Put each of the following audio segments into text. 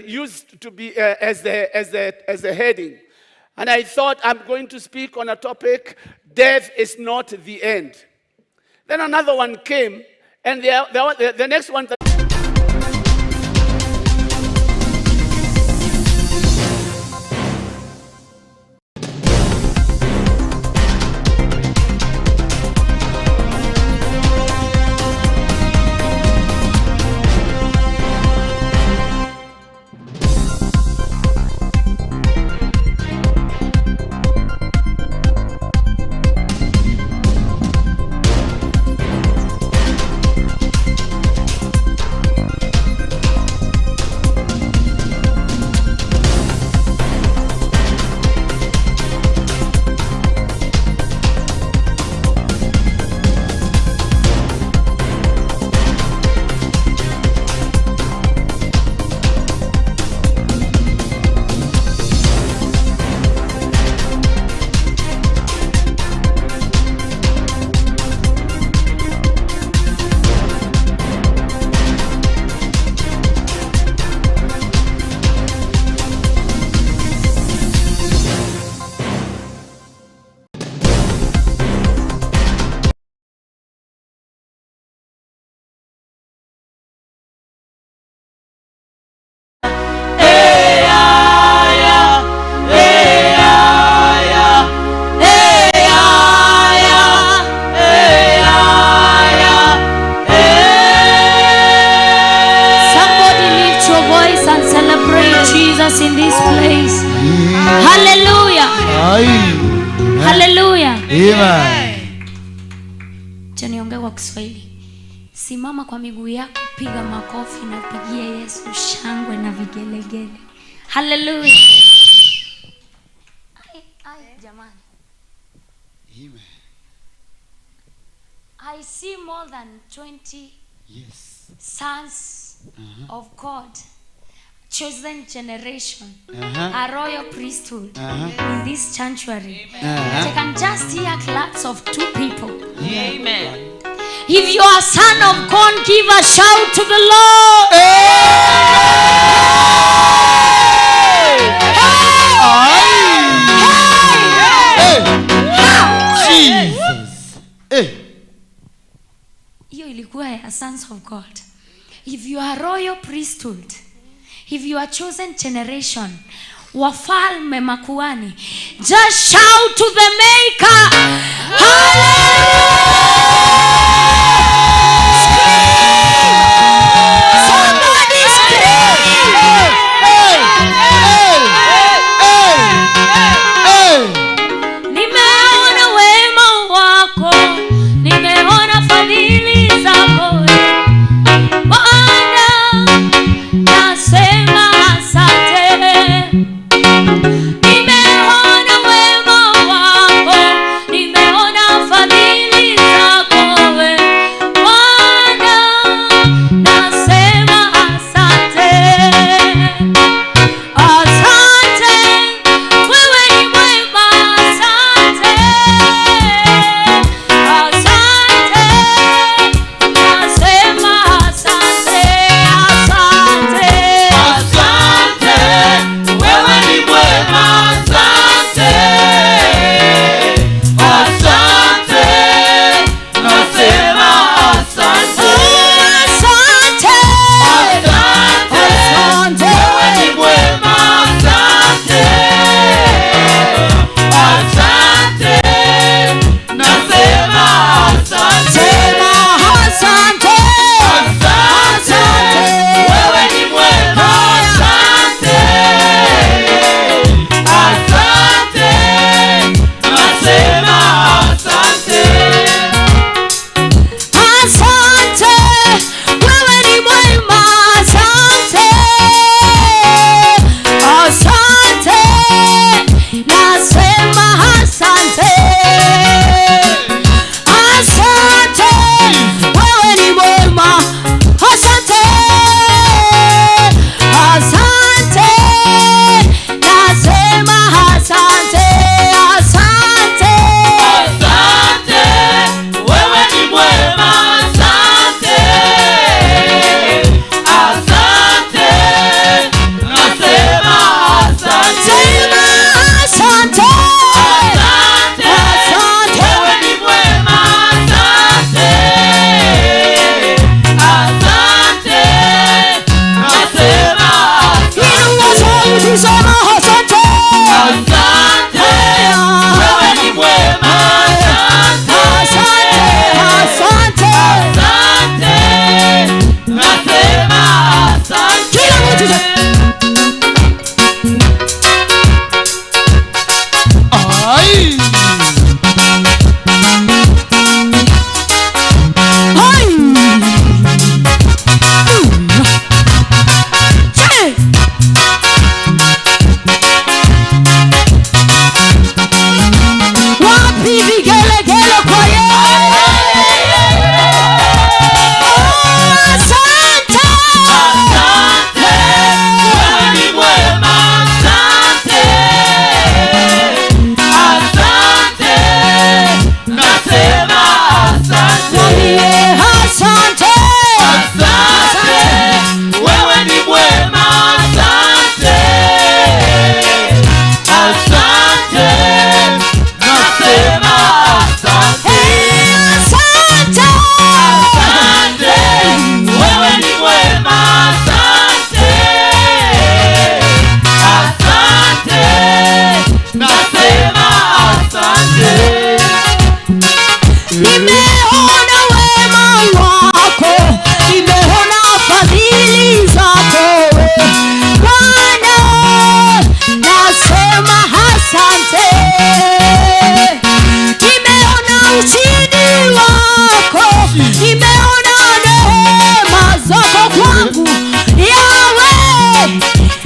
used to be as the heading. And I thought, I'm going to speak on a topic, "Death is not the end." Then another one came, and the next one Somebody lift your voice and celebrate Jesus in this place. Hallelujah. Hallelujah. Amen. Acha niongee kwa Kiswahili. Simama kwa miguu yako, piga makofi na pigie Yesu shangwe na vigelegele. Hallelujah. Ai, ai, jamani. Amen. I see more than 20 sons of God, chosen generation, a royal priesthood in this sanctuary. I can just hear claps of two people. Amen. If you are son of God, give a shout to the Lord. Hey. How? Jesus. Hey. Hiyo ilikuwa ya sons of God. If you are royal priesthood, if you are chosen generation, wafalme, makuhani, just shout to the Maker. Hallelujah! Somebody scream! Hey. Hey. Hey. Hey. Nimeona wema wako, nimeona fadhili zako. Bwana, nasema asante. Nimeona wema wako, nimeona fadhili.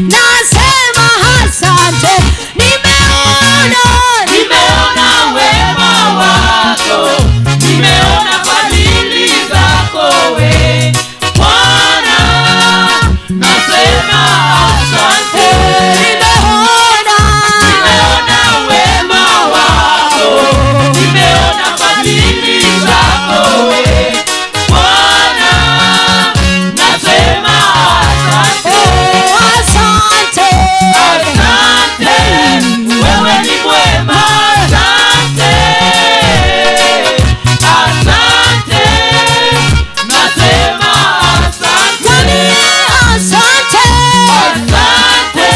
Nasema asante. Nimeona, Nimeona wema wako, nimeona fadhili zako we Bwana, nasema asante. Nimeona, Nimeona wema wako, nimeona fadhili zako we Bwana, nasema asante. Oh, asante. Asante, wewe ni mwema. Asante, asante, nasema asante. Mwambie asante. Asante,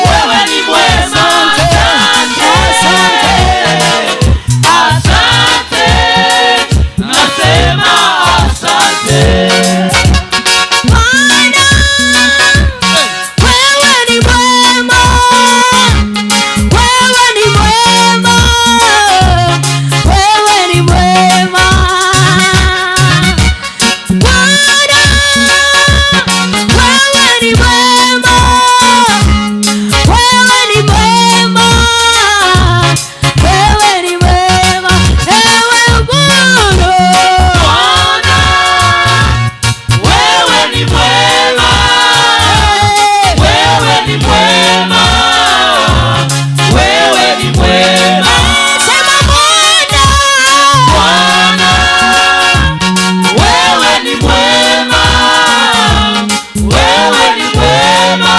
wewe ni mwema. Asante, asante, nasema asante. Bwana, wewe ni mwema, wewe ni mwema, wewe ni mwema. Bwana, wewe ni mwema, wewe ni mwema, wewe ni mwema, ewe Bwana. Bwana, wewe ni mwema. Wewe ni mwema, wewe ni mwema. Sema Bwana. Bwana, wewe ni mwema, wewe ni mwema,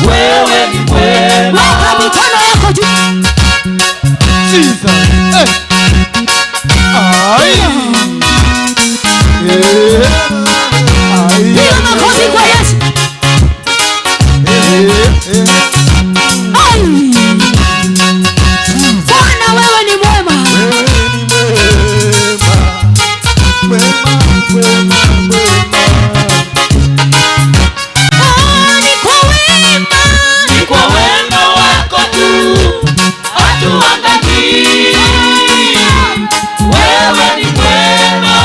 wewe ni mwema. Weka mikono yako juu. Jesus. Hey. Ai. Eh. Ai. Piga makofi kwa Yesu. Eh, eh. Ai. Bwana wewe ni mwema. Wewe ni mwema. Mwema, mwema, mwema. Oh, ni kwa wema. Ni kwa wema wako tu hatuangamii. Wewe ni mwema,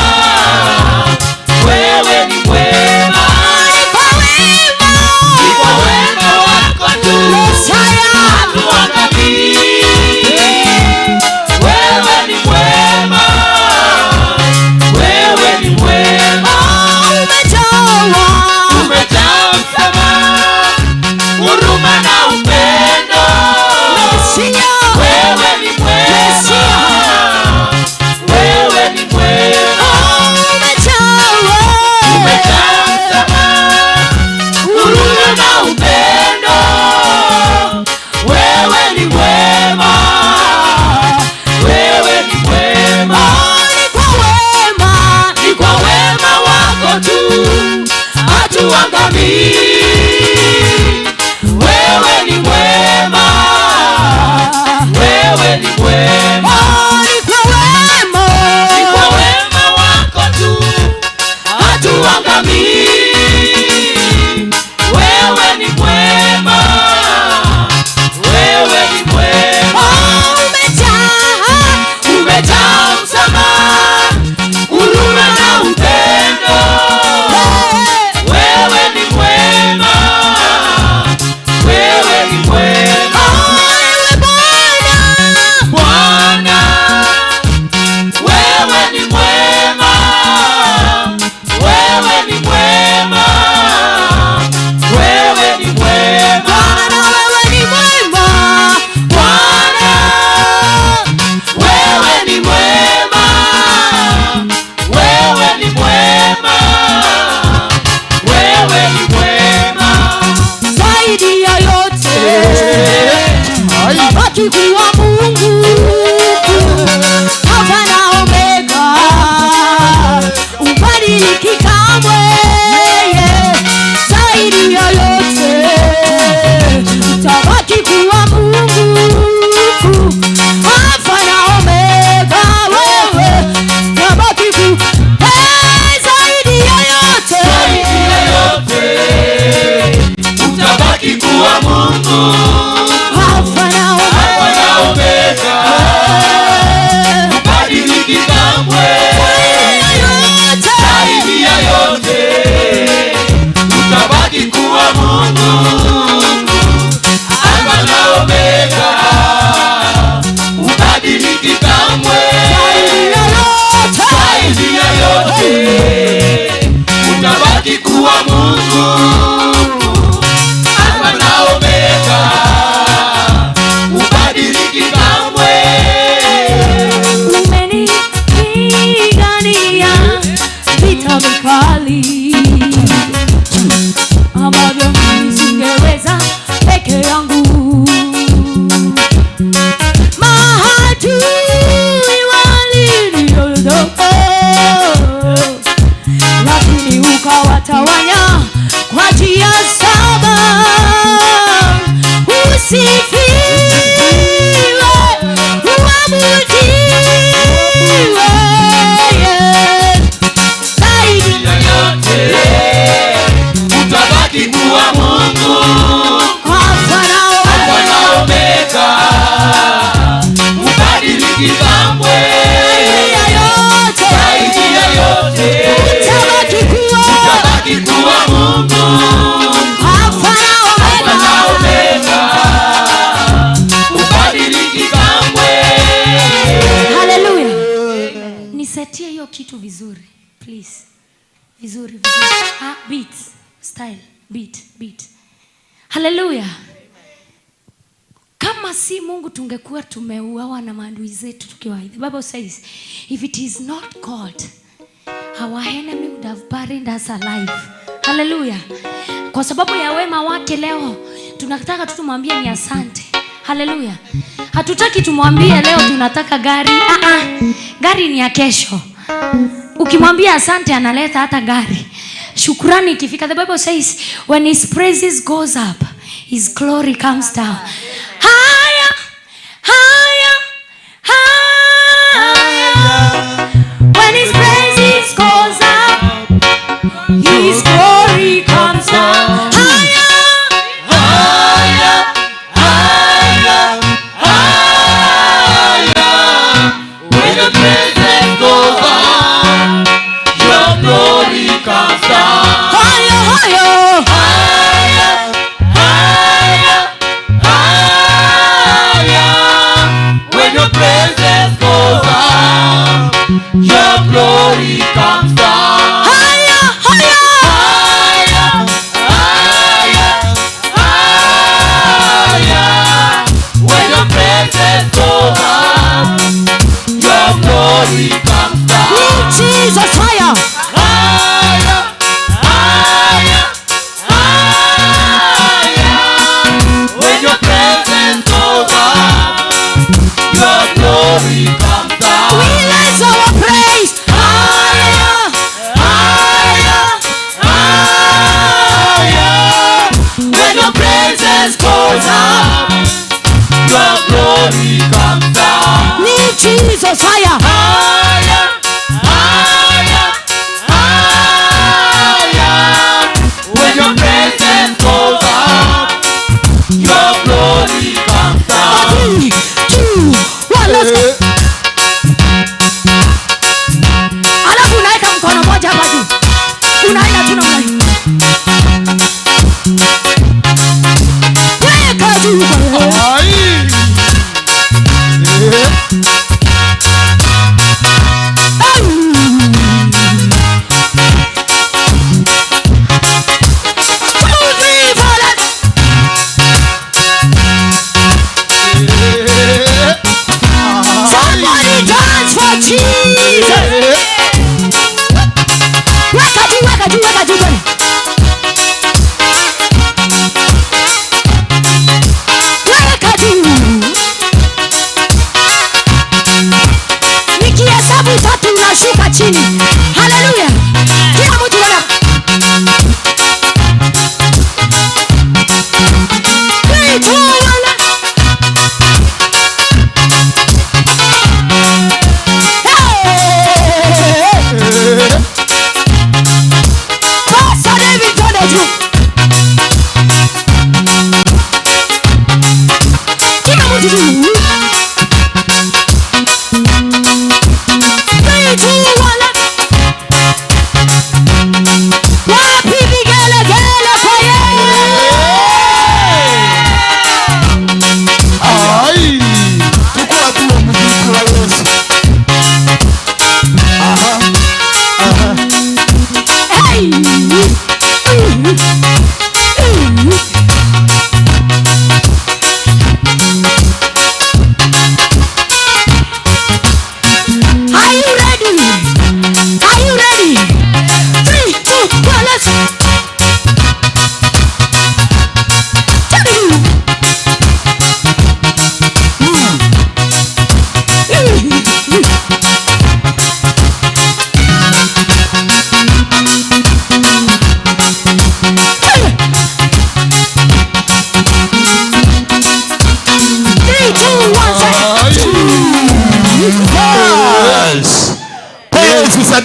wewe ni mwema. Ni kwa wema. Ni kwa wema wako tu Mesaya. hatuangamii. Wewe ni mwema, wewe ni mwema. Oh, umejawa. Umejaa msamaha, huruma na upendo. Mesia. Wewe ni mwema, wewe ni mwema. Oh, umejawa. Umejaa msamaha, huruma na upendo. Wewe ni mwema, wewe ni mwema. Oh, ni kwa wema. Ni kwa wema wako tu hatuangamii. Wewe ni mwema, wewe ni mwema. Oh, ni kwa wema. Ni kwa wema wako tu hatuangamii. Wewe ni mwema, wewe ni mwema. Oh, umejaa. Umejaa msamaha, huruma na upendo. Hey. Wewe ni mwema, wewe ni mwema. Oh, ewe Bwana. Bwana, wewe ni mwema, wewe ni mwema, wewe ni mwema. Bwana wewe ni mwema. Bwana, wewe ni mwema, wewe ni mwema, wewe ni mwema. Zaidi ya yote Ai. baki kuwa Mungu, Alfa na Omega, ubadiliki kamwe. Zaidi ya yote utabaki kuwa Mungu, Alfa na Omega, wewe utabaki zaidi ya yote. Zaidi ya yote utabaki kuwa Mungu, Alfa na Alfa na Omega. Omega, hubadiliki kamwe. Zaidi ya yote. Zaidi ya yote utabaki kuwa Mungu. Mungu, Alfa na Alfa Omega. na Omega, hubadiliki kamwe. Zaidi ya yote. Zaidi ya yote, Utabaki kuwa. utabaki kuwa Mungu, Alfa na Alfa na Omega. Omega, hubadiliki kamwe. Haleluya. Nisetie hiyo kitu vizuri, please. Vizuri, vizuri. Ah, beat, style, beat, beat. Haleluya. Kama si Mungu tungekuwa tumeuawa na maadui zetu tukiwa. The Bible says, if it is not God, our enemy would have buried us alive. Haleluya. Kwa sababu ya wema wake leo tunataka tu tumwambie ni asante. Haleluya. Hatutaki tumwambie leo tunataka gari. Ah ah. Gari ni ya kesho. Ukimwambia asante analeta hata gari. Shukrani ikifika, the Bible says when his praises goes up, his glory comes down. Higher, higher, higher. When his praises goes up, his glory comes down. Higher, Higher, higher, higher. When the praises goes up, your glory comes down. Higher, higher. Higher, higher, higher. When your praises goes up, your glory comes down. Higher, higher. Higher, higher, higher. When your praises go up, your glory comes down. Lift Jesus higher. Higher, higher, higher. When your presence goes up, your glory comes down. We raise our praise higher, Higher, higher. When your presence goes up, your glory comes down. Lift Jesus higher. Higher, higher, higher. When your presence goes up, your glory comes down. Three, two, one, let's go. Alafu unaweka mkono moja hapa juu. Unaenda tu namna hii. Weka juu kwa Ai. Eh.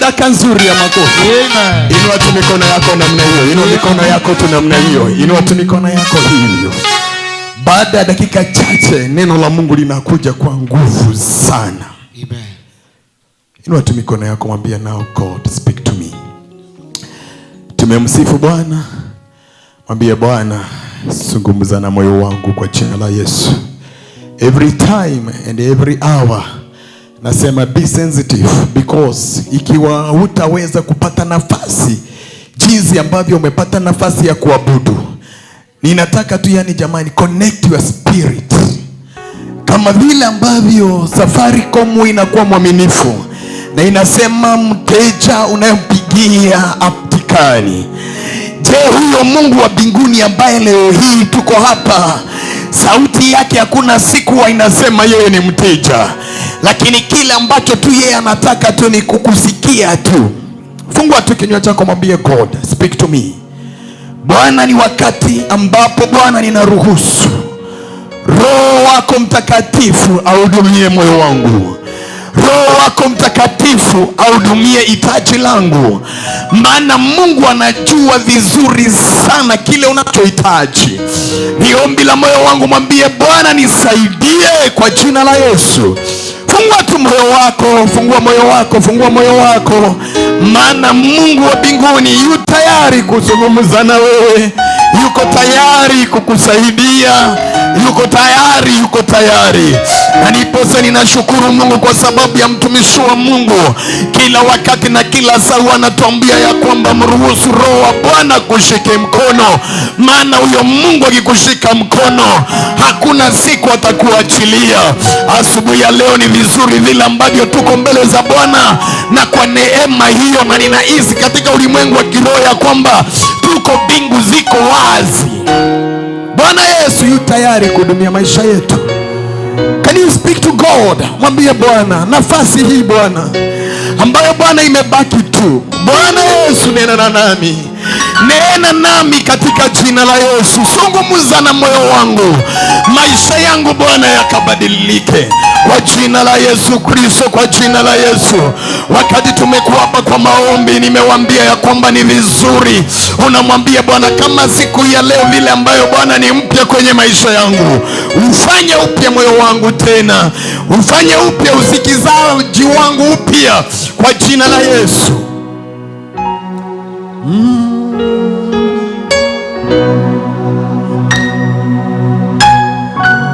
Sadaka nzuri ya makofi. Amen. Inua tu mikono yako namna hiyo. Inua mikono yako tu namna hiyo. Inua tu mikono yako hivyo. Baada ya dakika chache neno la Mungu linakuja kwa nguvu sana. Amen. Inua tu mikono yako, mwambie now God speak to me. Tumemsifu Bwana. Mwambie Bwana, zungumza na moyo wangu kwa jina la Yesu. Every time and every hour nasema be sensitive, because ikiwa hutaweza kupata nafasi jinsi ambavyo umepata nafasi ya kuabudu, ninataka tu yani jamani, connect your spirit. Kama vile ambavyo Safaricom inakuwa mwaminifu na inasema mteja unayempigia aptikani. Je, huyo Mungu wa mbinguni ambaye leo hii tuko hapa, sauti yake hakuna siku inasema yeye ni mteja, lakini kile ambacho tu yeye anataka tu ni kukusikia tu. Fungua tu kinywa chako, mwambie God speak to me. Bwana, ni wakati ambapo Bwana ninaruhusu Roho wako Mtakatifu ahudumie moyo wangu. Roho wako Mtakatifu ahudumie hitaji langu. Maana Mungu anajua vizuri sana kile unachohitaji. Ni ombi la moyo wangu, mwambie Bwana nisaidie kwa jina la Yesu. Fungua tu moyo wako, fungua moyo wako, fungua moyo wako. Maana Mungu wa mbinguni yu tayari kuzungumza na wewe. Yuko tayari kukusaidia. Yuko tayari, yuko tayari. Na niposa ninashukuru Mungu kwa sababu ya mtumishi wa Mungu. Kila wakati na kila saa anatuambia ya kwamba mruhusu Roho wa Bwana kushike mkono. Maana huyo Mungu akikushika mkono hakuna siku atakuachilia. Asubuhi ya leo ni vizuri vile ambavyo tuko mbele za Bwana, na kwa neema hiyo, na ninahisi katika ulimwengu wa kiroho ya kwamba tuko mbingu ziko wazi. Bwana Yesu yu tayari kuhudumia maisha yetu. Can you speak to God? Mwambie Bwana, nafasi hii Bwana ambayo Bwana imebaki tu, Bwana Yesu nena na nami. Nena nami katika jina la Yesu. Zungumza na moyo wangu. Maisha yangu Bwana yakabadilike kwa jina la Yesu Kristo, kwa jina la Yesu. Wakati tumekuwa hapa kwa maombi, nimewaambia ya kwamba ni vizuri unamwambia Bwana, kama siku ya leo vile ambayo Bwana ni mpya kwenye maisha yangu, ufanye upya moyo wangu tena, ufanye upya usikizaji wangu upya kwa jina la Yesu.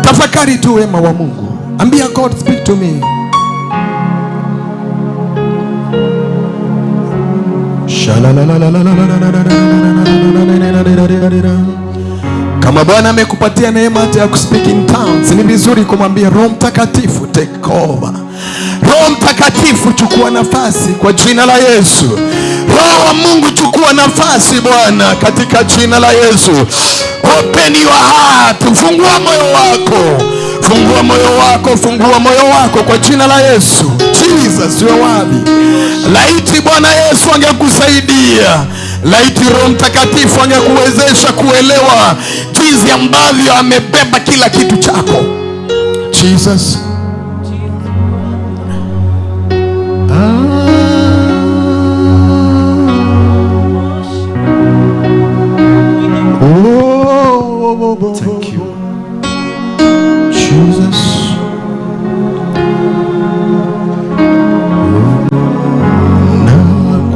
Tafakari tu wema wa Mungu. Ambia God speak to me. Kama Bwana amekupatia neema hata ya kuspeak in tongues, ni vizuri kumwambia Roho Mtakatifu take over. Roho Mtakatifu chukua nafasi kwa jina la Yesu. Roho wa Mungu chukua nafasi Bwana katika jina la Yesu. Open your heart, fungua moyo wako. Fungua moyo wako, fungua moyo wako kwa jina la Yesu. Jesus you are worthy. Laiti Bwana Yesu angekusaidia. Laiti Roho Mtakatifu angekuwezesha kuelewa jinsi ambavyo amebeba kila kitu chako. Jesus. Thank you. Jesus.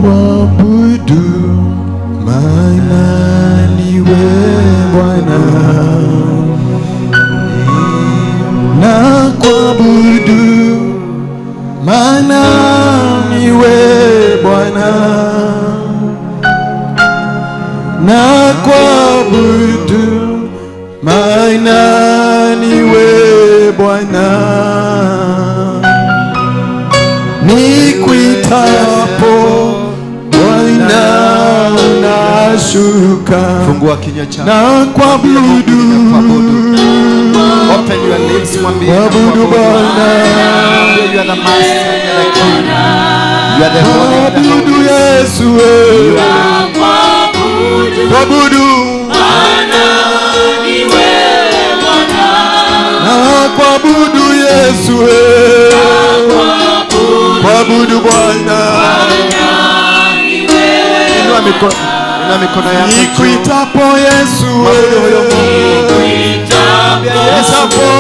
Nakuabudu maana ni wewe Bwana. Nakuabudu maana ni wewe Bwana. Nakuabudu maana ni wewe Bwana. Nikuitapo Bwana unashuka. Fungua kinywa chako. Nakuabudu. Open your lips, mwambie Mwabudu Bwana. Mwambie you are the master, you are the king. You are the holy of the Mwabudu holies. Yesu. You are Mwabudu. Nakuabudu Yesu. Mwabudu Bwana. mikono yako. Nikuitapo Yesu, mwabudu huyo Mungu. Mwambie Yesu, mwambie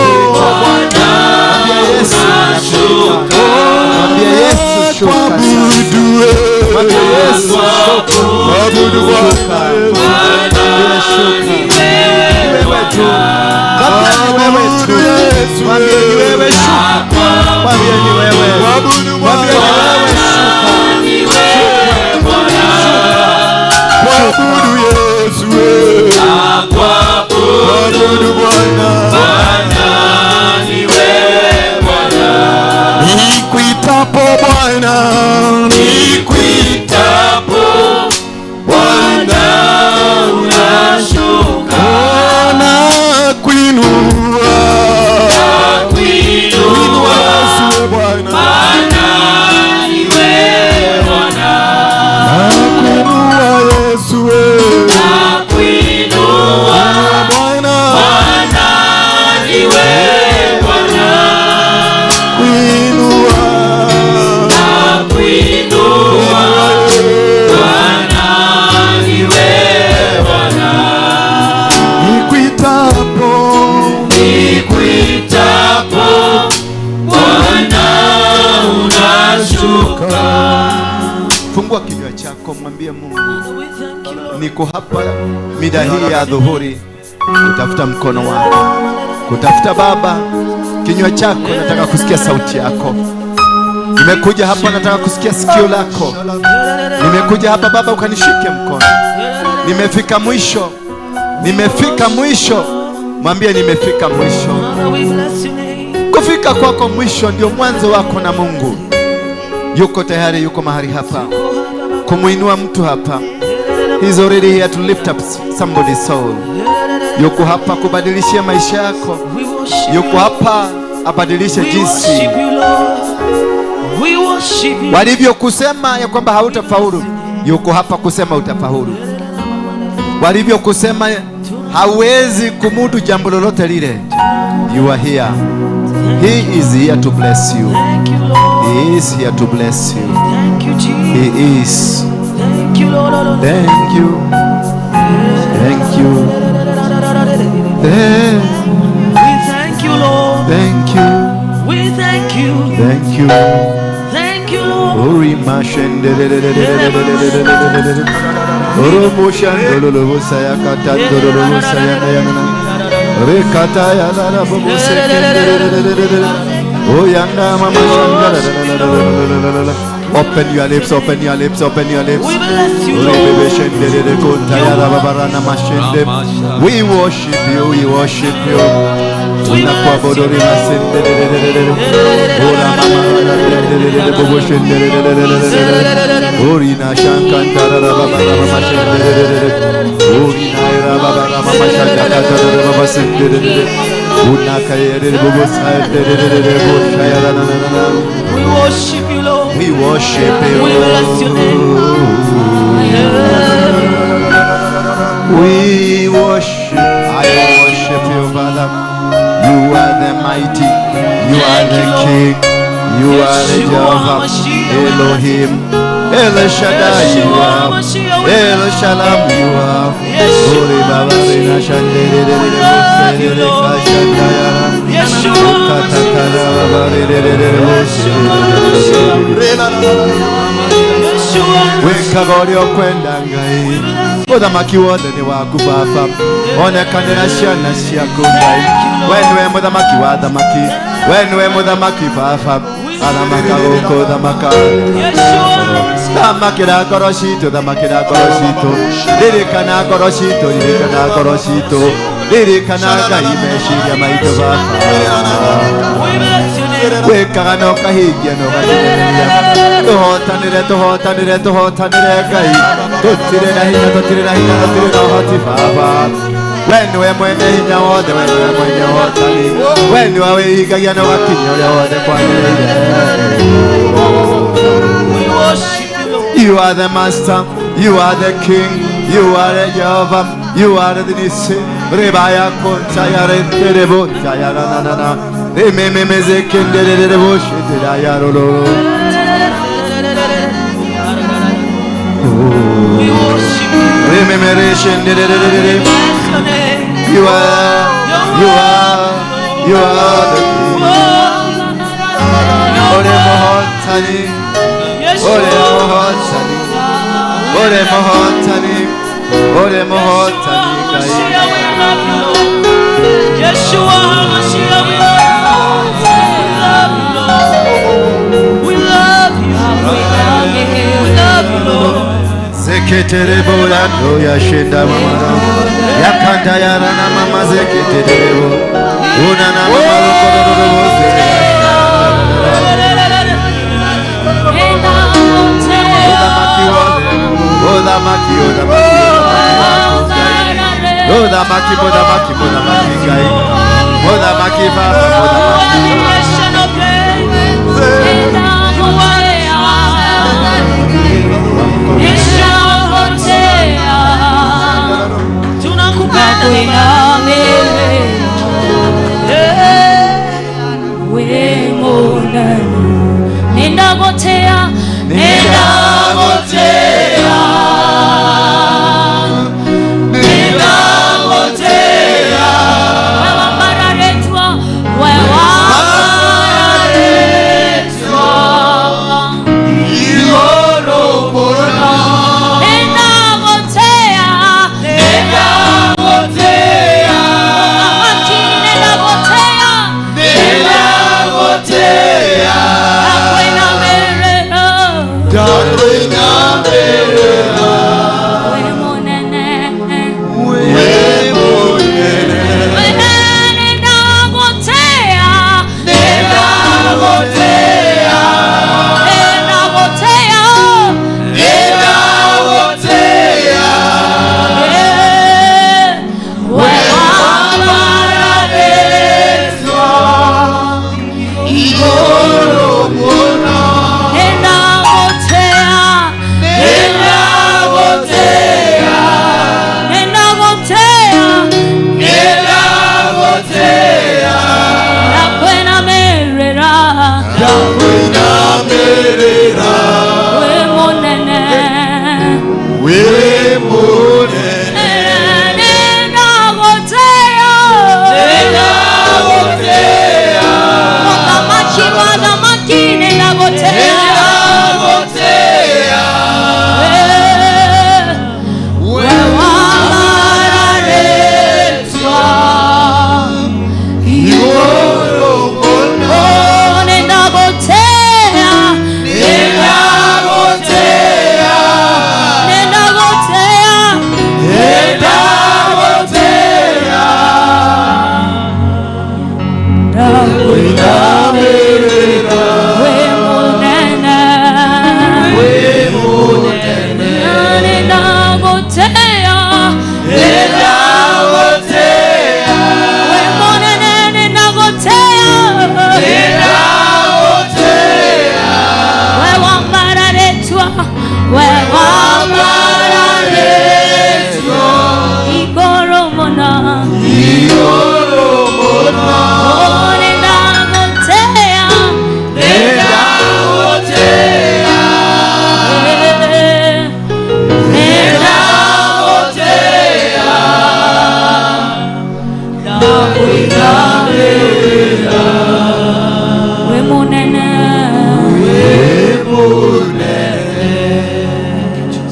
Yesu, mwambie Yesu shuka sasa. Mwambie Yesu shuka, mwabudu shuka. Bwana. Shuka. Wewe tu. Mwambie ni wewe tu. Mwambie ni wewe shuka. Mwambie ni wewe. Mwabudu Mwambie ni wewe shuka. Mwabudu Yesu, mwabudu Bwana. Nikuitapo Bwana, nikuitapo Bwana, unashuka na kuinua, kuinua Yesu Bwana, na kuinua Yesu Bwana, kuinua, nikuitapo, Nikuitapo Bwana unashuka. Fungua kinywa chako, mwambie Mungu, niko hapa mida hii ya dhuhuri kutafuta mkono wako, kutafuta Baba kinywa chako, nataka kusikia sauti yako. Nimekuja hapa, nataka kusikia sikio lako. Nimekuja hapa Baba, ukanishike mkono. Nimefika mwisho, nimefika mwisho. Mwambie nimefika mwisho. Kufika kwako mwisho ndio mwanzo wako na Mungu. Yuko tayari, yuko mahali hapa kumuinua mtu hapa. He's already here to lift up somebody's soul. Yuko hapa kubadilishia maisha yako. Yuko hapa abadilishe jinsi walivyokusema ya kwamba hautafaulu. Yuko hapa kusema utafaulu. Walivyokusema hauwezi kumudu jambo lolote lile, you are here. He is here to bless you. He is here to bless you. He is. Thank you. Thank you. Thank you, Lord. Thank you. We thank you. Thank you. Thank you, Lord. Ori mashendelelelelelelelelelelele. Oromushandololobosayakatandololobosayanayanana. Rekatayanarabobosekendelelelelelele. Oyanda mama shandalalalalalalalalala. Open your lips, open your lips, open your lips. We bless you, Lord. We worship you, we worship you. We bless you, We worship you, Lord. We worship you. We bless your name. We worship. I worship you, Father. You are the mighty. You are the King. You are the Jehovah Elohim. El Shaddai you are. El Shalom you are. Ori Baba Rina Shandere Shandere Kashandaya. Wekaga ũrĩa ũkwenda Ngai, mũthamaki wothe nĩ waku Baba, onekanĩra ciana ciaku Ngai. We nĩwe mũthamaki wa thamaki, we nĩwe mũthamaki Baba, athamaka gũkũ thamaka. Thamakĩra ngoro citũ, thamakĩra ngoro citũ, ririkana ngoro citũ, ririkana ngoro citũ, ririkana Ngai meciria maitũ Baba. Wĩkaga na ũkahingia na ũgakinyanĩria. Tũhotanĩre, tũhotanĩre, tũhotanĩre Ngai. Tũtirĩ na hinya, tũtirĩ na hinya, tũtirĩ na ũhoti Baba. We nĩwe mwene hinya wothe, we nĩwe mwene ũhotani. We nĩwe wĩhingagia na ũgakinyia ũrĩa wothe kwagĩrĩire. You are the master, you are the king, you are the Jehovah, you are the Nisi. Rebaya konta ya renterebo ya na na na. Rememeze kenderebo shitira ya rolo. We worship You are, you are, you are the King. Ore mohotani, ore mohotani, ore mohotani, ore mohotani kai. Yeshua Mashiach, we love you, Lord. We love you, we love you, Lord. Zeketerebo lando yashinda mama yakanda yarana mama zeketerebo unana mama rokororo oda maki oda maki oda maki oda maki oda maki kai oda maki baba oda maki. Nindagotea, nindagotea, nindagotea. Wewe mbararetwa, wewe mbararetwa. Nindagotea, nindagotea. Maki nindagotea, nindagotea.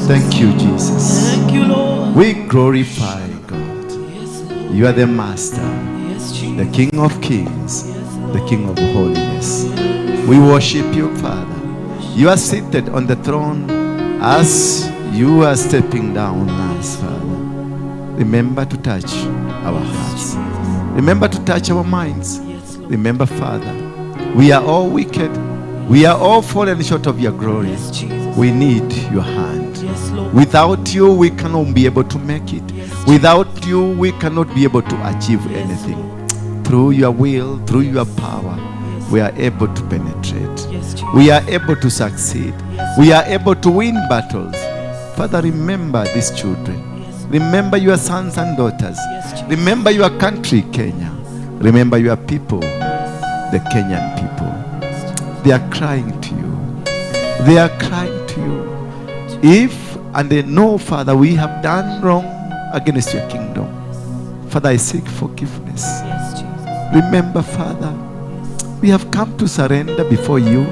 Thank you, Jesus. Thank you, Lord. We glorify God. Yes, Lord. You are the Master, Yes, Jesus. the King of Kings, Yes, Lord. the King of Holiness. We worship you, Father. You are seated on the throne as you are stepping down us, Father. Remember to touch our hearts. Remember to touch our minds. Yes, Lord. Remember, Father, we are all wicked. We are all fallen short of your glory. Yes, Jesus. We need your hand. Yes, Lord. Without you, we cannot be able to make it. Yes, Jesus. Without you, we cannot be able to achieve Yes, anything. Lord. Through your will, through your power, Yes. we are able to penetrate. Yes, Jesus. We are able to succeed. Yes. We are able to win battles. Father, remember these children. Yes. Remember your sons and daughters. Yes, Jesus. Remember your country, Kenya. Remember your people, the Kenyan people. They are crying to you. They are crying to you. If And they know, Father, we have done wrong against your kingdom. Father, I seek forgiveness. Yes, Jesus. Remember, Father, we have come to surrender before you,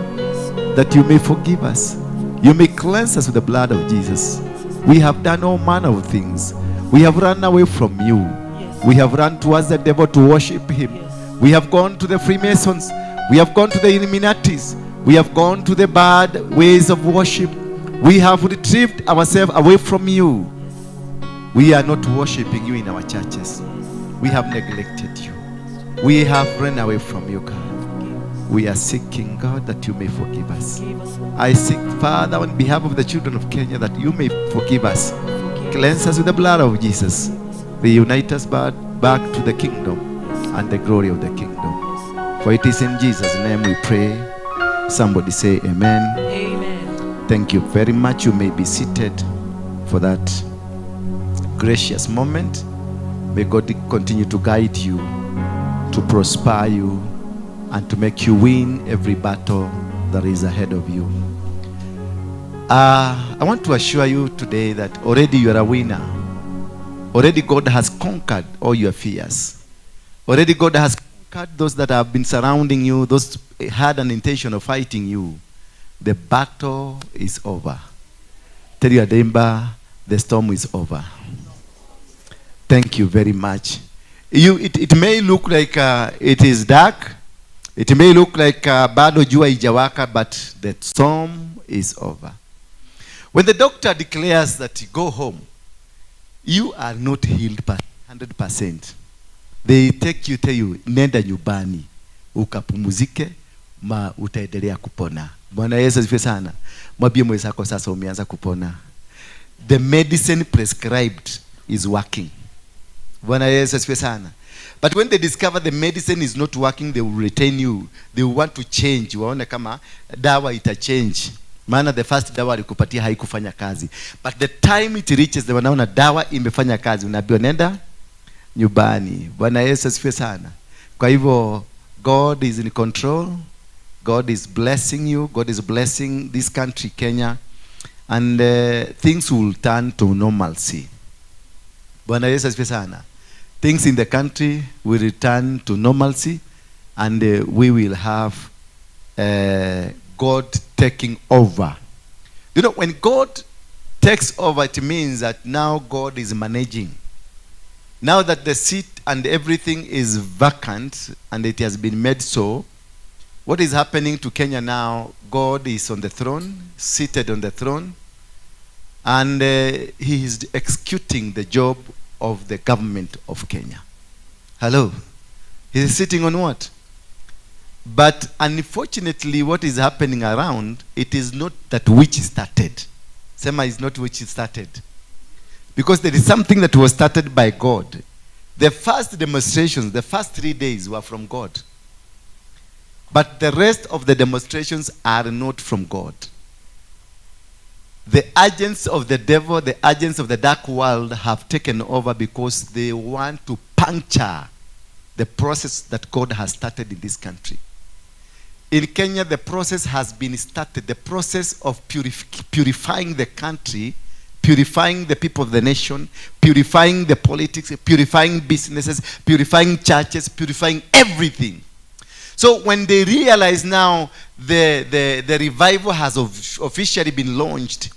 that you may forgive us. You may cleanse us with the blood of Jesus. We have done all manner of things. We have run away from you. We have run towards the devil to worship him. We have gone to the Freemasons. We have gone to the Illuminatis. We have gone to the bad ways of worship. We have retrieved ourselves away from you. We are not worshiping you in our churches. We have neglected you. We have run away from you, God. We are seeking, God, that you may forgive us. I seek, Father, on behalf of the children of Kenya, that you may forgive us. Cleanse us with the blood of Jesus. Reunite us back to the kingdom and the glory of the kingdom. For it is in Jesus' name we pray. Somebody say amen. Amen. Thank you very much. You may be seated for that gracious moment. May God continue to guide you, to prosper you, and to make you win every battle that is ahead of you. I want to assure you today that already you are a winner. Already God has conquered all your fears. Already God has conquered those that have been surrounding you, those had an intention of fighting you. The battle is over. Tell your neighbor, the storm is over. Thank you very much. It may look like it is dark. It may look like bado jua ijawaka, but the storm is over. When the doctor declares that you go home, you are not healed 100%. They take you, tell you, nenda nyumbani, ukapumzike, ma utaendelea kupona. Bwana Yesu asifiwe sana. Mwambie mwenzako sasa umeanza kupona. The medicine prescribed is working. Bwana Yesu asifiwe sana. But when they discover the medicine is not working, they will retain you. They will want to change. Waone kama dawa ita change. Maana the first dawa alikupatia haikufanya kazi. But the time it reaches, they wanaona dawa imefanya kazi. Unaambiwa nenda nyumbani. Bwana Yesu asifiwe sana. Kwa hivyo God is in control. God is blessing you. God is blessing this country, Kenya. And things will turn to normalcy. Bwana Yesu asifiwe sana. Things in the country will return to normalcy, and we will have God taking over. You know, when God takes over, it means that now God is managing. Now that the seat and everything is vacant and it has been made so, what is happening to Kenya now? God is on the throne, seated on the throne, and he is executing the job of the government of Kenya. Hello? He is sitting on what? But unfortunately, what is happening around, it is not that which started. Sema is not which started. Because there is something that was started by God. The first demonstrations, the first 3 days were from God. But the rest of the demonstrations are not from God. The agents of the devil, the agents of the dark world have taken over because they want to puncture the process that God has started in this country. In Kenya, the process has been started. The process of purifying the country, purifying the people of the nation, purifying the politics, purifying businesses, purifying churches, purifying everything. So when they realize now the revival has officially been launched,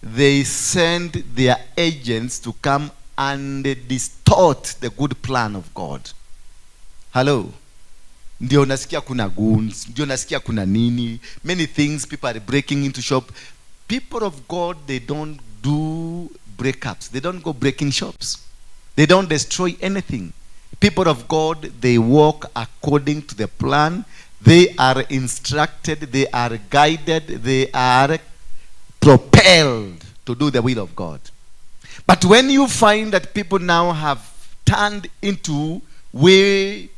they send their agents to come and distort the good plan of God. Hello? Ndio nasikia kuna goons, ndio nasikia kuna nini, many things, people are breaking into shop. People of God, they don't do breakups. They don't go breaking shops. They don't destroy anything. People of God, they walk according to the plan. They are instructed, they are guided, they are propelled to do the will of God. But when you find that people now have turned into ways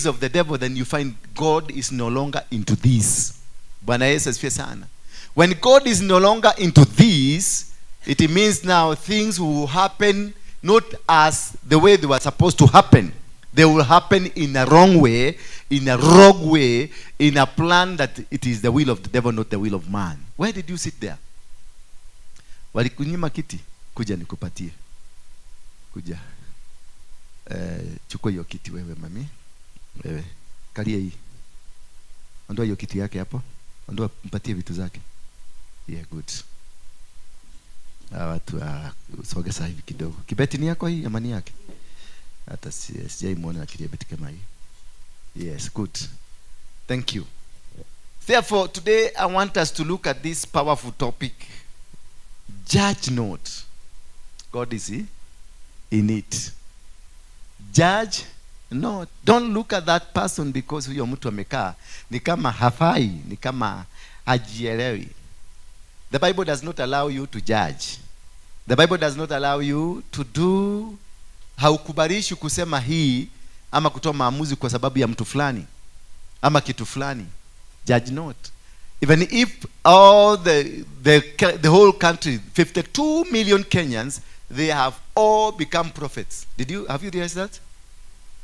of the devil, then you find God is no longer into this. Bwana Yesu asifiwe sana. When God is no longer into this, it means now things will happen not as the way they were supposed to happen. They will happen in a wrong way, in a rogue way, in a plan that it is the will of the devil, not the will of man. Where did you sit there? Walikunyima kiti, kuja nikupatie. Kuja. Chukua hiyo kiti wewe mami. Wewe kalia hii. Ondoa hiyo kiti yake hapo. Ondoa, mpatie vitu zake. Yeah, good. Hawa watu soge sasa hivi kidogo. Kibeti ni yako hii ama ni yake? Hata sijai muona na kibeti kama hii. Yes, good. Thank you. Therefore, today I want us to look at this powerful topic. Judge not. God is in it. Judge not. Don't look at that person because huyo mtu amekaa ni kama hafai, ni kama hajielewi. The Bible does not allow you to judge. The Bible does not allow you to do, haukubalishi kusema hii ama kutoa maamuzi kwa sababu ya mtu fulani ama kitu fulani. Judge not. Even if all the whole country, 52 million Kenyans, they have all become prophets. Have you realized that?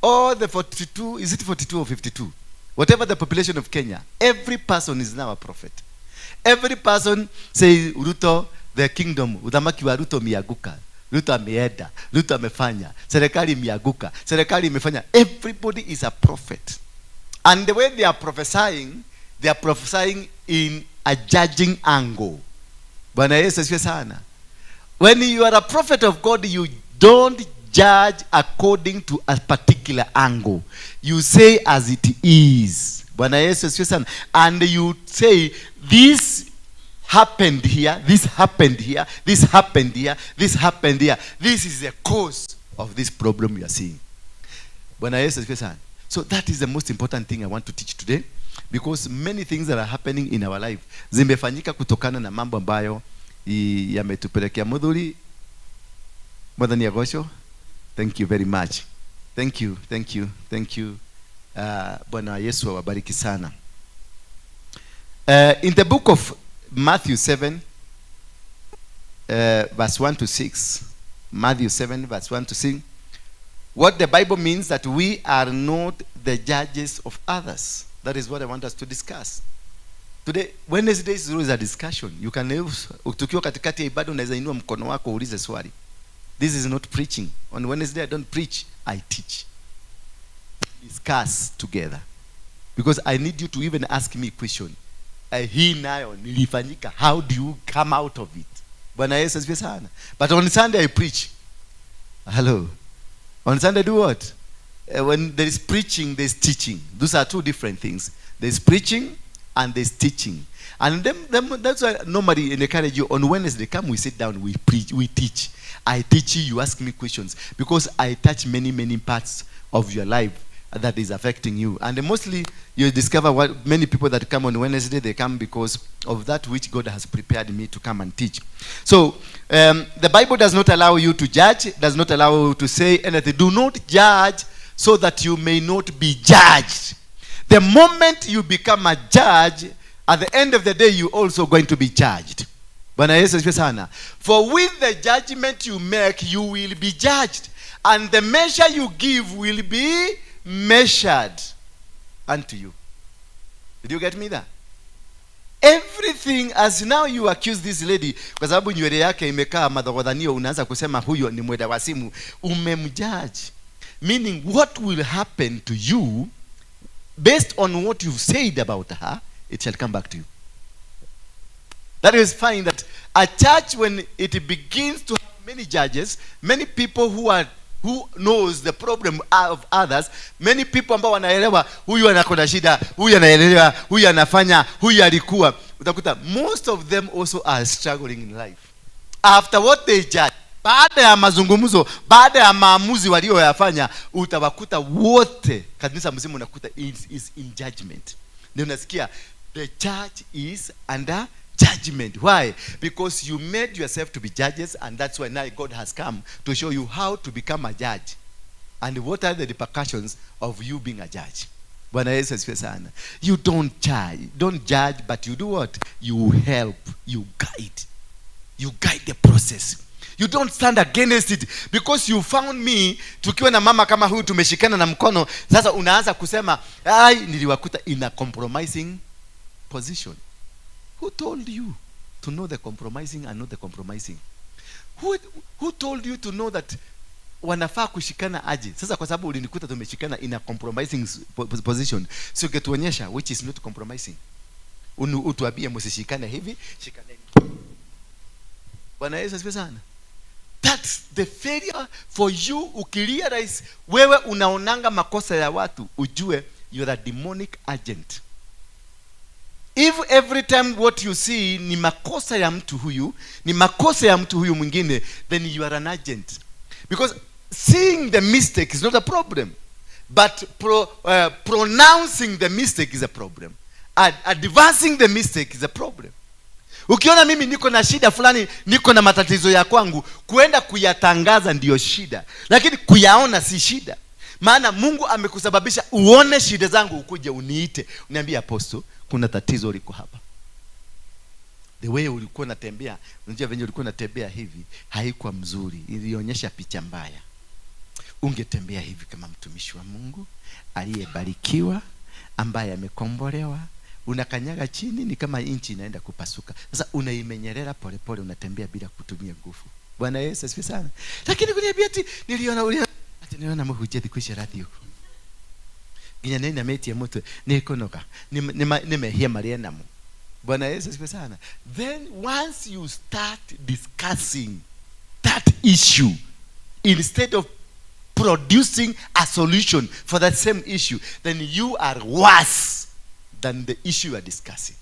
All the 42, is it 42 or 52? Whatever the population of Kenya, every person is now a prophet. Every person says, Ruto, the kingdom, uthamaki wa Ruto miaguka. Ruto ameenda, Ruto amefanya, serikali miaguka, serikali imefanya. Everybody is a prophet. And the way they are prophesying, they are prophesying in a judging angle. Bwana Yesu asifiwe sana. When you are a prophet of God, you don't judge according to a particular angle. You say as it is. Bwana Yesu asifiwe sana. And you say, this happened here, this happened here, this happened here, this happened here. This is the cause of this problem you are seeing. Bwana Yesu asifiwe sana. So that is the most important thing I want to teach today, because many things that are happening in our life zimefanyika kutokana na mambo ambayo yametupelekea. Mudhuri Mwathani agocwo, thank you very much. Thank you, thank you, thank you. Bwana Yesu awabariki sana. In the book of Matthew 7, verse 1 to 6, Matthew 7, verse 1 to 6, what the Bible means that we are not the judges of others. That is what I want us to discuss. Today, Wednesday is always a discussion. You can, tukiwa katikati ya ibada unaweza inua mkono wako uulize swali. This is not preaching. On Wednesday I don't preach, I teach. Discuss together. Because I need you to even ask me a question. Hii nayo nilifanyika, how do you come out of it? Bwana Yesu asifiwe sana. But on Sunday I preach. Hello. On Sunday do what? When there is preaching, there is teaching. Those are two different things. There is preaching and there is teaching. And then that's why normally encourage you on Wednesday, come, we sit down, we preach, we teach. I teach you, you ask me questions. Because I touch many, many parts of your life that is affecting you. And mostly you discover what many people that come on Wednesday, they come because of that which God has prepared me to come and teach. So the Bible does not allow you to judge, does not allow you to say anything. Do not judge so that you may not be judged. The moment you become a judge, at the end of the day, you also going to be judged. Bwana Yesu asifiwe sana. For with the judgment you make, you will be judged. And the measure you give will be measured unto you. Did you get me there? Everything, as now you accuse this lady, kwa sababu nywele yake imekaa madhogodhanio, unaanza kusema huyo ni mwenda wazimu, umemjudge. Meaning what will happen to you based on what you've said about her, it shall come back to you. That is fine that a church, when it begins to have many judges, many people who knows the problem of others, many people ambao wanaelewa huyu anakona shida, huyu anaelewa, huyu anafanya, huyu alikuwa, utakuta most of them also are struggling in life. After what they judge, baada ya mazungumzo, baada ya maamuzi walioyafanya, utawakuta wote, kanisa mzima unakuta is in judgment. Ndio unasikia the church is under judgment. Why? Because you made yourself to be judges, and that's why now God has come to show you how to become a judge and what are the repercussions of you being a judge. Bwana Yesu asifiwe sana. You don't judge, don't judge, but you do what? You help, you guide. You guide the process. You don't stand against it because you found me tukiwa na mama kama huyu tumeshikana na mkono, sasa unaanza kusema ai niliwakuta in a compromising position. Who told you? To know the compromising and not the compromising. Who told you to know that wanafaa kushikana aje? Sasa kwa sababu ulinikuta tumeshikana in a compromising position, so ungetuonyesha which is not compromising. Utuambie msishikane hivi, shikaneni. Bwana Yesu asifiwe sana. That's the failure for you. Ukirealize wewe unaonanga makosa ya watu, ujue you're a demonic agent. If every time what you see ni makosa ya mtu huyu, ni makosa ya mtu huyu mwingine, then you are an agent. Because seeing the mistake is not a problem, but pronouncing the mistake is a problem. Advancing the mistake is a problem. Ukiona mimi niko na shida fulani, niko na matatizo ya kwangu, kuenda kuyatangaza ndiyo shida, lakini kuyaona si shida. Maana Mungu amekusababisha uone shida zangu, ukuje uniite, uniambie apostle, kuna tatizo liko hapa. The way ulikuwa unatembea, unajua venye ulikuwa unatembea hivi haikuwa mzuri, ilionyesha picha mbaya. Ungetembea hivi kama mtumishi wa Mungu aliyebarikiwa, ambaye amekombolewa. Unakanyaga chini ni kama inchi inaenda kupasuka. Sasa unaimenyerera polepole, unatembea bila kutumia nguvu. Bwana Yesu asifiwe sana. Lakini kuniambia ati niliona uli ati niliona muhujeti kwisha radio. Ginya nini ametia moto nikonoka nimehia Maria namu. Bwana Yesu asifiwe sana. Then once you start discussing that issue instead of producing a solution for that same issue, then you are worse than the issue you are discussing.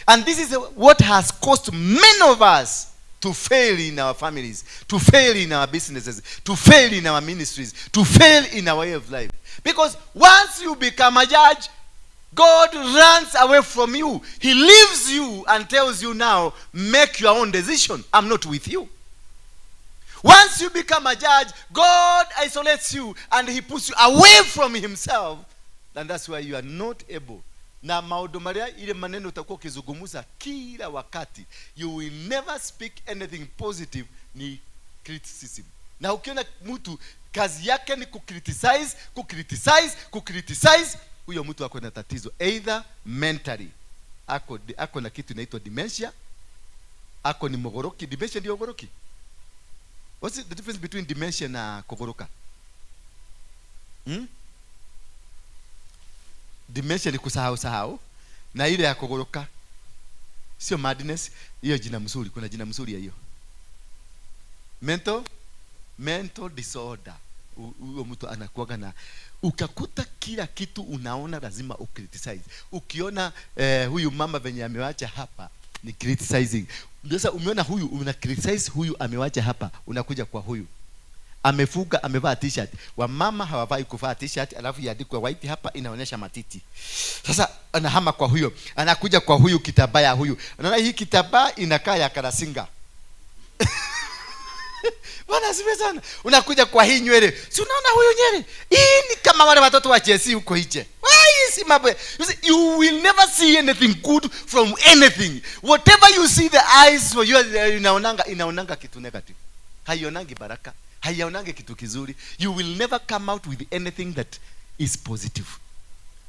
And this is what has caused many of us to fail in our families, to fail in our businesses, to fail in our ministries, to fail in our way of life. Because once you become a judge, God runs away from you. He leaves you and tells you now, make your own decision. I'm not with you. Once you become a judge, God isolates you and he puts you away from himself. And that's why you are not able. Na maundu maria ile maneno utakuwa ukizungumza kila wakati, you will never speak anything positive, ni criticism. Na ukiona mtu kazi yake ni kucriticize, kucriticize, kucriticize, huyo mtu ako na tatizo either mentally, ako na kitu inaitwa dementia, ako ni mogoroki. Dementia ndio mogoroki. What's the difference between dementia na kogoroka? Dementia ni kusahau sahau, na ile ya kogoroka sio madness. Hiyo jina mzuri, kuna jina mzuri ya hiyo. Mental disorder. Huyo mtu anakuwa na, ukakuta kila kitu unaona lazima ucriticize. Ukiona huyu mama venye amewacha hapa ni criticizing. Sasa umeona huyu una criticize, huyu amewacha hapa, unakuja kwa huyu amefuga, amevaa t-shirt. Wamama hawavai kuvaa t-shirt alafu iandikwe white hapa inaonyesha matiti. Sasa anahama kwa huyo, anakuja kwa huyu kitambaa ya huyu. Unaona hii kitambaa inakaa ya karasinga. Bwana asifiwe sana. Unakuja kwa hii nywele. Si unaona huyu nywele? Hii ni kama wale watoto wa JC huko nje. Why si mambo? You see, you will never see anything good from anything. Whatever you see, the eyes for you inaonanga kitu negative. Haionangi baraka. Haionangi kitu kizuri. You will never come out with anything that is positive.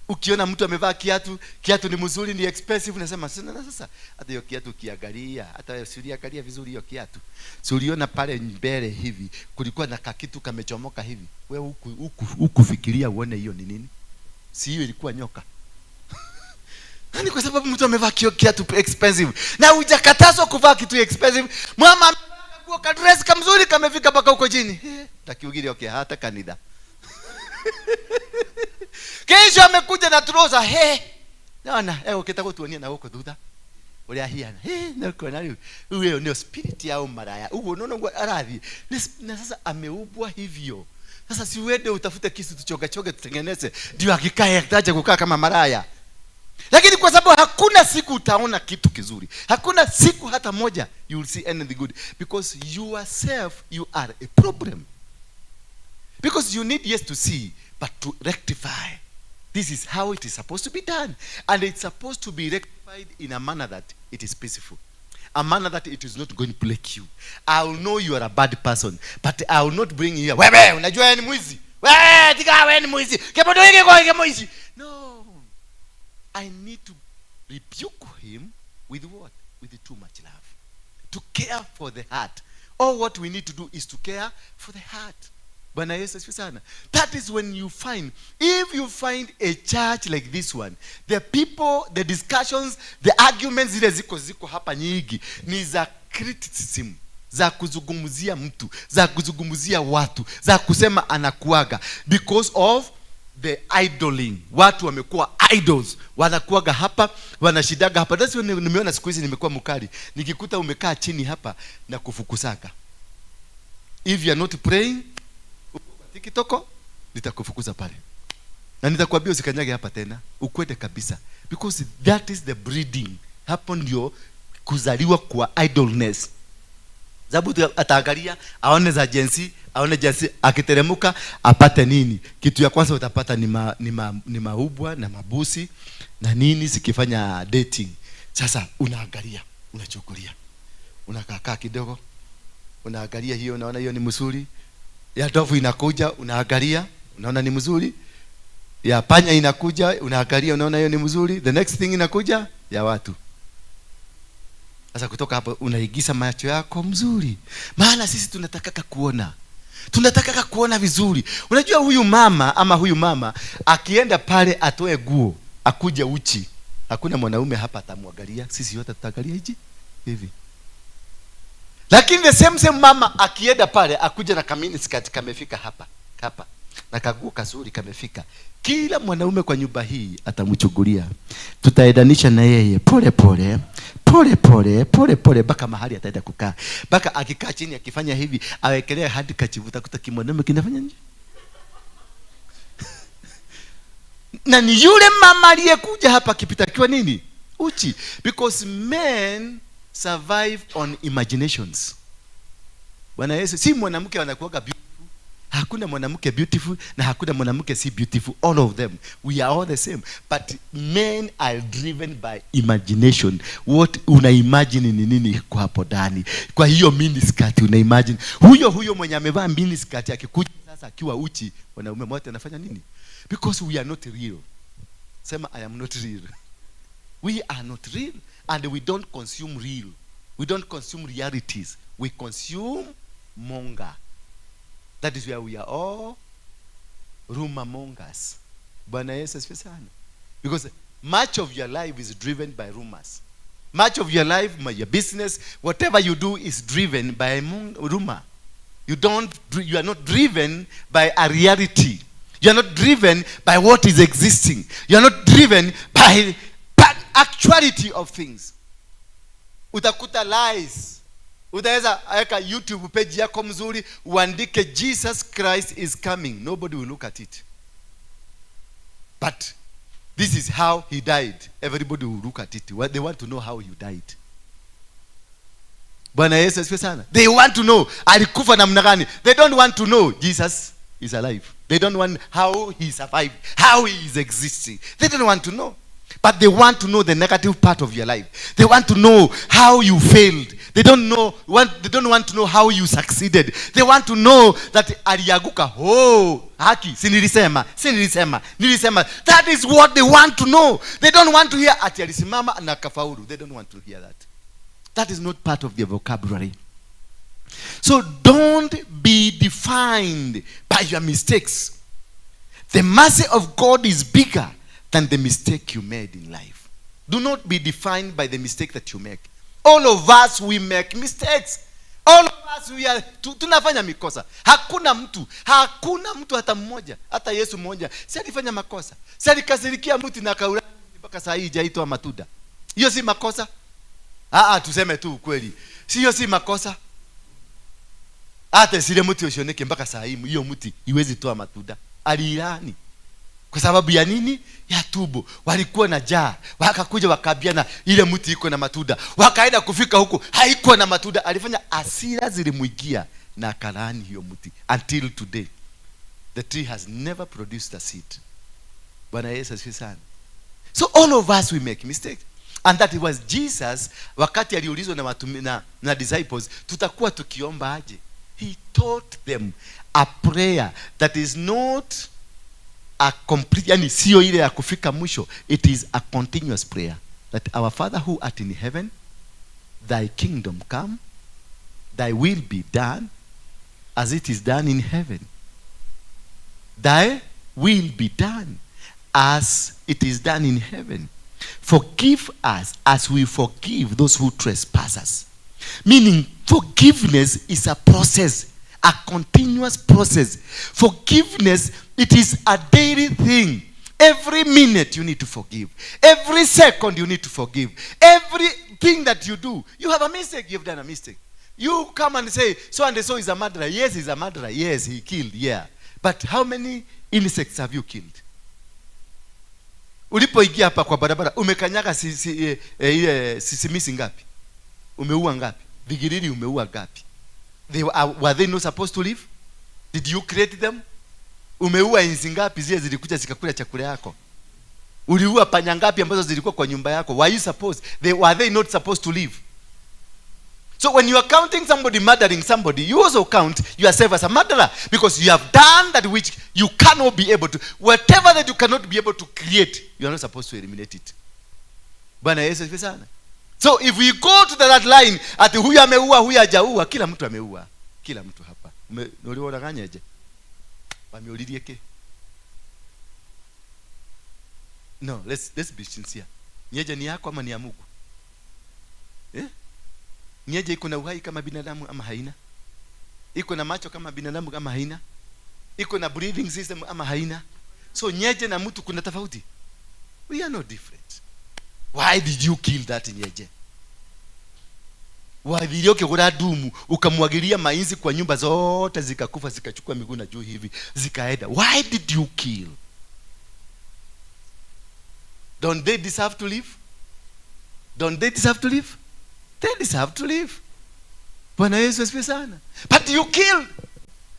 Ukiona mtu amevaa kiatu, kiatu ni mzuri, ni expensive, unasema sasa sasa hata hiyo kiatu ukiangalia, hata usiangalia vizuri hiyo kiatu. Si uliona pale mbele hivi kulikuwa na kakitu kamechomoka hivi. Wewe huku fikiria uone hiyo ni nini? Si hiyo ilikuwa nyoka. Yaani kwa sababu mtu amevaa kiatu expensive. Na hujakatazwa kuvaa kitu expensive. Mama amevaa ka dress kamzuri kamefika mpaka huko chini. Takiugiri okay hata kanida. Kesho amekuja na trouser, he. Naona ukitaka kutuonia na huko thutha. Uria hiana. He, nako na riu. Huyo ndio spirit ya umaraya. Ugo unaona ngo arathi. Na sasa ameubwa hivyo. Sasa si uende utafute kisu tuchoga choge tutengeneze ndio akikae ataje kukaa kama maraya. Lakini kwa sababu hakuna siku utaona kitu kizuri. Hakuna siku hata moja you will see anything good, because yourself you are a problem. Because you need, yes, to see, but to rectify. This is how it is supposed to be done. And it's supposed to be rectified in a manner that it is peaceful. A manner that it is not going to break you. I will know you are a bad person, but I will not bring you here. Wewe, unajua wewe ni mwizi. Wewe, tika wewe ni mwizi. Kepodo hiki kwa hiki mwizi. No. I need to rebuke him with what? with too much love. To care for the heart. All what we need to do is to care for the heart. Bwana Yesu asifiwe sana. That is when you find, if you find a church like this one, the people, the discussions, the arguments zile ziko hapa nyingi ni za criticism, za kuzungumzia mtu, za kuzungumzia watu, za kusema anakuaga because of the idling. Watu wamekuwa idols, wanakuaga hapa, wanashidaga hapa. That's when nimeona siku hizi nimekuwa mkali, nikikuta umekaa chini hapa na kufukusaga. If you are not praying, TikTok, nitakufukuza pale na nitakwambia usikanyage hapa tena, ukwende kabisa, because that is the breeding. Hapo ndio kuzaliwa kwa idleness. Sababu ataangalia aone za jensi, aone jensi akiteremuka apate nini. Kitu ya kwanza utapata ni maubwa na mabusi na nini zikifanya dating. Sasa unaangalia, unachukulia, unakaa kidogo, unaangalia hiyo, unaona hiyo ni mzuri. Ya ndovu inakuja, unaangalia, unaona ni mzuri. Ya panya inakuja, unaangalia, unaona hiyo ni mzuri. The next thing inakuja ya watu. Sasa kutoka hapo unaigiza macho yako mzuri. Maana sisi tunatakaka kuona. Tunatakaka kuona vizuri. Unajua huyu mama ama huyu mama akienda pale atoe guo, akuje uchi. Hakuna mwanaume hapa atamwangalia. Sisi wote tutaangalia hivi hivi. Lakini the same mama akienda pale akuja na kamini skirt kamefika hapa, hapa. Na kaguo kazuri kamefika. Kila mwanaume kwa nyumba hii atamchukulia. Tutaendanisha na yeye pole pole, pole pole, pole pole mpaka mahali ataenda kukaa. Mpaka akikaa chini akifanya hivi, awekelea hadi kachivuta kuta kimwanaume kinafanya nini? Na ni yule mama aliyekuja hapa akipita akiwa nini? Uchi. Because men survive on imaginations. Bwana Yesu, si mwanamke anakuwaga beautiful. Hakuna mwanamke beautiful na hakuna mwanamke si beautiful. All of them. We are all the same. But men are driven by imagination. What una imagine ni nini kwa hapo ndani? Kwa hiyo miniskirt una imagine. Huyo mwenye amevaa miniskirt akikuja sasa akiwa uchi, wanaume wote anafanya nini? Because we are not real. Sema I am not real. We are not real and we don't consume real. We don't consume realities. We consume monger. That is where we are all rumor mongers. Bwana Yesu asifiwe sana. Because much of your life is driven by rumors. Much of your life, your business, whatever you do is driven by rumor. You are not driven by a reality. You are not driven by what is existing. You are not driven by actuality of things. Utakuta lies. Utaweza weka YouTube page yako mzuri, uandike Jesus Christ is coming. Nobody will look at it. But this is how he died. Everybody will look at it. They want to know how you died. Bwana Yesu asifiwe sana. They want to know alikufa namna gani. They don't want to know Jesus is alive. They don't want how he survived, how he is existing. They don't want to know. But they want to know the negative part of your life. They want to know how you failed. They don't want to know how you succeeded. They want to know that alianguka. Oh, haki, si nilisema. That is what they want to know. They don't want to hear ati alisimama na kafaulu. They don't want to hear that. That is not part of their vocabulary. So don't be defined by your mistakes. The mercy of God is bigger than the mistake you made in life. Do not be defined by the mistake that you make. All of us, we make mistakes. All of us, we are tunafanya mikosa. Hakuna mtu hata mmoja, hata Yesu mmoja si alifanya makosa. Si alikasirikia mti na kaula mpaka saa hii hajaitoa matunda. Hiyo si makosa? Tuseme tu ukweli. Hiyo si makosa. Hata sile mti usioneke mpaka saa hii hiyo mti iwezi toa matunda. Aliilani. Kwa sababu ya nini? Ya tubo. Walikuwa na njaa. Wakakuja wakaambiana ile mti iko na matunda. Wakaenda kufika huko haikuwa na matunda. Alifanya hasira zilimuingia na akalaani hiyo mti. Until today the tree has never produced a seed. Bwana Yesu asifiwe sana. So all of us, we make mistakes. And that it was Jesus wakati aliulizwa na disciples, tutakuwa tukiomba aje? He taught them a prayer that is not a complete, yani sio ile ya kufika mwisho. It is a continuous prayer. That our Father who art in heaven, Thy kingdom come, thy will be done as it is done in heaven. Thy will be done as it is done in heaven. Forgive us as we forgive those who trespass us. Meaning, forgiveness is a process, a continuous process. Forgiveness, it is a daily thing. Every minute you need to forgive. Every second you need to forgive. Everything that you do, you have a mistake, you've done a mistake. You come and say, so and so is a murderer. Yes, he's a murderer. Yes, he killed, yeah. But how many insects have you killed? Ulipoingia hapa kwa barabara, umekanyaga sisimizi ngapi? Umeua ngapi? Vigiriri umeua ngapi? Were they not supposed to live? Did you create them? Umeua inzi ngapi zile zilikuja zikakula chakula yako? Uliua panya ngapi ambazo zilikuwa kwa nyumba yako? Were you supposed? Were they not supposed to live? So when you are counting somebody murdering somebody, you also count yourself as a murderer, because you have done that which you cannot be able to. Whatever that you cannot be able to create, you are not supposed to eliminate it. Bwana Yesu asifiwe sana. So if we go to that line, ati huyu ameua, huyu hajaua, kila mtu ameua. Kila mtu hapa. Uliona? Wameulilie ke? No, let's be sincere. Nyeje ni yako ama ni ya Mungu? Eh? Nyeje iko na uhai kama binadamu ama haina? Iko na macho kama binadamu ama haina? Iko na breathing system ama haina? So nyeje na mtu kuna tofauti? We are no different. Why did you kill that nyeje? Wadhirio ukigura dumu ukamwagilia mainzi kwa nyumba zote zikakufa, zikachukua miguu na juu hivi zikaenda. Why did you kill? Don't they deserve to live? Don't they deserve to live? They deserve to live. Bwana Yesu asifiwe sana. But you killed.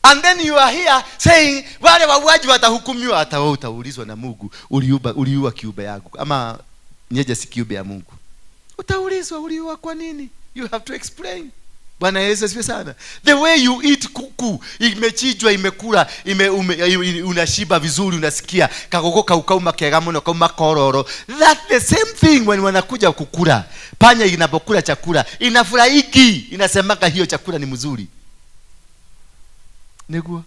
And then you are here saying wale wauaji watahukumiwa. Hata wewe utaulizwa na Mungu, uliua kiumbe yangu ama nyeje si kiumbe ya Mungu? Utaulizwa uliua kwa nini? You have to explain. Bwana Yesu asifiwe sana. The way you eat kuku, imechinjwa, imekula, unashiba vizuri, unasikia kagoko kaukauma kega muno, kauma kororo. That the same thing when wanakuja kukula. Panya inapokula chakula, inafurahiki, inasemaka hiyo chakula ni mzuri. Neguo.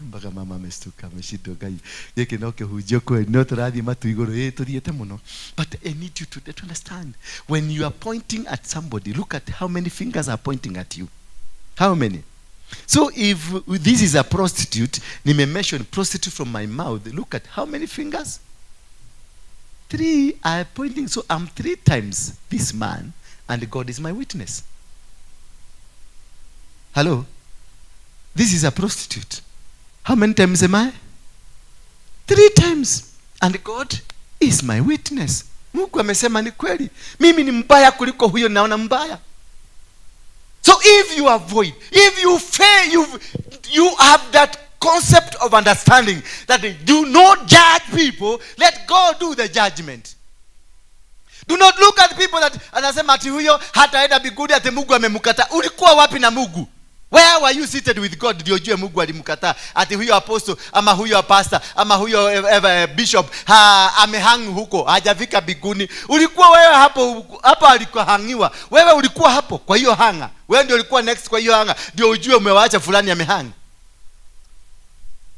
Mpaka mama amestuka, ameshindwa Ngai. Gĩkĩ no kĩhunjio kweli, no tũrathiĩ matu igũrũ, ĩ tũthiĩte mũno. But I need you to understand, when you are pointing at somebody, look at how many fingers are pointing at you. How many? So if this is a prostitute, nime mention prostitute from my mouth, look at how many fingers? 3 are pointing. So I'm 3 times this man, and God is my witness. Hello? This is a prostitute. How many times am I? 3 times. And God is my witness. Mungu amesema ni kweli. Mimi ni mbaya kuliko huyo naona mbaya. So if you avoid, if you fail, you have that concept of understanding that they do not judge people, let God do the judgment. Do not look at people that anasema ati huyo hataenda mbinguni ati Mungu amemkataa. Ulikuwa wapi na Mungu? Where were you seated with God? Ndio ujue Mungu alimkataa. Ati huyo apostle ama huyo pastor ama huyo bishop amehang huko, hajafika mbinguni. Ulikuwa wewe hapo, hapo alikuwa hangiwa. Wewe ulikuwa hapo kwa hiyo hanga. Wewe ndio ulikuwa next kwa hiyo hanga. Ndio ujue umewaacha fulani amehang.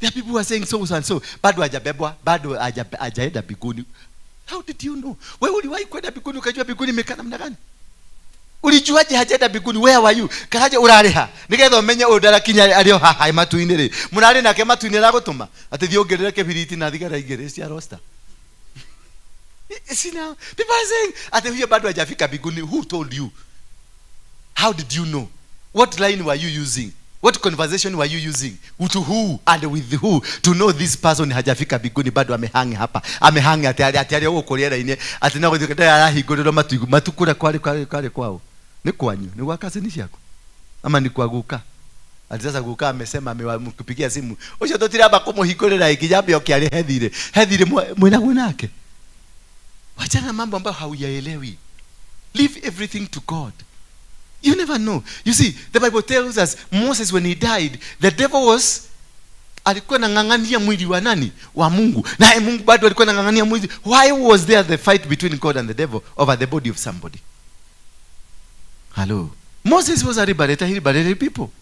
There are people who are saying so and so, bado hajabebwa, bado hajaenda mbinguni. How did you know? Wewe uliwahi kwenda mbinguni ukajua mbinguni imekaa namna gani? Ulijuaje hajaenda mbinguni? Where were you? Karaje urariha nigetha umenye undarakinya ario haha matu-inĩ rĩ mũrarĩ nake matu-inĩ ragũtũma atĩ thiĩ ongerere kĩbiriti na thigara igĩrĩ cia rosta. See now, people are saying ati huyo bado hajafika mbinguni. Who told you? How did you know? What line were you using? What conversation were you using? To who and with who to know this person hajafika mbinguni bado amehang hapa. Amehang ati ati huko rĩera-inĩ ati no gũthiĩ arahingũrĩrwo matu matukura kwari kwari kwari kwao. Ni kwanyu, ni kwa kasini ciaku ama ni kwa guka? Ati sasa guka amesema amemkupigia simu. Ucio tutiramba kumuhingũrĩra ĩngĩ oke arĩ hethire. Hethire mwena nake. Wachana mambo ambayo hauyaelewi. Leave everything to God. You never know. You see, the Bible tells us Moses, when he died, the devil was alikuwa anang'ang'ania mwili wa nani? Wa Mungu. Na Mungu bado alikuwa anang'ang'ania mwili. Why was there the fight between God and the devil over the body of somebody? Hello. Moses was a liberator. He liberated people.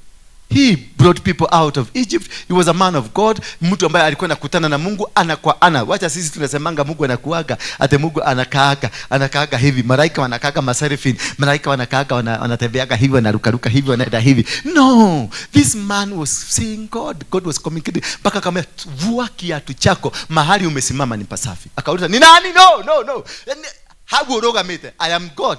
He brought people out of Egypt. He was a man of God. Mtu ambaye alikuwa anakutana na Mungu ana kwa ana. Wacha sisi tunasemanga Mungu anakuaga, ate Mungu anakaaga, anakaaga hivi. Malaika wanakaaga maserafin, malaika wanakaaga wanatembeaga hivi, wanarukaruka hivi, wanaenda hivi. No, this man was seeing God. God was communicating. Mpaka kama vua kiatu chako, mahali umesimama ni pasafi. Akauliza, ni nani? No, no, no. Hau urugamite. I am God.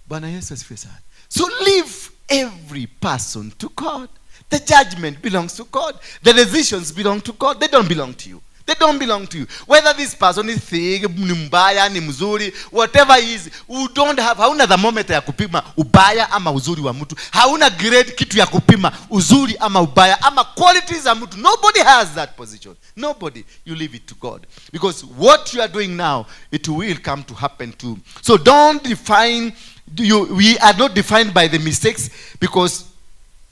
Bwana Yesu asifiwe sana. So leave every person to God. The judgment belongs to God. The decisions belong to God. They don't belong to you. They don't belong to you. Whether this person is thick, ni mbaya, ni mzuri, whatever he is, you don't have, hauna thermometer ya kupima ubaya ama uzuri wa mtu. Hauna grade kitu ya kupima uzuri ama ubaya ama qualities za mtu. Nobody has that position. Nobody. You leave it to God. Because what you are doing now, it will come to happen too. So don't define, you, we are not defined by the mistakes, because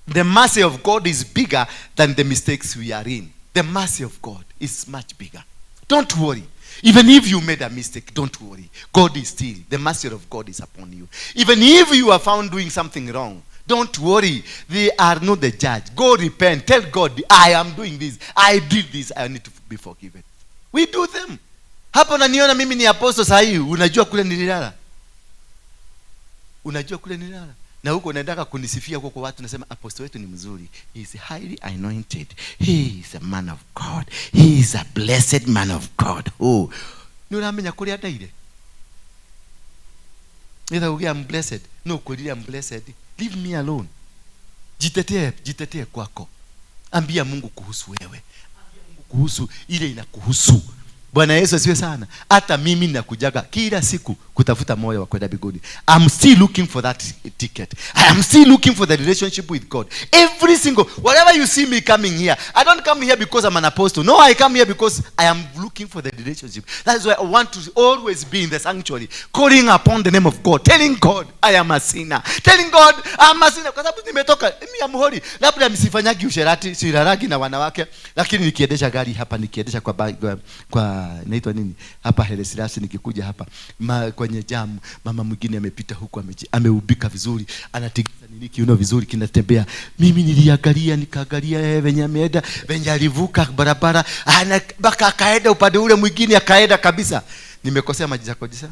the mercy of God is bigger than the mistakes we are in. The mercy of God is much bigger. Don't worry. Even if you made a mistake, don't worry. God is still, the mercy of God is upon you. Even if you are found doing something wrong, don't worry. They are not the judge. Go repent. Tell God, I am doing this. I did this. I need to be forgiven. We do them. Hapo naniona mimi ni apostle sahi, unajua kule nililala. Unajua kule nililala. Na huko unaendaka kunisifia huko kwa watu, nasema apostle wetu ni mzuri. He is highly anointed. He is a man of God. He is a blessed man of God. Oh. Ni uramenya kuri andaire? Either we am blessed. No, kuri am blessed. Leave me alone. Jitetee, jitetee kwako. Ambia Mungu kuhusu wewe. Ambia Mungu kuhusu ile inakuhusu. Bwana Yesu asifiwe sana. Hata mimi ninakujaga kila siku kutafuta moyo wa kwenda mbinguni. I'm still looking for that ticket. I am still looking for the relationship with God. Every single, whatever you see me coming here, I don't come here because I'm an apostle. No, I come here because I am looking for the relationship. That's why I want to always be in the sanctuary, calling upon the name of God, telling God I am a sinner, telling God I'm a sinner. Kwa sababu nimetoka, mimi am holy. Labda msifanyagi usherati, silaragi na wanawake, lakini nikiendesha gari hapa, nikiendesha kwa naitwa nini hapa Haile Selassie, nikikuja hapa kwenye jamu, mama mwingine amepita huku, ameubika vizuri, anatikisa nini kiuno vizuri, kinatembea. Mimi niliangalia, nikaangalia venye ameenda, venye alivuka barabara, mpaka akaenda upande ule mwingine, akaenda kabisa. Nimekosea maji za kodisa?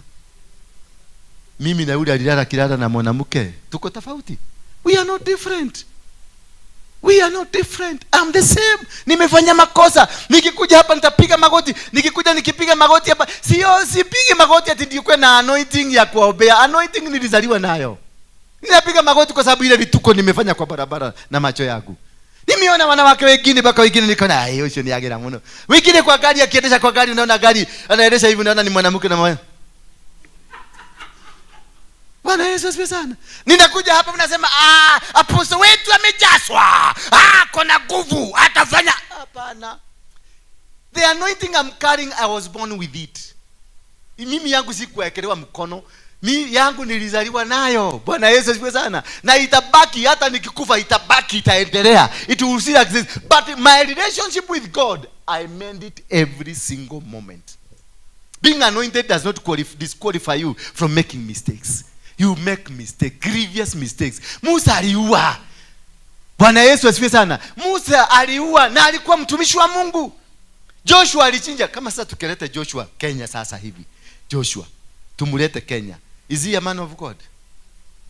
Mimi na yule alilala kilala na mwanamke, tuko tofauti. We are not different. We are not different. I'm the same. Nimefanya makosa. Nikikuja hapa nitapiga magoti. Nikikuja nikipiga magoti hapa, sio sipigi magoti ati nikuwe na anointing ya kuombea. Anointing nilizaliwa nayo. Ninapiga magoti kwa sababu ile vituko nimefanya kwa barabara na macho yangu. Nimeona wanawake wengine mpaka wengine nikaona, ai, hiyo ni agera mno. Wengine kwa gari, akiendesha kwa gari unaona gari anaendesha hivi, unaona ni mwanamke na mwana. Bwana Yesu asifiwe sana. Ninakuja hapa mnasema, apostle wetu amejaswa. Kuna nguvu, atafanya. Hapana. The anointing I'm carrying, I was born with it. Mimi yangu sikuwekelewa mkono. Mi yangu nilizaliwa nayo. Bwana Yesu asifiwe sana. Na itabaki, hata nikikufa itabaki, itaendelea. It will still exist. But my relationship with God, I mend it every single moment. Being anointed does not disqualify you from making mistakes. You make mistakes, grievous mistakes. Musa aliua. Bwana Yesu asifiwe sana. Musa aliua na alikuwa mtumishi wa Mungu. Joshua alichinja. Kama sasa tukileta Joshua Kenya sasa hivi. Joshua tumulete Kenya. Is he a man of God?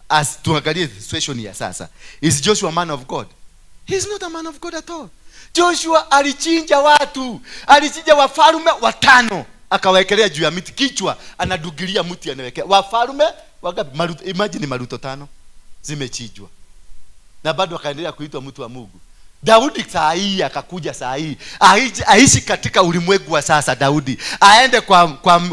As tuangalie situation ya sasa. Is Joshua a man of God? He is not a man of God at all. Joshua alichinja watu. Alichinja wafalme 5. Akawaekelea juu ya miti, kichwa anadugilia mti anawekea. Wafalme wangapi? Maruto, imagine maruto 5 zimechinjwa. Na bado akaendelea kuitwa mtu wa Mungu. Daudi saa hii akakuja saa hii. Aishi katika ulimwengu wa sasa Daudi. Aende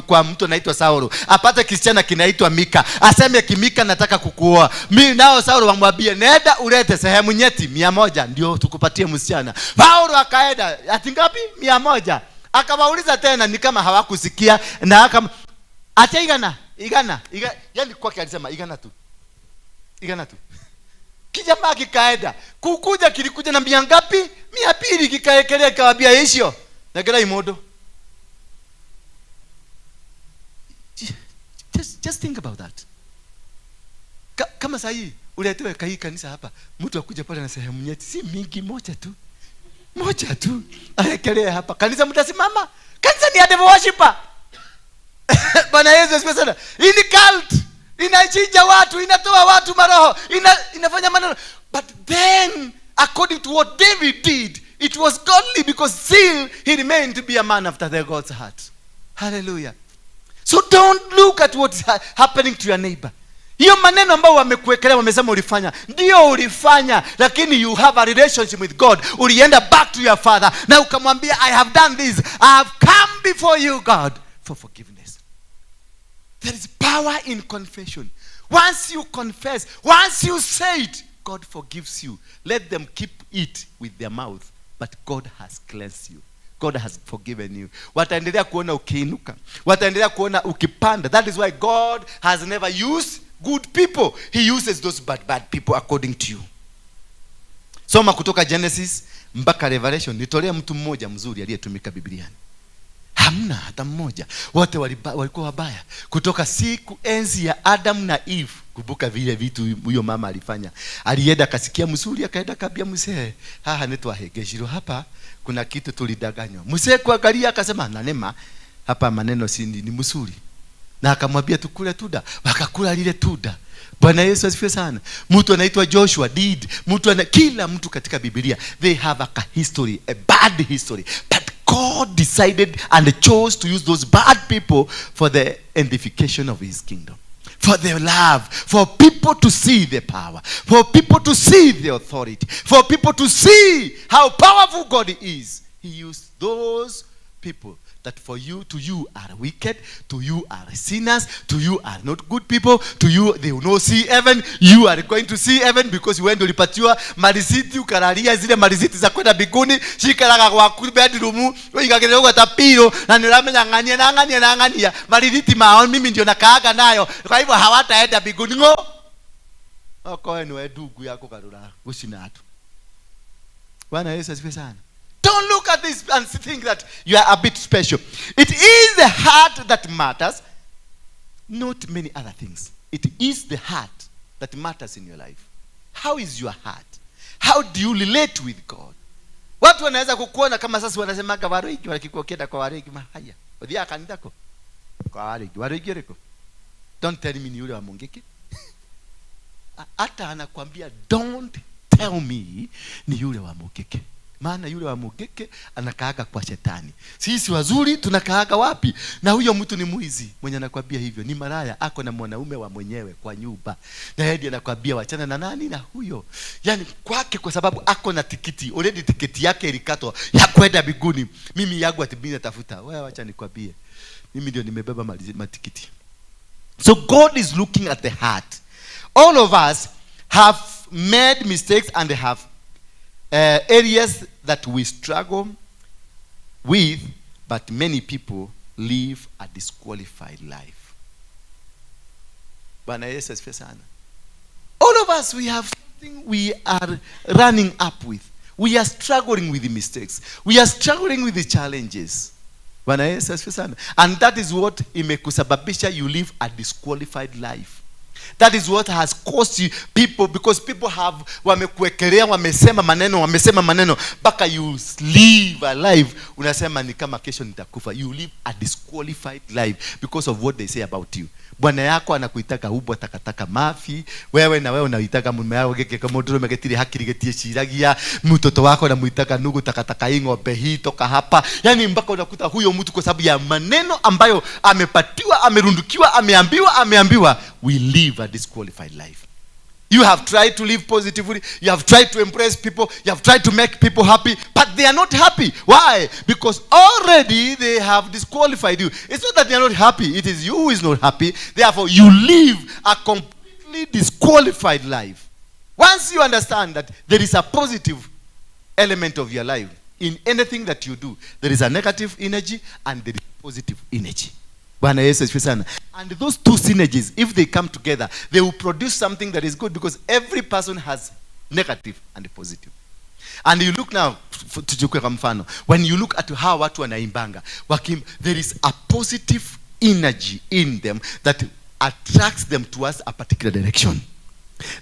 kwa mtu anaitwa Saulo. Apate kisichana kinaitwa Mika. Aseme Kimika nataka kukuoa. Mimi nao Saulo wamwambie nenda ulete sehemu nyeti 100 ndio tukupatie msichana. Paulo akaenda ati ngapi? 100. Akawauliza tena ni kama hawakusikia na acha igana, igana, igana, yani kwake alisema igana tu. Igana tu. Kijamaa kikaenda. Kukuja kilikuja na mia ngapi? 200 kikaekelea kikawaambia hisho. Na kila imodo. Just think about that. Kama sahii uletewe kai kanisa hapa, mtu akuja pale na sehemu nyeti, si mingi, moja tu, moja tu awekelee hapa kanisa, mtasimama. Kanisa ni ya devil worshiper. Bwana Yesu asifiwe sana. Hii ni cult, inachinja watu, inatoa watu maroho, inafanya maneno. But then according to what David did, it was godly because still he remained to be a man after the God's heart. Hallelujah. So don't look at what's happening to your neighbor. Hiyo maneno ambayo wamekuwekelea, wamesema ulifanya, ndio ulifanya, lakini you have a relationship with God. Ulienda back to your father na ukamwambia, "I have done this. I have come before you, God, for forgiveness." There is power in confession. Once you confess, once you say it, God forgives you. Let them keep it with their mouth, but God has cleansed you. God has forgiven you. Wataendelea kuona ukiinuka, wataendelea kuona ukipanda. That is why God has never used good people. He uses those bad, bad people according to you. Soma kutoka Genesis mpaka Revelation, nitolee mtu mmoja mzuri aliyetumika Bibliani. Hamna hata mmoja. Wote walikuwa wabaya kutoka siku enzi ya Adam na Eve. Kumbuka vile vitu huyo mama alifanya. Alienda akasikia mzuri, akaenda akambia mzee, "Haha nitwahengecirwo hapa, kuna kitu tulidanganywa." Mzee kuangalia akasema, "Nanema hapa maneno si ni mzuri," na akamwambia, "Tukule tunda." Wakakula lile tunda. Bwana Yesu asifiwe sana. Mtu anaitwa Joshua did mtu ana, kila mtu katika Biblia, they have a history, a bad history, but God decided and chose to use those bad people for the edification of his kingdom, for the love, for people to see the power, for people to see the authority, for people to see how powerful God is. He used those people that for you, to you are wicked, to you are sinners, to you are not good people, to you they will not see heaven. You are going to see heaven because wewe ndio ulipatiwa marisiti, ukalalia zile marisiti za kwenda mbinguni, cikaraga gwaku bedroom, uigagĩrĩra ũguo ta pillow, na nĩ ũramenya ng'ania na ng'ania na ng'ania marithiti mao mimi ndio nakaaga nayo, kwa hivyo hawataenda mbinguni ng'o. Okoe niwe ndungu ya kũgarũra gũcina andũ. Bwana Yesu asifiwe sana. Don't look at this and think that you are a bit special. It is the heart that matters, not many other things. It is the heart that matters in your life. How is your heart? How do you relate with God? Watu wanaweza kukuona kama sasa wanasemaga Waruingi, wakikuwa ukienda kwa Waruingi mahaya. Uthia kanitha ko? Kwa Waruingi. Waruingi riko? Don't tell me ni yule wa Mungiki. Hata anakuambia, "Don't tell me ni yule wa Mungiki." Maana yule wa Mungiki anakaaga kwa shetani. Sisi wazuri tunakaaga wapi? Na huyo mtu ni mwizi mwenye anakwambia hivyo, ni maraya, ako na mwanaume wa mwenyewe kwa nyumba. Na yeye ndiye anakwambia wachana na nani, na huyo. Yaani kwake, kwa sababu ako na tikiti, already tikiti yake ilikatwa ya kwenda mbinguni. Mimi yangu ati mimi natafuta. Wewe wacha nikwambie. Mimi ndio nimebeba matikiti. So God is looking at the heart. All of us have made mistakes and have areas that we struggle with, but many people live a disqualified life. Bwana Yesu asifiwe sana. All of us, we have something we are running up with. We are struggling with the mistakes. We are struggling with the challenges. Bwana Yesu asifiwe sana. And that is what imekusababisha you live a disqualified life. That is what has caused you people, because people have wamekuwekelea, wamesema maneno, wamesema maneno mpaka you live a life unasema ni kama kesho nitakufa. You live a disqualified life because of what they say about you. Bwana yako anakuitaka ubwa, takataka, mafi. Wewe na wewe unaitaka mume wako geke kama mũndũrũme gĩtirĩ hakiri gĩtiĩciragia. Mtoto wako anamuitaka nugu, takataka, hii ng'ombe hii, toka hapa. Yani mpaka unakuta huyo mtu, kwa sababu ya maneno ambayo amepatiwa, amerundukiwa, ameambiwa, ameambiwa, we live a disqualified life. You have tried to live positively. You have tried to impress people. You have tried to make people happy, but they are not happy. Why? Because already they have disqualified you. It's not that they are not happy. It is you who is not happy. Therefore, you live a completely disqualified life. Once you understand that there is a positive element of your life in anything that you do, there is a negative energy and there is positive energy. Bwana Yesu asifiwe sana. And those two synergies, if they come together, they will produce something that is good, because every person has negative and positive. And you look now, tuchukue kwa mfano, when you look at how watu wanaimbanga, there is a positive energy in them that attracts them towards a particular direction.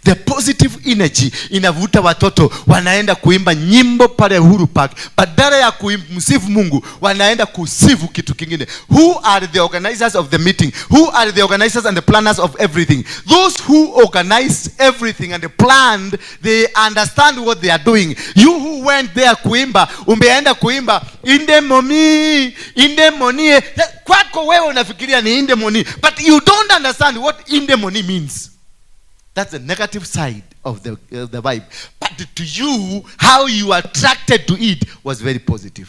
The positive energy inavuta watoto, wanaenda kuimba nyimbo pale Uhuru Park. Badala ya kumsifu Mungu, wanaenda kusifu kitu kingine. Who are the organizers of the meeting? Who are the organizers and the planners of everything? Those who organized everything and planned, they understand what they are doing. You who went there kuimba, umeenda kuimba indemomi, indemonie. Kwako wewe unafikiria ni indemoni, but you don't understand what indemoni means. That's the negative side of the vibe. But to you, how you attracted to it was very positive.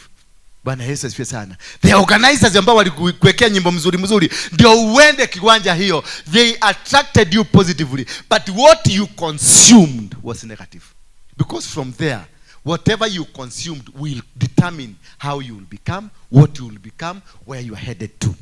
Bwana Yesu asifiwe sana. The organizers ambao walikuwekea nyimbo mzuri mzuri ndio uende kiwanja hiyo, they attracted you positively, but what you consumed was negative. Because from there, whatever you consumed will determine how you will become, what you will become, where you are headed to.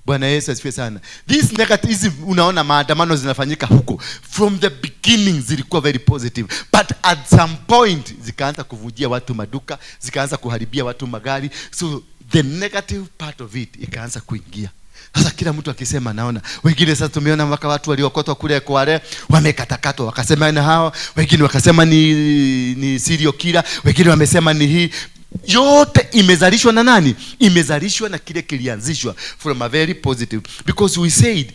Bwana Yesu asifiwe sana. This negative, hizi unaona maandamano zinafanyika huko, from the beginning zilikuwa very positive, but at some point zikaanza kuvujia watu maduka, zikaanza kuharibia watu magari, so the negative part of it ikaanza kuingia. Sasa kila mtu akisema, naona wengine sasa tumeona mpaka watu waliokotwa kule Kwale wamekatakatwa, wakasema na hao, wengine wakasema ni serial killer, wengine wamesema ni hii. Yote imezalishwa na nani? Imezalishwa na kile kilianzishwa from a very positive, because we said,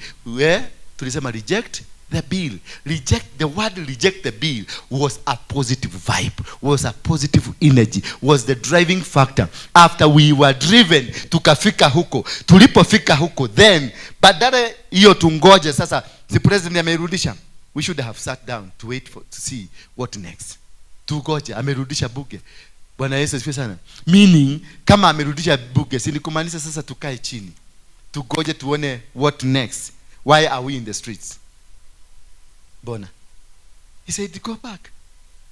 tulisema reject the bill. Reject the word, reject the bill was a positive vibe, was a positive energy, was the driving factor. After we were driven, tukafika huko. Tulipofika huko, then badala hiyo tungoje sasa, si president amerudisha, we should have sat down to wait for to see what next. Tungoje amerudisha bunge. Bwana Yesu asifiwe sana. Meaning kama amerudisha bunge, si ni kumaanisha sasa tukae chini, tugoje tuone what next. Why are we in the streets? Bona. He said, go back.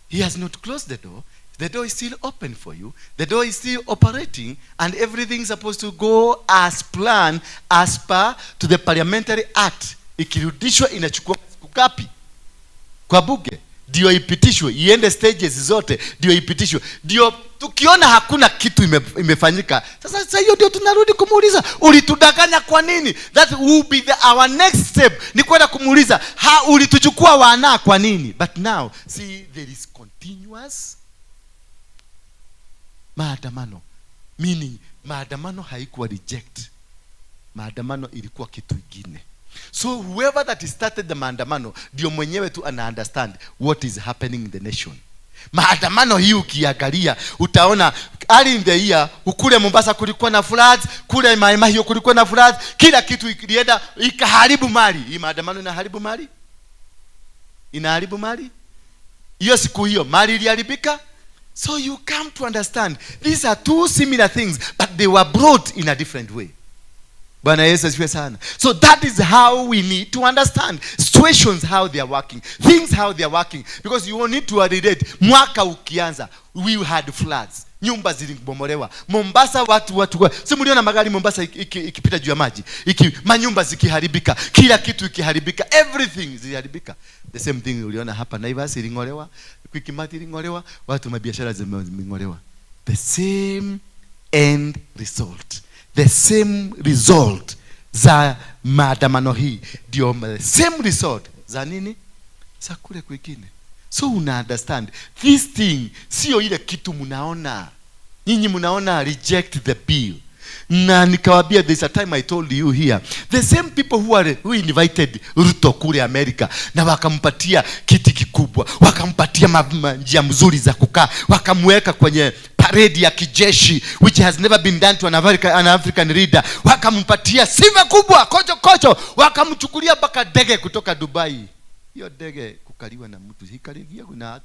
He has not closed the door. The door is still open for you. The door is still operating, and everything is supposed to go as planned, as per to the Parliamentary Act. Ikirudishwa inachukua siku ngapi? Kwa bunge ndio ipitishwe, iende stages zote ndio ipitishwe. Ndio tukiona hakuna kitu imefanyika, sasa hiyo ndio tunarudi kumuuliza, ulitudanganya kwa nini? That will be our next step, ni kwenda kumuuliza, ha, ulituchukua wana kwa nini? But now see, there is continuous maandamano, meaning maandamano haikuwa reject, maandamano ilikuwa kitu kingine. So whoever that started the maandamano ndio mwenyewe tu ana understand what is happening in the nation. Maandamano hii ukiangalia utaona early in the year kule Mombasa kulikuwa na floods, kule Mai Mahiu kulikuwa na floods, kila kitu ilienda ikaharibu mali. Hii maandamano inaharibu mali? Inaharibu mali? Hiyo siku hiyo mali iliharibika. So you come to understand these are two similar things, but they were brought in a different way. Bwana Yesu asifiwe sana. So that is how we need to understand situations, how they are working, things, how they are working, because you need to relate. Mwaka ukianza, we had floods, nyumba zilibomolewa Mombasa, watu si mliona magari Mombasa ikipita juu ya maji, manyumba zikiharibika, kila kitu ikiharibika, everything ziliharibika. The same thing uliona hapa Naivas ilingolewa, Quickmart ilingolewa, watu mabiashara zimengolewa. The same end result. The same result za maandamano hii ndio the same result za nini? Za kule kwingine. So una understand this thing sio ile kitu mnaona. Nyinyi mnaona reject the bill. Na nikawaambia, there's a time I told you here, the same people who invited Ruto kule America na wakampatia kiti kikubwa, wakampatia njia mzuri za kukaa, wakamweka kwenye parade ya kijeshi which has never been done to an African leader, wakampatia sifa kubwa kocho kocho, wakamchukulia mpaka ndege kutoka Dubai. Hiyo ndege kukaliwa na mtu hikaligia, kuna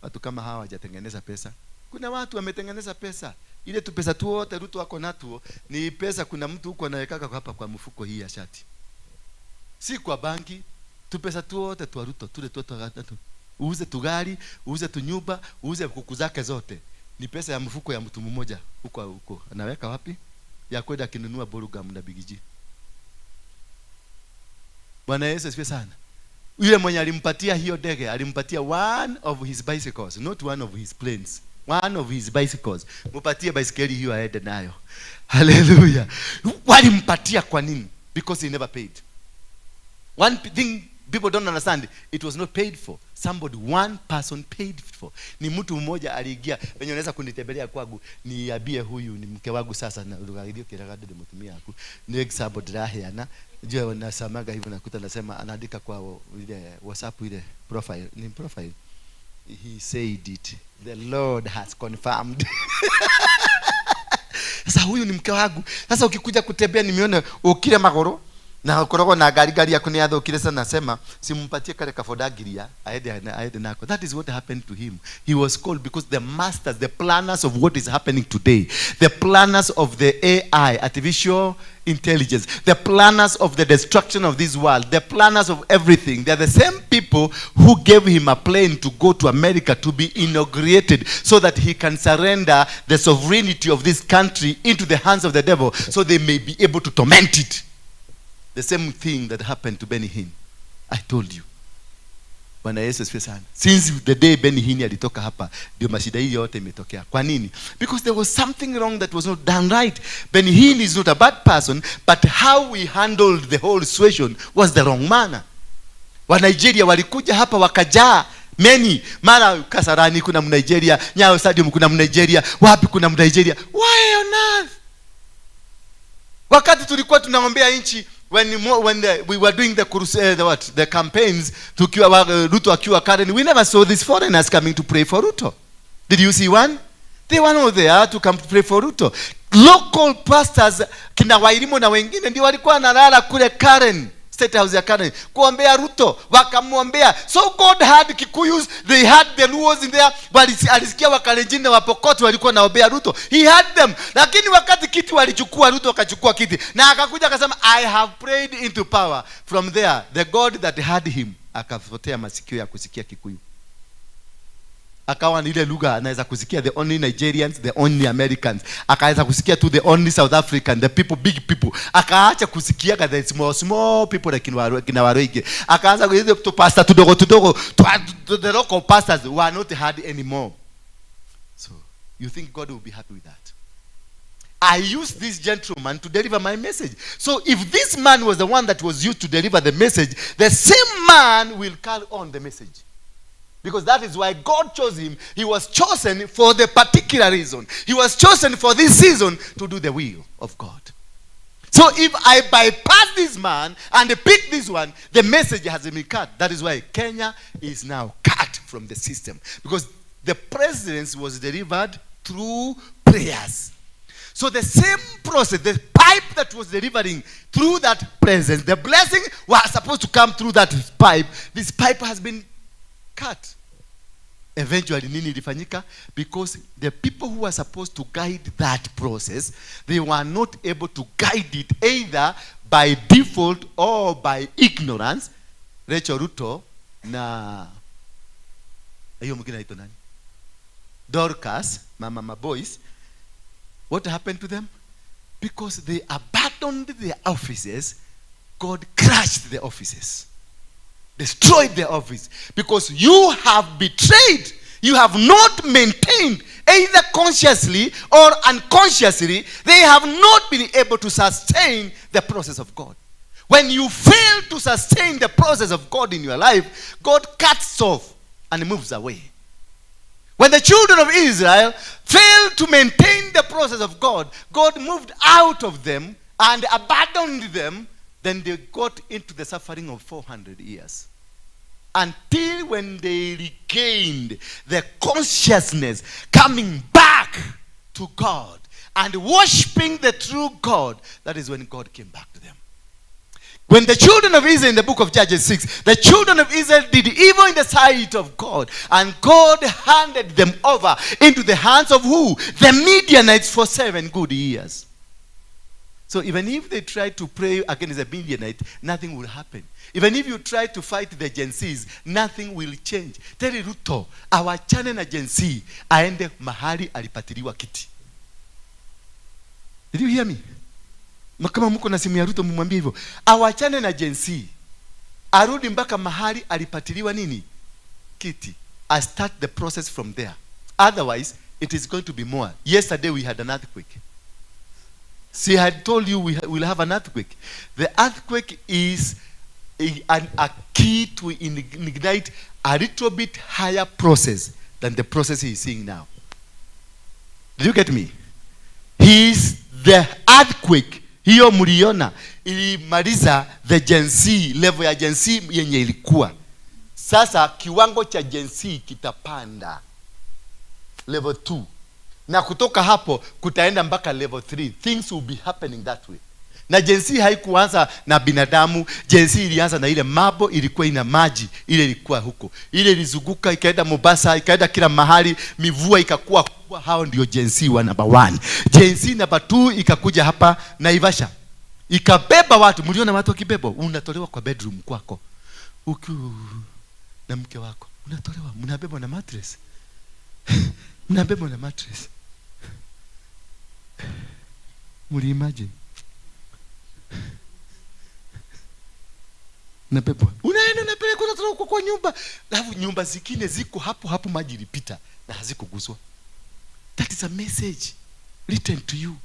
watu kama hawa hawajatengeneza pesa. Kuna watu wametengeneza pesa. Ile tu pesa tu wote Ruto wako natuo ni pesa. Kuna mtu huko anawekaka hapa kwa mfuko hii ya shati, si kwa banki. Tu pesa tu wote tu Ruto tule tu tu, uuze tu gari, uuze tu nyumba, uuze kuku zake zote, ni pesa ya mfuko ya mtu mmoja huko huko. Anaweka wapi? Ya kwenda akinunua Borugam na Bigiji. Bwana Yesu asifiwe sana. Yule mwenye alimpatia hiyo ndege alimpatia one of his bicycles, not one of his planes. One of his bicycles. Mupatie baisikeli hiyo aende nayo. Hallelujah. Walimpatia kwa nini? Because he never paid. One thing People don't understand. It was not paid for. Somebody, one person paid for. Ni mtu mmoja aliingia. Wenye unaweza kunitembelea kwangu, niambie huyu ni mke wangu sasa na ndugagithie ukiraga ndĩ mũtumia waku. Ni example ndĩraheana. Jua nasamaga hivyo nakuta nasema anaandika kwa ile WhatsApp ile profile, ni profile. He said it. The Lord has confirmed. Sasa huyu ni mke wangu. Sasa ukikuja kutembea nimeona ukire magoro na ukoragwo na ngari, ngari yaku nĩ yathũkire. Sasa nasema simpatie kale kaboda aende nako. That is what happened to him. He was called because the masters, the planners of what is happening today, the planners of the AI, artificial intelligence, the planners of the destruction of this world, the planners of everything, they are the same people who gave him a plane to go to America to be inaugurated so that he can surrender the sovereignty of this country into the hands of the devil so they may be able to torment it. The same thing that happened to Benny Hinn. I told you. Bwana Yesu asifiwe sana. Since the day Benny Hinn alitoka hapa, ndio mashida hii yote imetokea. Kwa nini? Because there was something wrong that was not done right. Benny Hinn is not a bad person, but how we handled the whole situation was the wrong manner. Wa Nigeria walikuja hapa wakajaa many. Mara Kasarani kuna Mnigeria, Nyayo Stadium kuna Mnigeria, wapi kuna Mnigeria. Why on earth? Wakati tulikuwa tunaombea nchi, when we were doing the crusade, the what, the campaigns, tukiwa Ruto akiwa Karen, we never saw these foreigners coming to pray for Ruto. Did you see one? They were not there to come to pray for Ruto. Local pastors kina Wairimu na wengine ndio walikuwa wanalala kule Karen, State House ya Karen, kuombea Ruto, wakamwombea. So God had Kikuyus, they had the Luos in there, alisikia Wakalenjin na Wapokot walikuwa naombea Ruto. He had them. Lakini wakati kiti walichukua, Ruto akachukua kiti na akakuja akasema, "I have prayed into power." From there, the God that had him akapotea masikio ya kusikia Kikuyu. Akawa ni ile lugha anaweza kusikia the only Nigerians, the only Americans. Akaweza kusikia tu the only South African, the people, big people. Akaacha kusikia the small small people like kina Waruinge. Akaanza kusikia tu pastor tudogo tudogo, the local pastors were not heard anymore. So you think God will be happy with that? I used this gentleman to deliver my message. So if this man was the one that was used to deliver the message, the same man will carry on the message. Because that is why God chose him. He was chosen for the particular reason. He was chosen for this season to do the will of God. So if I bypass this man and pick this one, the message has been cut. That is why Kenya is now cut from the system. Because the presidency was delivered through prayers. So the same process, the pipe that was delivering through that presence, the blessing was supposed to come through that pipe. This pipe has been cut. Eventually, nini ilifanyika? Because the people who were supposed to guide that process, they were not able to guide it either by default or by ignorance. Rachel Ruto na hiyo mwingine anaitwa nani? Dorcas, mama maboys. What happened to them? Because they abandoned their offices, God crushed the offices, destroyed the office. Because you have betrayed, you have not maintained, either consciously or unconsciously, they have not been able to sustain the process of God. When you fail to sustain the process of God in your life, God cuts off and moves away. When the children of Israel failed to maintain the process of God, God moved out of them and abandoned them. Then they got into the suffering of 400 years. Until when they regained the consciousness, coming back to God and worshiping the true God, that is when God came back to them. When the children of Israel, in the book of Judges 6, the children of Israel did evil in the sight of God, and God handed them over into the hands of who? The Midianites for 7 good years. So even if they try to pray against the Midianite, nothing will happen. Even if you try to fight the Gen Zs, nothing will change. Tell Ruto, awachane na Gen Z, aende mahali alipatiliwa kiti. Did you hear me? Kama mko na simu ya Ruto mumwambie hivyo. Awachane na Gen Z. Arudi mpaka mahali alipatiliwa nini? Kiti. I start the process from there. Otherwise, it is going to be more. Yesterday we had an earthquake. See, I had told you we will have an earthquake. The earthquake is a key to ignite a little bit higher process than the process he is seeing now. Did you get me? He is the earthquake. Hiyo mliona ilimaliza the Gen Z, level ya Gen Z yenye ilikuwa. Sasa kiwango cha Gen Z kitapanda level 2. Na kutoka hapo kutaenda mpaka level 3. Things will be happening that way. Na Gen Z haikuanza na binadamu. Gen Z ilianza na ile mabo ilikuwa ina maji, ile ilikuwa huko. Ile ilizunguka ikaenda Mombasa, ikaenda kila mahali, mivua ikakuwa kubwa. Hao ndio Gen Z wa number 1. Gen Z number 2 ikakuja hapa Naivasha. Ikabeba watu. Mliona watu wakibebwa? Unatolewa kwa bedroom kwako. Ukiwa na mke wako, unatolewa, mnabebwa na mattress. Mnabebwa na mattress. Muli imagine? Unabebwa. Unaenda unapelekwa, unatolewa kwa nyumba. Alafu nyumba zingine ziko hapo hapo maji ilipita na hazikuguswa. That is a message written to you.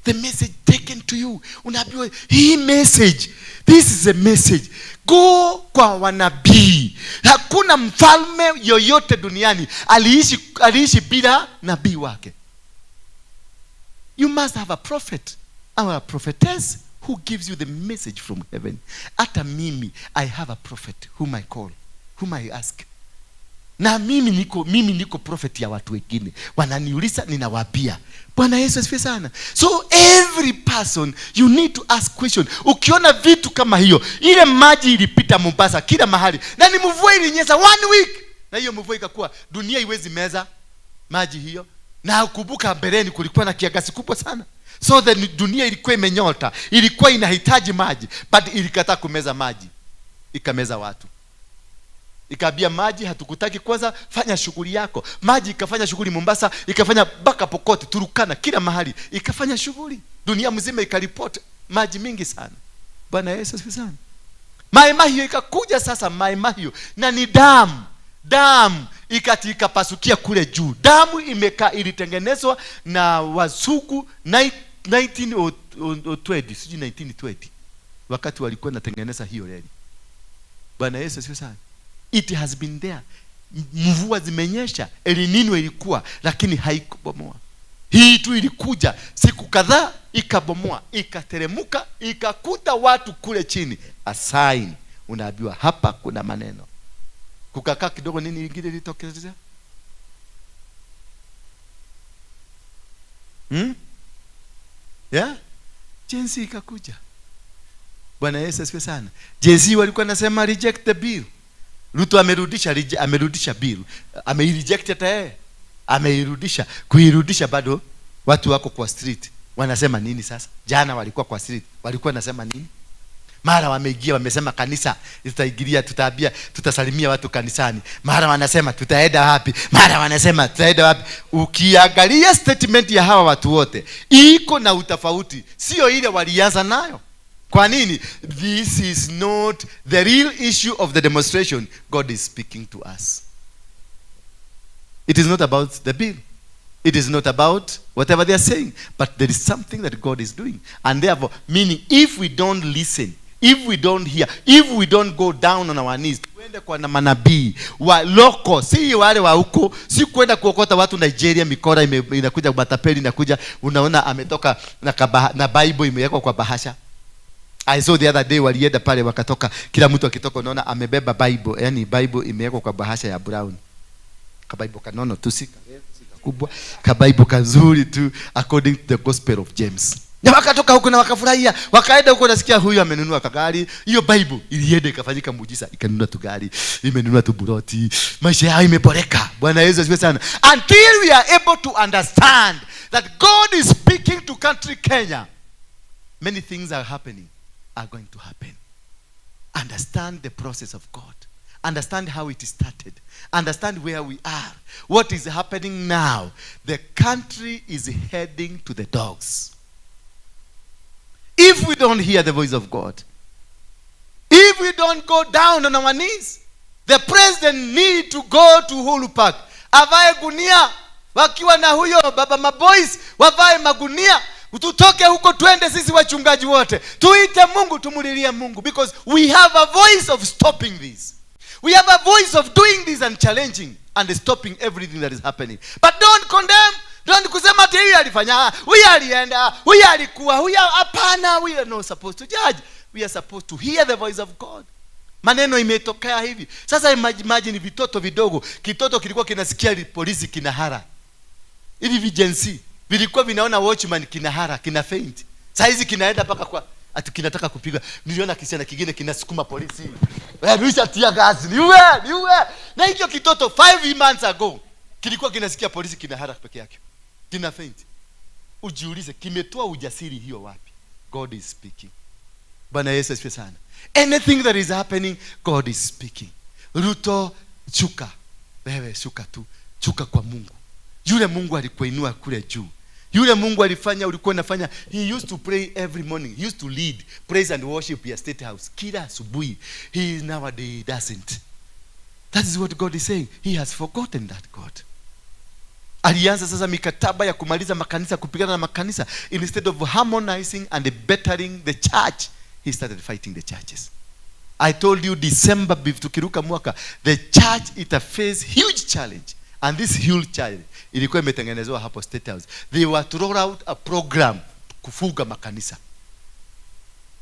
The message taken to you. Unaambiwa hii message. This is a message. Go kwa wanabii. Hakuna mfalme yoyote duniani aliishi bila nabii wake. You must have a prophet or a prophetess who gives you the message from heaven. Hata mimi, I have a prophet whom I call, whom I ask. Na mimi niko prophet ya watu wengine. Wananiuliza, ninawaambia. Bwana Yesu asifiwe sana. So every person you need to ask question. Ukiona vitu kama hiyo, ile maji ilipita Mombasa kila mahali. Na ni mvua ilinyesha 1 week. Na hiyo mvua ikakuwa dunia iwezi meza maji hiyo. Na kumbuka mbeleni kulikuwa na kiangazi kubwa sana. So the dunia ilikuwa imenyota, ilikuwa inahitaji maji, but ilikataa kumeza maji. Ikameza watu. Ikaambia maji hatukutaki, kwanza fanya shughuli yako. Maji ikafanya shughuli Mombasa, ikafanya mpaka Pokot, Turkana, kila mahali ikafanya shughuli. Dunia mzima ikaripoti maji mingi sana. Bwana Yesu asifiwe sana. Mai Mahiu ikakuja sasa, Mai Mahiu na ni damu. Damu ikapasukia kule juu. Damu ilitengenezwa na wazungu 1920, sijui 1920, wakati walikuwa wanatengeneza hiyo reli. Bwana Yesu asifiwe sana. It has been there. Mvua zimenyesha, El Nino ilikuwa, lakini haikubomoa. Hii tu ilikuja siku kadhaa ikabomoa, ikateremuka, ikakuta watu kule chini. A sign, unaambiwa hapa kuna maneno. Kukakaa kidogo, nini lingine lilitokezea? Yeah? Gen Z ikakuja. Bwana Yesu asifiwe sana. Gen Z walikuwa nasema reject the bill. Ruto amerudisha bill. Ameireject hata yeye. Ameirudisha. Kuirudisha bado watu wako kwa street. Wanasema nini sasa? Jana walikuwa kwa street. Walikuwa nasema nini? Mara wameingia wamesema kanisa tutaingilia, tutaambia, tutasalimia watu kanisani. Mara wanasema tutaenda wapi? Mara wanasema tutaenda wapi? Ukiangalia statement ya hawa watu wote iko na utofauti, sio ile walianza nayo. Kwa nini? This is not the real issue of the demonstration. God is speaking to us. It is not about the bill. It is not about whatever they are saying. But there is something that God is doing. And therefore, meaning if we don't listen, if we don't hear, if we don't go down on our knees, tuende kwa na manabii wa loko, si wale wa huko, si kwenda kuokota watu Nigeria, mikora inakuja, matapeli inakuja, unaona ametoka na Bible imewekwa kwa bahasha. I saw the other day walienda pale wakatoka, kila mtu akitoka unaona amebeba Bible, yani Bible imewekwa kwa bahasha ya brown. Ka Bible kanono tu, si kubwa, ka Bible kazuri tu, according to the Gospel of James. Na wakatoka huko na wakafurahia, wakaenda huko, nasikia huyu amenunua kagari. Hiyo Bible ilienda ikafanyika muujiza, ikanunua tu gari, imenunua tu buroti, maisha yao imeboreka. Bwana Yesu asifiwe sana. Until we are able to understand that God is speaking to country Kenya, many things are happening, are going to happen. Understand the process of God. Understand how it started. Understand where we are. What is happening now? The country is heading to the dogs. If we don't hear the voice of God, if we don't go down on our knees, the president need to go to Uhuru Park. Avae gunia, wakiwa na huyo baba maboys, wavae magunia, Tutoke huko twende sisi wachungaji wote, tuite Mungu, tumulilie Mungu, because we have a voice of stopping this. We have a voice of doing this and challenging and stopping everything that is happening. But don't condemn. Don't kusema ati huyu alifanya, huyu alienda, huyu alikuwa, huyu hapana. We are not supposed to judge. We are supposed to hear the voice of God. Maneno imetokea hivi sasa. Imagine vitoto vidogo, kitoto kilikuwa kinasikia polisi kinahara hivi, vi-Gen Z vilikuwa vinaona watchman kinahara, kina faint. Saa hizi kinaenda mpaka kwa ati kinataka kupiga. Niliona kisichana kingine kinasukuma polisi, "Wewe rusha tear gas, niue, niue." Na hicho kitoto 5 months ago kilikuwa kinasikia polisi kinahara peke yake, kina faint. Ujiulize, kimetoa ujasiri hiyo wapi? God is speaking. Bwana Yesu asifiwe sana. Anything that is happening, God is speaking. Ruto, shuka. Wewe shuka tu, shuka kwa Mungu. Yule Mungu alikuinua kule juu, yule Mungu alifanya ulikuwa unafanya. He used to pray every morning. He used to lead praise and worship ya State House kila asubuhi. He nowadays doesn't. That is what God is saying. He has forgotten that God. Alianza sasa mikataba ya kumaliza makanisa, kupigana na makanisa. Instead of harmonizing and bettering the church, he started fighting the churches. I told you December, tukiruka mwaka, the church ita face huge challenge. And this huge challenge ilikuwa imetengenezewa hapo State House. They were to roll out a program kufuga makanisa.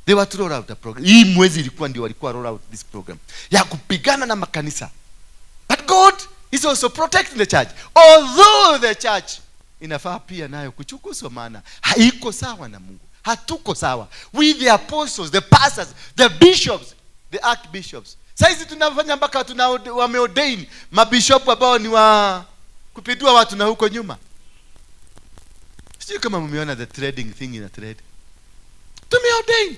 They were to roll out a program. Hii mwezi ilikuwa ndio walikuwa roll out this program ya kupigana na makanisa. But God is also protecting the church, although the church inafaa pia nayo kuchukuzwa, maana haiko sawa na Mungu. Hatuko sawa with the apostles, the pastors, the bishops, the archbishops. Saizi tunafanya mpaka tuna wameordain mabishopu ambao ni wa kupindua watu na huko nyuma. Sijui kama mmeona the trading thing in a trade. Tumeordain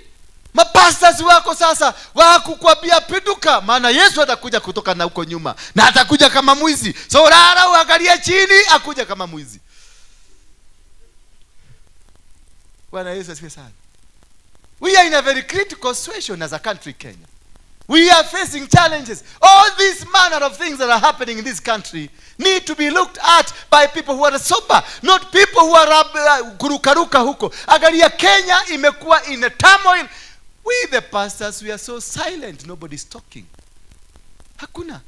mapastors wako sasa wakukwambia pinduka, maana Yesu atakuja kutoka na huko nyuma na atakuja kama mwizi. So lala uangalie chini, akuja kama mwizi. Bwana Yesu asifiwe sana. We are in a very critical situation as a country, Kenya. We are facing challenges. All these manner of things that are happening in this country need to be looked at by people who are sober, not people who are kurukaruka huko. Angalia, Kenya imekuwa in a turmoil. We the pastors, we are so silent. Nobody's talking. Hakuna.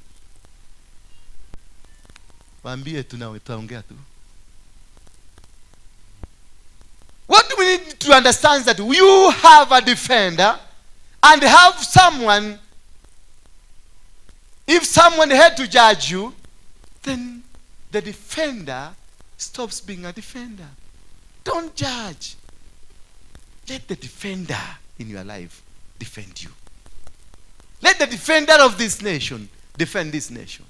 Waambie tutaongea tu. What we need to understand is that you have a defender and have someone. If someone had to judge you, then the defender stops being a defender. Don't judge. Let the defender in your life defend you. Let the defender of this nation defend this nation.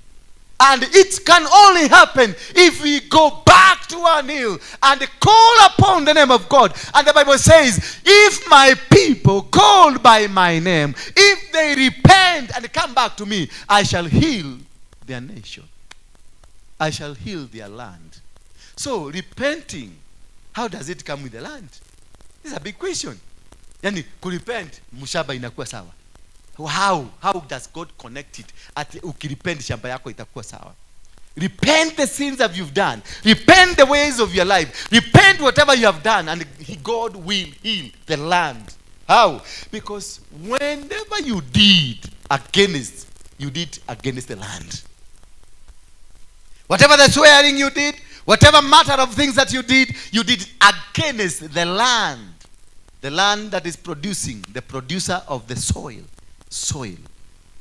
And it can only happen if we go back to our knee and call upon the name of God. And the Bible says, "If my people called by my name, if they repent and come back to me, I shall heal their nation. I shall heal their land." So, repenting, how does it come with the land? This is a big question. Yani, kurepent, mshamba inakuwa sawa. How does God connect it? Ati ukirepent shamba yako itakuwa sawa. Repent the sins that you've done. Repent the ways of your life. Repent whatever you have done, and God will heal the land. How? Because whenever you did against, you did against the land. Whatever the swearing you did, whatever matter of things that you did against the land. The land that is producing, the producer of the soil. Soil.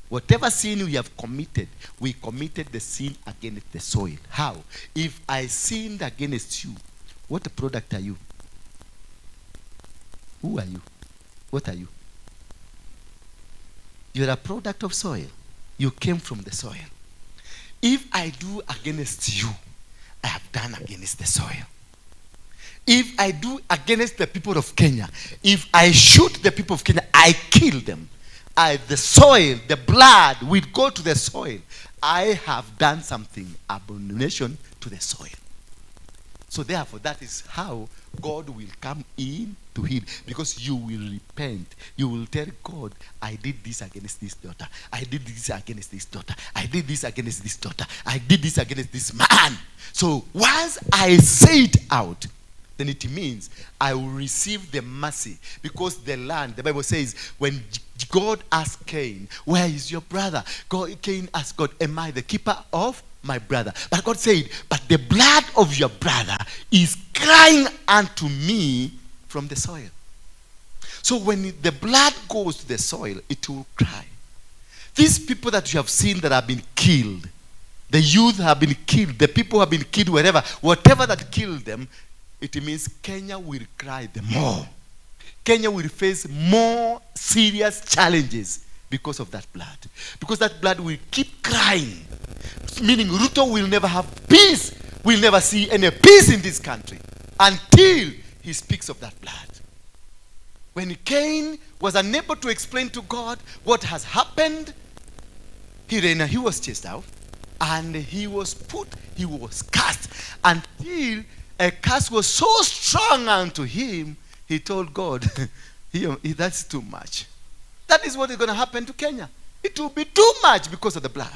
Whatever sin we have committed, we committed the sin against the soil. How? If I sinned against you, what product are you? Who are you? What are you? You're a product of soil. You came from the soil. If I do against you, I have done against the soil. If I do against the people of Kenya, if I shoot the people of Kenya, I kill them. The soil, the blood will go to the soil. I have done something abomination to the soil. So therefore, that is how God will come in to heal. Because you will repent. You will tell God, "I did this against this daughter. I did this against this daughter. I did this against this daughter. I did this against this man." So once I say it out, Then it means I will receive the mercy, because the land, the Bible says, when God asked Cain, where is your brother? Cain asked God, am I the keeper of my brother? But God said, but the blood of your brother is crying unto me from the soil. So when the blood goes to the soil, it will cry. These people that you have seen that have been killed, the youth have been killed, the people have been killed, wherever, whatever that killed them, it means Kenya will cry the more. Kenya will face more serious challenges because of that blood. Because that blood will keep crying. Meaning Ruto will never have peace, will never see any peace in this country until he speaks of that blood. When Cain was unable to explain to God what has happened, he was chased out, and he was cast until a curse was so strong unto him, he told God, that's too much. That is what is going to happen to Kenya. It will be too much because of the blood.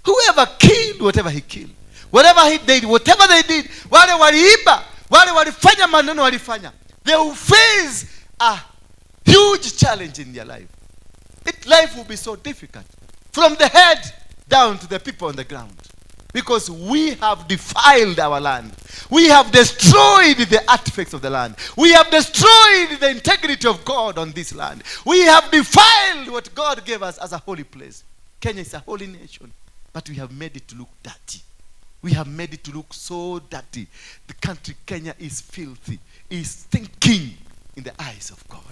Whoever killed, whatever he killed, whatever he did, whatever they did, wale waliiba, wale walifanya maneno walifanya, they will face a huge challenge in their life. Life will be so difficult. From the head down to the people on the ground. Because we have defiled our land. We have destroyed the artifacts of the land. We have destroyed the integrity of God on this land. We have defiled what God gave us as a holy place. Kenya is a holy nation, but we have made it to look dirty. We have made it to look so dirty. The country Kenya is filthy, is stinking in the eyes of God.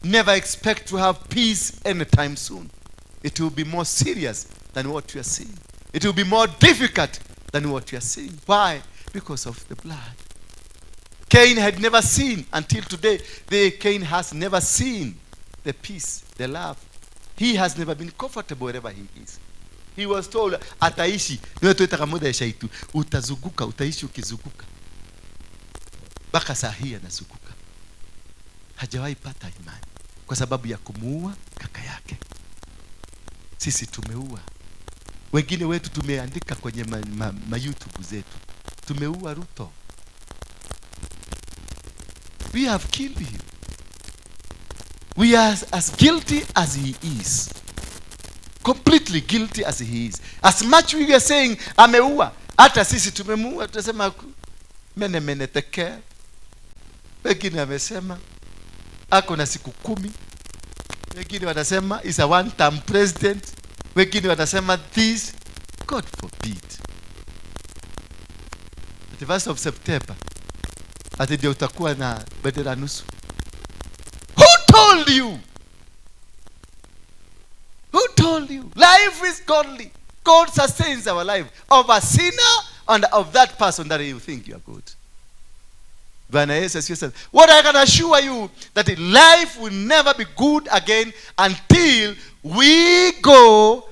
Never expect to have peace anytime soon. It will be more serious than what you are seeing. It will be more difficult than what you are seeing. Why? Because of the blood. Cain had never seen until today. Cain has never seen the peace, the love. He has never been comfortable wherever he is. He was told, ataishi, utazunguka, utaishi ukizunguka. Mpaka saa hii anazunguka. Hajawahi pata imani kwa sababu ya kumuua kaka yake. Sisi tumeua. Wengine wetu tumeandika kwenye ma YouTube zetu. Tumeua Ruto. We have killed him. We are as guilty as he is. Completely guilty as he is. As much we are saying ameua, hata sisi tumemuua, tunasema mene mene teke. Wengine amesema ako na siku 10. Wengine wanasema is a one term president. Wengine wanasema this, God forbid. At the 1st of September, ati ndio utakuwa na bendera nusu. Who told you? Who told you? Life is godly. God sustains our life of a sinner and of that person that you think you are good. Bwana Yesu asifiwe. What I can assure you that life will never be good again until we go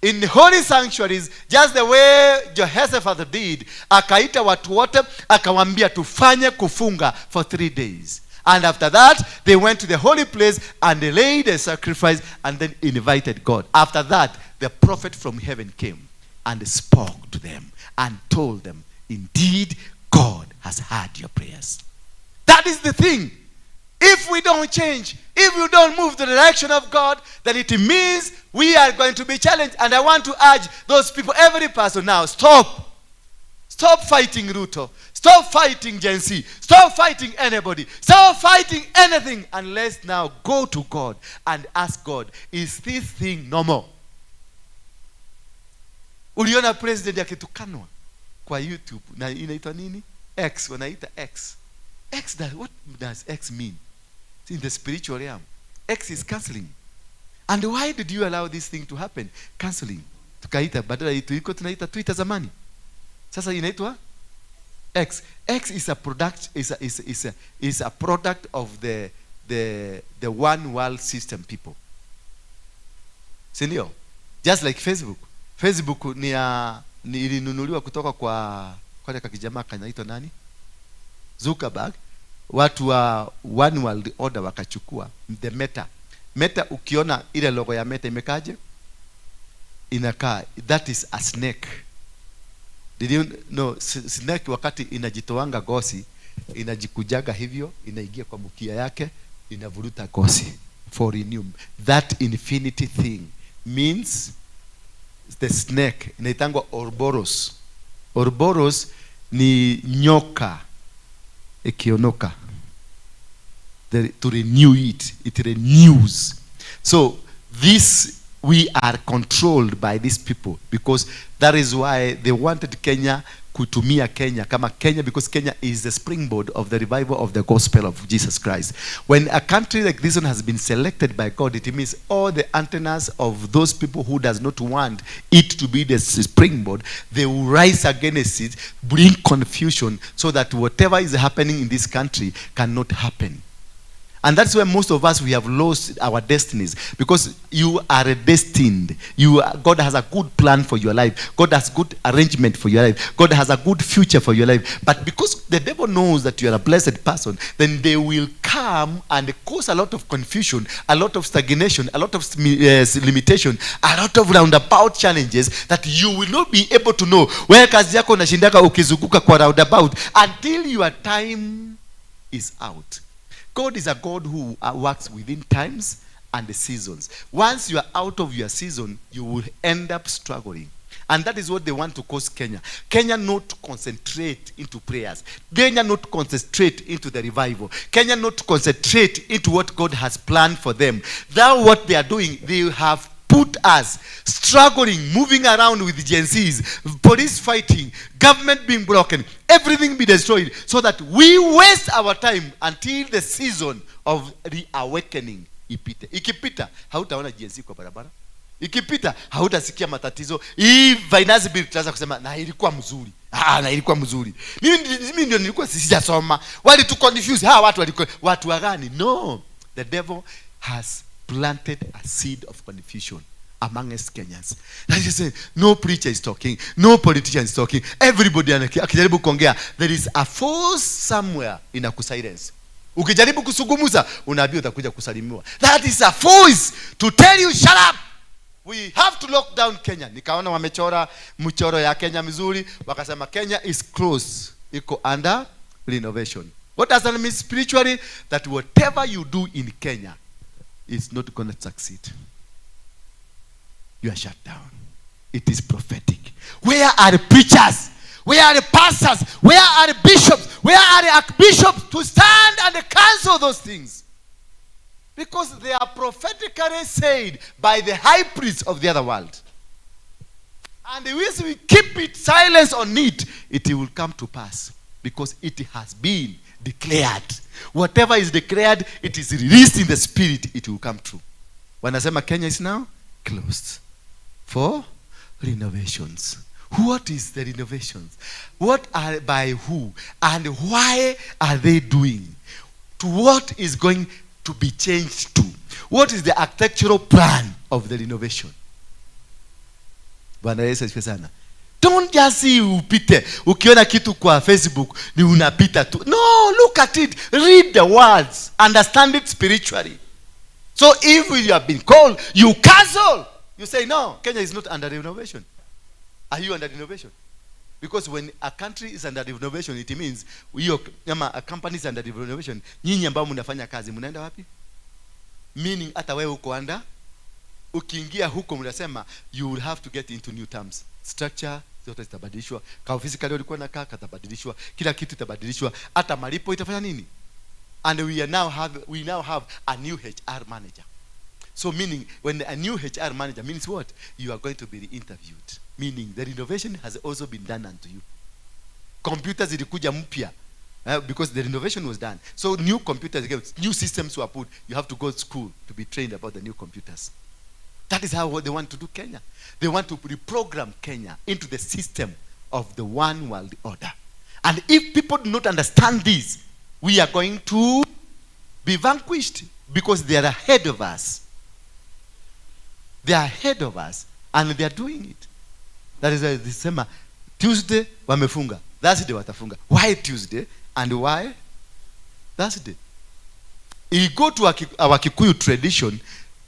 in holy sanctuaries, just the way Jehoshaphat did. Akaita watu wote, akawaambia tufanye kufunga for 3 days. And after that, they went to the holy place and they laid a sacrifice and then invited God. After that, the prophet from heaven came and spoke to them and told them, indeed, God has heard your prayers. That is the thing. If we don't change, if we don't move the direction of God, then it means we are going to be challenged. And I want to urge those people, every person now, stop. Stop fighting Ruto. Stop fighting Gen Z. Stop fighting anybody. Stop fighting anything. And let's now go to God and ask God, is this thing normal? Uliona president akitukanwa kwa YouTube na inaitwa nini? X, wanaita X. X, what does X mean? It's in the spiritual realm. X is canceling. And why did you allow this thing to happen? Canceling. Tukaita badala iko tunaita Twitter zamani. Sasa inaitwa X. X is a product, is a product of the one world system people. Si ndio? Just like Facebook. Facebook ni ilinunuliwa kutoka kwa kale kakijamaa kanaitwa nani? Zuckerberg. Watu wa one world order wakachukua the Meta. Meta, ukiona ile logo ya Meta imekaje? Inakaa, that is a snake. Did you know snake wakati inajitoanga gosi, inajikujaga hivyo, inaingia kwa mkia yake, inavuruta gosi for renew. That infinity thing means the snake inaitangwa Ouroboros. Ouroboros ni nyoka ikionoka. To renew it, it renews. So this, we are controlled by these people, because that is why they wanted Kenya, kutumia Kenya kama Kenya, because Kenya is the springboard of the revival of the gospel of Jesus Christ. When a country like this one has been selected by God, it means all the antennas of those people who does not want it to be the springboard, they will rise against it, bring confusion, so that whatever is happening in this country cannot happen. And that's where most of us, we have lost our destinies, because you are destined. God has a good plan for your life. God has good arrangement for your life. God has a good future for your life. But because the devil knows that you are a blessed person, then they will come and cause a lot of confusion, a lot of stagnation, a lot of limitation, a lot of roundabout challenges that you will not be able to know. Where kazi yako unashindaka ukizunguka kwa roundabout until your time is out. God is a God who works within times and the seasons. Once you are out of your season, you will end up struggling. And that is what they want to cause Kenya. Kenya not to concentrate into prayers. Kenya not to concentrate into the revival. Kenya not to concentrate into what God has planned for them. Now what they are doing, they have put us struggling, moving around with Gen Zs, police fighting, government being broken, everything be destroyed, so that we waste our time until the season of reawakening ipite. Ikipita, hautaona Gen Z kwa barabara. Ikipita, hautasikia matatizo. Hii finance bill tutaanza kusema, na ilikuwa mzuri. Na ilikuwa mzuri. Mimi ndio nilikuwa sijasoma. Wali tu confuse. Hawa watu walikuwa watu wa gani? No. The devil has planted a seed of confusion among us Kenyans. Like you say, no preacher is talking, no politician is talking. Everybody akijaribu kuongea, there is a force somewhere in a silence. Ukijaribu kusungumuza, unaambiwa utakuja kusalimiwa. That is a force to tell you shut up. We have to lock down Kenya. Nikaona wamechora mchoro ya Kenya mzuri, wakasema Kenya is closed, iko under renovation. What does that mean spiritually? That whatever you do in Kenya is not going to succeed. You are shut down. It is prophetic. Where are the preachers? Where are the pastors? Where are the bishops? Where are the archbishops to stand and cancel those things? Because they are prophetically said by the high priest of the other world. And if we keep it silence on it, it will come to pass. Because it has been declared. Whatever is declared, it is released in the spirit, it will come true. Wanasema Kenya is now closed for renovations. What is the renovations? What are by who? And why are they doing? To what is going to be changed to? What is the architectural plan of the renovation? Bwana Yesu asifiwe sana. Don't just see upite. Ukiona kitu kwa Facebook ni unapita tu. No, look at it. Read the words. Understand it spiritually. So if you have been called, you cancel. You say, no, Kenya is not under renovation. Are you under renovation? Because when a country is under renovation, it means ama a company is under renovation. Nyinyi ambao mnafanya kazi, mnaenda wapi? Meaning hata wewe uko under. Ukiingia huko mnasema you will have to get into new terms. Structure zote zitabadilishwa. Ka ofisi kale ulikuwa unakaa katabadilishwa. Kila kitu itabadilishwa. Hata malipo itafanya nini? And we now have a new HR manager. So meaning when a new HR manager means what? You are going to be interviewed. Meaning the renovation has also been done unto you. Computers zilikuja mpya. Because the renovation was done. So new computers, new systems were put. You have to go to school to be trained about the new computers. That is how they want to do Kenya. They want to reprogram Kenya into the system of the one world order. And if people do not understand this, we are going to be vanquished because they are ahead of us. They are ahead of us and they are doing it. That is why this summer, Tuesday wamefunga, Thursday watafunga. Why Tuesday and why Thursday? You go to our Kikuyu tradition,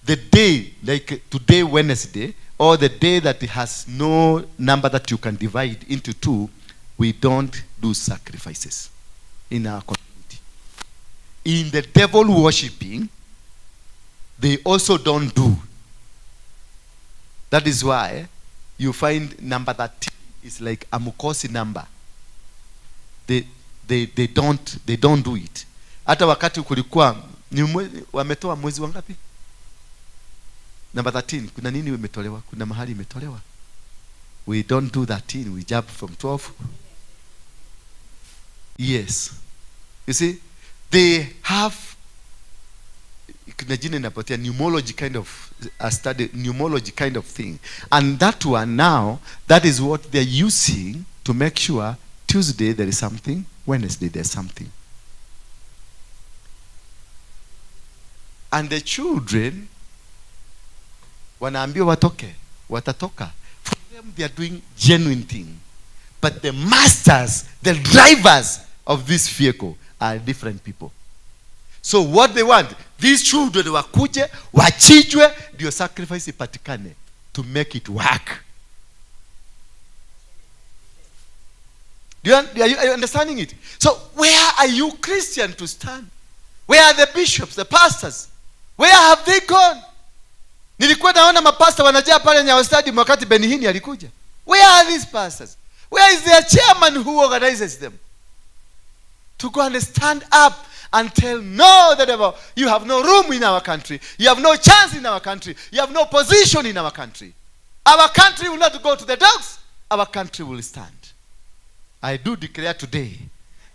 the day, like today Wednesday, or the day that has no number that you can divide into two, we don't do sacrifices in our community. In the devil worshipping, they also don't do. That is why you find number 13 is like a mukosi number. They don't do it. Hata wakati kulikuwa ni wametoa mwezi wangapi? Number 13, kuna nini imetolewa? Kuna mahali imetolewa. We don't do 13, we jump from 12. Yes. You see, they have kuna jina inapotea, numerology kind of a study, numerology kind of thing. And that one now, that is what they're using to make sure Tuesday there is something, Wednesday there's something. And the children wanaambiwa watoke, watatoka. For them they are doing genuine thing. But the masters, the drivers of this vehicle are different people. So what they want, these children wakuje, wachinjwe, ndio sacrifice ipatikane to make it work. Are you understanding it? So where are you Christian to stand? Where are the bishops, the pastors? Where have they gone? Nilikuwa naona mapasta wanajaa pale Nyayo Stadium wakati Benny Hinn alikuja. Where are these pastors? Where is their chairman who organizes them? To go and stand up and tell, no, the devil, you have no room in our country. You have no chance in our country. You have no position in our country. Our country will not go to the dogs. Our country will stand. I do declare today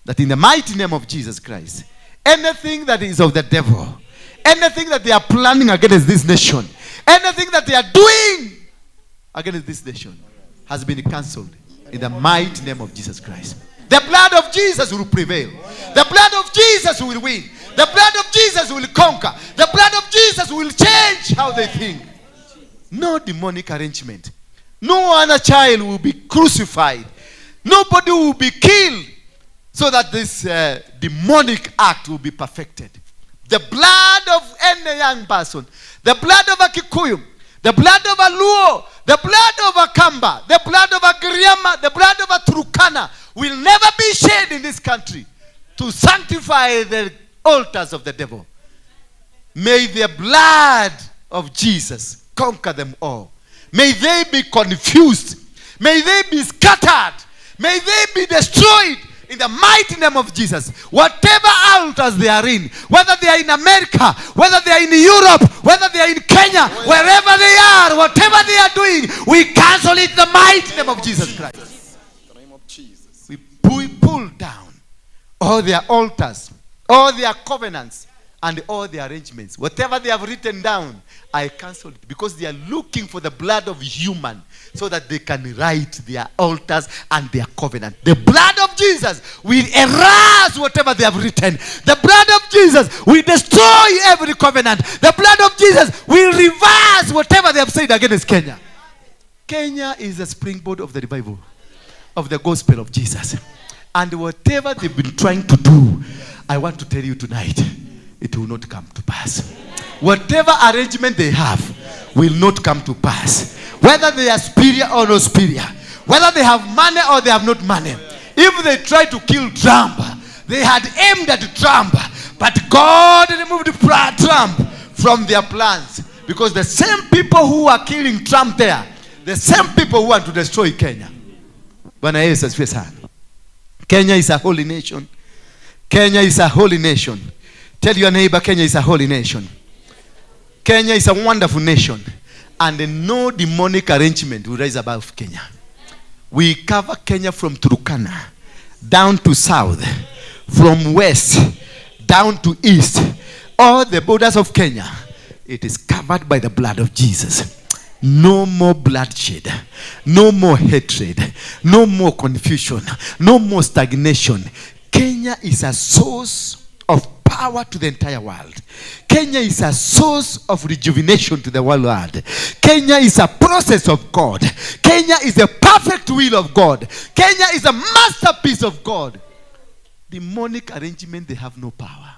that in the mighty name of Jesus Christ, anything that is of the devil, anything that they are planning against this nation, anything that they are doing against this nation has been cancelled in the mighty name of Jesus Christ. The blood of Jesus will prevail. The blood of Jesus will win. The blood of Jesus will conquer. The blood of Jesus will change how they think. No demonic arrangement. No other child will be crucified. Nobody will be killed so that this demonic act will be perfected. The blood of any young person, the blood of a Kikuyu, the blood of a Luo, the blood of a Kamba, the blood of a Giriama, the blood of a Turkana will never be shed in this country to sanctify the altars of the devil. May the blood of Jesus conquer them all. May they be confused. May they be scattered. May they be destroyed in the mighty name of Jesus. Whatever altars they are in, whether they are in America, whether they are in Europe, whether they are in Kenya, wherever they are, whatever they are doing, we cancel it in the mighty name of Jesus Christ. We pull down all their altars, all their covenants, and all their arrangements. Whatever they have written down, I cancel it, because they are looking for the blood of human so that they can write their altars and their covenant. The blood of Jesus will erase whatever they have written. The blood of Jesus will destroy every covenant. The blood of Jesus will reverse whatever they have said against Kenya. Kenya is the springboard of the revival of the gospel of Jesus. And whatever they've been trying to do, I want to tell you tonight, it will not come to pass. Whatever arrangement they have will not come to pass. Whether they are superior or not superior, whether they have money or they have not money. If they try to kill Trump, they had aimed at Trump, but God removed Trump from their plans, because the same people who are killing Trump there, the same people who want to destroy Kenya. Bwana Yesu asifiwe sana. Kenya is a holy nation. Kenya is a holy nation. Tell your neighbor, Kenya is a holy nation. Kenya is a wonderful nation. And no demonic arrangement will rise above Kenya. We cover Kenya from Turkana down to south, from west down to east. All the borders of Kenya, it is covered by the blood of Jesus. No more bloodshed, no more hatred, no more confusion, no more stagnation. Kenya is a source of power to the entire world. Kenya is a source of rejuvenation to the world. Kenya is a process of God. Kenya is the perfect will of God. Kenya is a masterpiece of God. Demonic arrangement, they have no power.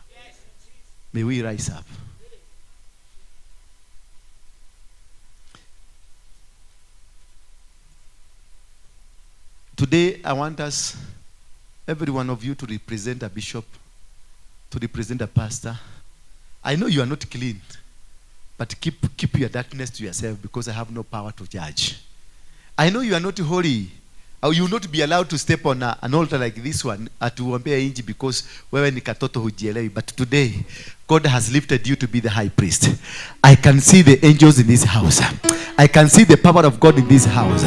May we rise up. Today I want us, every one of you, to represent a bishop, to represent a pastor. I know you are not clean, but keep your darkness to yourself, because I have no power to judge. I know you are not holy. You will not be allowed to step on an altar like this one atuombea inji, because wewe ni katoto hujielewi. But today, God has lifted you to be the high priest. I can see the angels in this house. I can see the power of God in this house.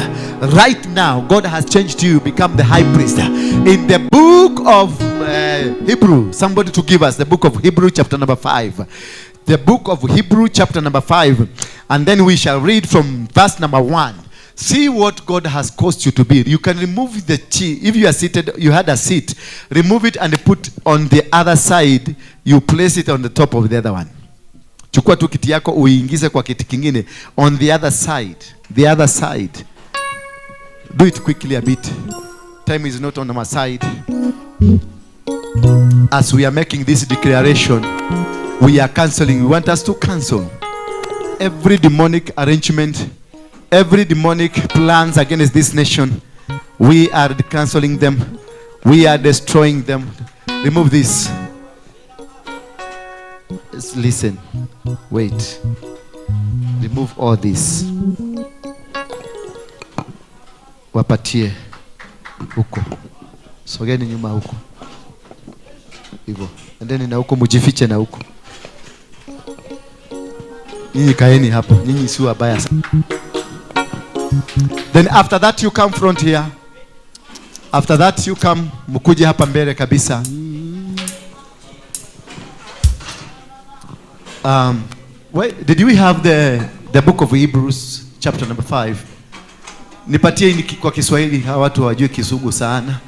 Right now, God has changed you, become the high priest. In the book of Hebrew, somebody to give us the book of Hebrew chapter number 5. The book of Hebrew chapter number 5. And then we shall read from verse number 1. See what God has caused you to be. You can remove the chair. If you are seated, you had a seat. Remove it and put on the other side. You place it on the top of the other one. Chukua tu kiti yako uingize kwa kiti kingine. On the other side. The other side. Do it quickly a bit. Time is not on our side. As we are making this declaration, we are canceling. We want us to cancel every demonic arrangement, every demonic plans against this nation. We are canceling them. We are destroying them. Remove this. Just listen. Wait. Remove all this. Wapatie huko. Sogeni nyuma huko. Hivyo. Endeni na huko, mujifiche na huko. Nyinyi kaeni hapo. Nyinyi si wabaya sana. Then after that you come front here. After that you come, mkuje hapa mbele kabisa. Wait, did we have the book of Hebrews chapter number 5? Nipatie ni kwa Kiswahili, hawa watu hawajui Kizungu sana.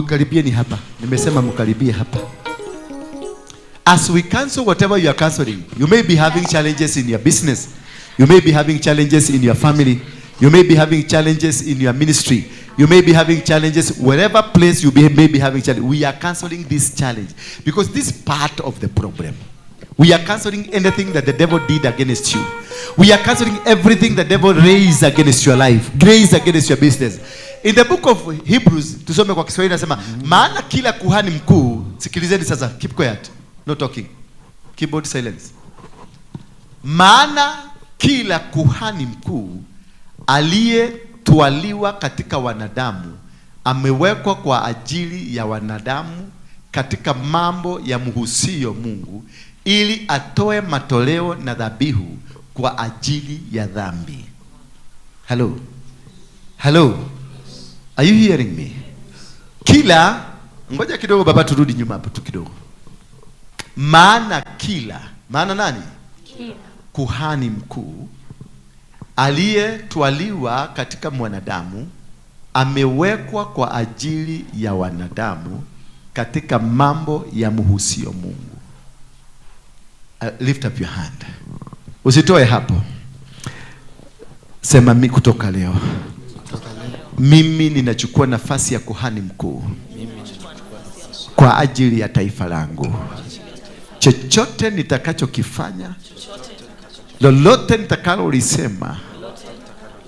Karibieni hapa. Nimesema mkaribie hapa. As we cancel whatever you are canceling, you may be having challenges in your business. You may be having challenges in your family. You may be having challenges in your ministry. You may be having challenges wherever place you may be having challenges. We are canceling this challenge because this is part of the problem. We are canceling anything that the devil did against you. We are canceling everything the devil raised against your life, raised against your business. In the book of Hebrews, tusome kwa Kiswahili, nasema, maana kila kuhani mkuu, sikilizeni sasa, keep quiet, no talking, keyboard silence. Maana kila kuhani mkuu aliyetwaliwa katika wanadamu amewekwa kwa ajili ya wanadamu katika mambo ya mhusio Mungu, ili atoe matoleo na dhabihu kwa ajili ya dhambi. Hello. Hello. Are you hearing me? Kila, ngoja kidogo baba, turudi nyuma hapo tu kidogo. Maana kila, maana nani? Kila. Kuhani mkuu aliyetwaliwa katika mwanadamu amewekwa kwa ajili ya wanadamu katika mambo ya mhusio Mungu. Lift up your hand. Usitoe hapo. Sema, mi kutoka leo, mimi ninachukua nafasi ya kuhani mkuu kwa ajili ya taifa langu. Chochote nitakachokifanya, lolote nitakalolisema,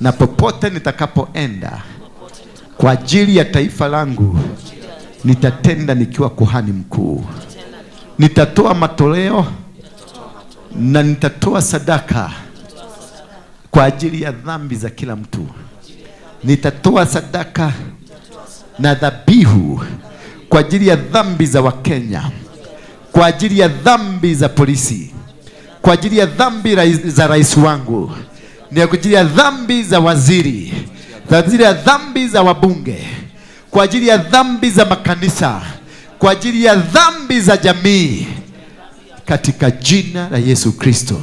na popote nitakapoenda kwa ajili ya taifa langu, nitatenda nikiwa kuhani mkuu. Nitatoa matoleo na nitatoa sadaka kwa ajili ya dhambi za kila mtu. Nitatoa sadaka na dhabihu kwa ajili ya dhambi za Wakenya, kwa ajili ya dhambi za polisi, kwa ajili ya dhambi za rais wangu, ni kwa ajili ya dhambi za waziri, kwa ajili ya dhambi za wabunge, kwa ajili ya dhambi za makanisa, kwa ajili ya dhambi za jamii, katika jina la Yesu Kristo.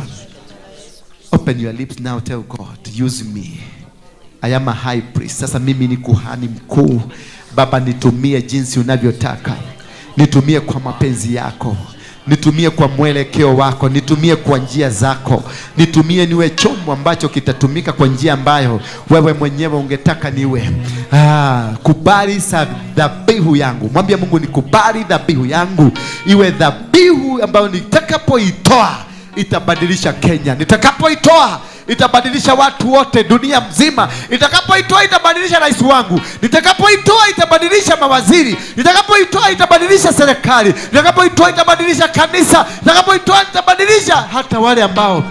Open your lips now, tell God, use me. I am a high priest. Sasa mimi ni kuhani mkuu. Baba, nitumie jinsi unavyotaka. Nitumie kwa mapenzi yako. Nitumie kwa mwelekeo wako. Nitumie kwa njia zako. Nitumie niwe chombo ambacho kitatumika kwa njia ambayo wewe mwenyewe ungetaka niwe. Kubali dhabihu yangu. Mwambie Mungu, nikubali dhabihu yangu. Iwe dhabihu ambayo nitakapoitoa itabadilisha Kenya. Nitakapoitoa itabadilisha watu wote dunia mzima. Nitakapoitoa itabadilisha rais wangu, nitakapoitoa itabadilisha mawaziri, nitakapoitoa itabadilisha serikali, nitakapoitoa itabadilisha kanisa, nitakapoitoa itabadilisha hata wale ambao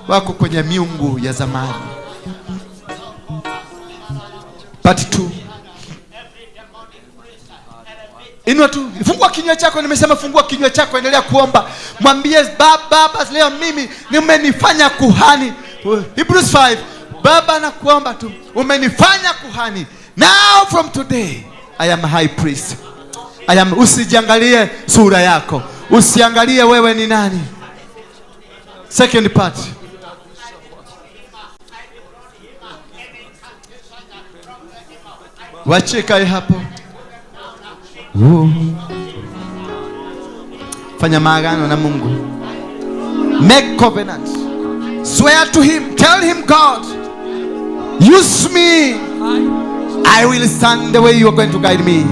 wako kwenye miungu ya zamani. Part 2. Inua tu, fungua kinywa chako. Nimesema fungua kinywa chako, endelea kuomba. Mwambie Baba, leo mimi nimenifanya kuhani. Hebrews 5. Baba, nakuomba tu, umenifanya kuhani. Now from today I am a high priest. I am. Usijiangalie sura yako, usiangalie wewe ni nani. Second part. Wachekae hapo. Oh. Fanya maagano na Mungu. Make covenant. Swear to him. Tell him, God, use me. I will stand the way you are going to guide me.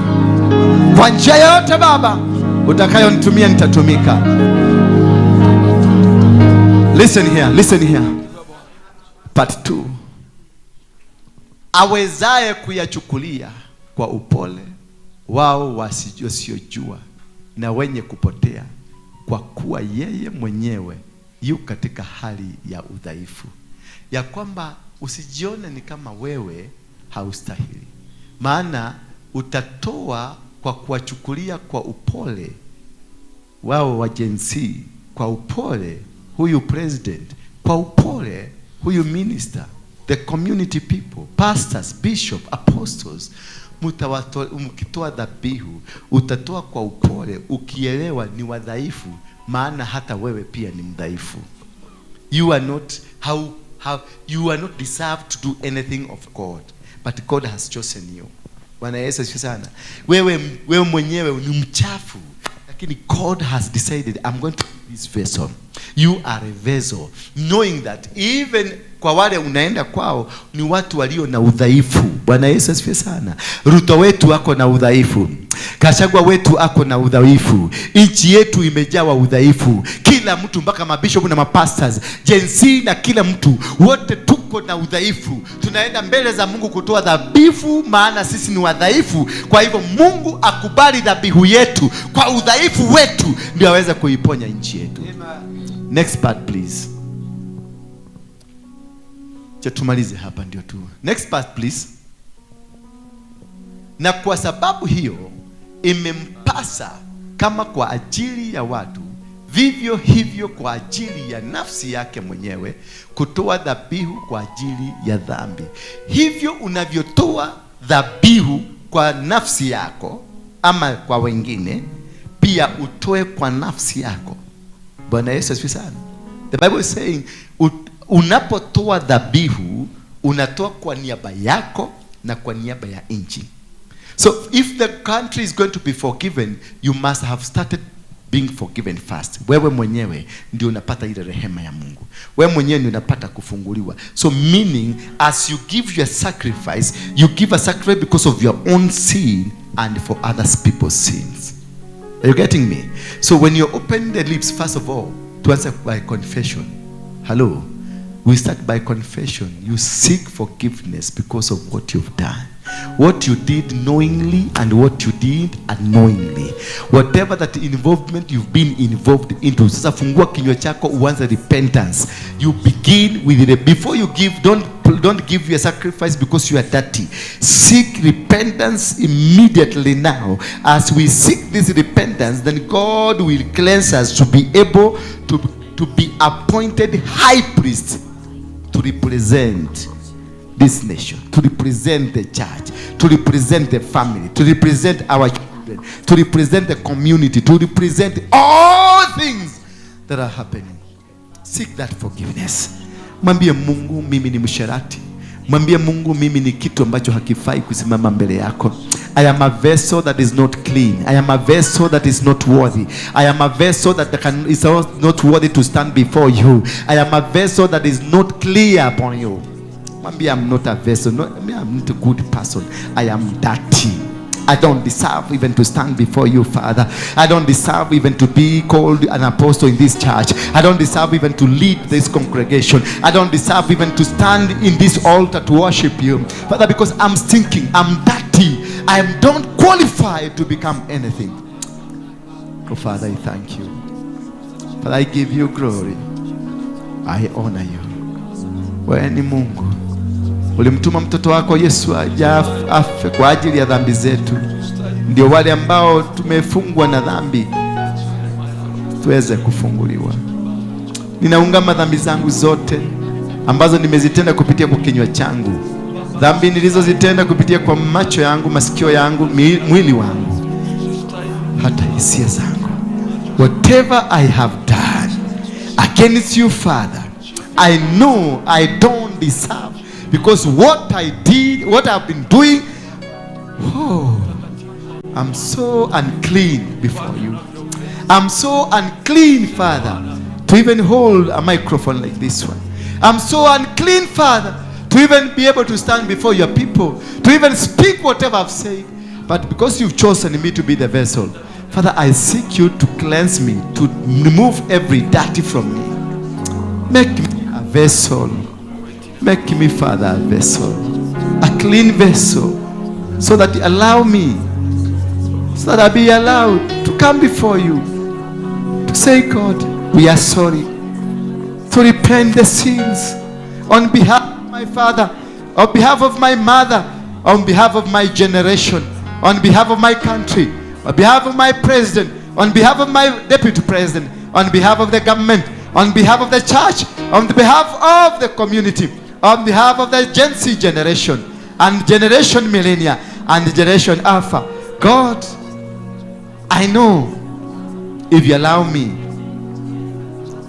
Kwa njia yote Baba utakayonitumia nitatumika. Listen here, listen here. Part 2. Awezaye kuyachukulia kwa upole wao wasiojua na wenye kupotea, kwa kuwa yeye mwenyewe yu katika hali ya udhaifu. Ya kwamba usijione ni kama wewe haustahili, maana utatoa kwa kuwachukulia kwa upole wao wa Gen Z, kwa upole huyu president, kwa upole huyu minister, the community people, pastors, bishop, apostles. Mkitoa dhabihu utatoa kwa upole, ukielewa ni wadhaifu, maana hata wewe pia ni mdhaifu. You are not how you are not deserved to do anything of God, but God has chosen you. Bwana Yesu asifiwe sana. Wewe mwenyewe ni mchafu, lakini God has decided, I'm going to be this vessel. You are a vessel, knowing that even kwa wale unaenda kwao ni watu walio na udhaifu. Bwana Yesu asifiwe sana. Ruto wetu ako na udhaifu, Kashagwa wetu ako na udhaifu, nchi yetu imejawa udhaifu. Kila mtu mpaka mabishop na mapastors, Gen Z na kila mtu, wote tuko na udhaifu. Tunaenda mbele za Mungu kutoa dhabihu, maana sisi ni wadhaifu. Kwa hivyo Mungu akubali dhabihu yetu kwa udhaifu wetu, ndio aweze kuiponya nchi yetu. Next part please. Tumalize hapa ndio tu. Next part please. Na kwa sababu hiyo imempasa kama kwa ajili ya watu, vivyo hivyo kwa ajili ya nafsi yake mwenyewe kutoa dhabihu kwa ajili ya dhambi. Hivyo unavyotoa dhabihu kwa nafsi yako ama kwa wengine, pia utoe kwa nafsi yako. Bwana Yesu asifiwe sana. The Bible is saying, unapotoa dhabihu unatoa kwa niaba yako na kwa niaba ya nchi. So if the country is going to be forgiven, you must have started being forgiven first. Wewe mwenyewe ndio unapata ile rehema ya Mungu. Wewe mwenyewe ndio unapata kufunguliwa. So meaning, as you give your sacrifice, you give a sacrifice because of your own sin and for others people's sins. Are you getting me? So when you open the lips, first of all, to answer by confession. Hello. We start by confession. You seek forgiveness because of what you've done. What you did knowingly and what you did unknowingly. Whatever that involvement you've been involved into. Sasa fungua kinywa chako uanze repentance. You begin with it. Before you give, don't give your sacrifice because you are dirty. Seek repentance immediately now. As we seek this repentance, then God will cleanse us to be able to be appointed high priest to represent this nation, to represent the church, to represent the family, to represent our children, to represent the community, to represent all things that are happening. Seek that forgiveness. Mwambie Mungu, mimi ni msherati. Mwambie Mungu, mimi ni kitu ambacho hakifai kusimama mbele yako. I am a vessel that is not clean. I am a vessel that is not worthy. I am a vessel that is not worthy to stand before you. I am a vessel that is not clear upon you. Mwambie, I'm not a vessel. No, I'm not a good person. I am dirty. I don't deserve even to stand before you, Father. I don't deserve even to be called an apostle in this church. I don't deserve even to lead this congregation. I don't deserve even to stand in this altar to worship you, Father, because I'm stinking, I'm dirty, I don't qualify to become anything. Oh, Father, I thank you. Father, I give you glory. I honor you. Wewe ni Mungu. Ulimtuma mtoto wako Yesu aje afe kwa ajili ya dhambi zetu, ndio wale ambao tumefungwa na dhambi tuweze kufunguliwa. Ninaungama dhambi zangu zote ambazo nimezitenda kupitia kwa kinywa changu, dhambi nilizozitenda kupitia kwa macho yangu, masikio yangu, mwili wangu, hata hisia zangu. Whatever I have done against you, Father, I know I don't deserve, because what I did, what I've been doing, oh, I'm so unclean before you. I'm so unclean, Father, to even hold a microphone like this one. I'm so unclean, Father, to even be able to stand before your people, to even speak whatever I've said. But because you've chosen me to be the vessel, Father, I seek you to cleanse me, to remove every dirty from me. Make me a vessel. Make me, Father, a vessel, a clean vessel, so that you allow me, so that I be allowed to come before you, to say, God, we are sorry, to repent the sins on behalf of my father, on behalf of my mother, on behalf of my generation, on behalf of my country, on behalf of my president, on behalf of my deputy president, on behalf of the government, on behalf of the church, on behalf of the community, on behalf of the Gen Z generation, and generation millennia, and generation alpha. God, I know if you allow me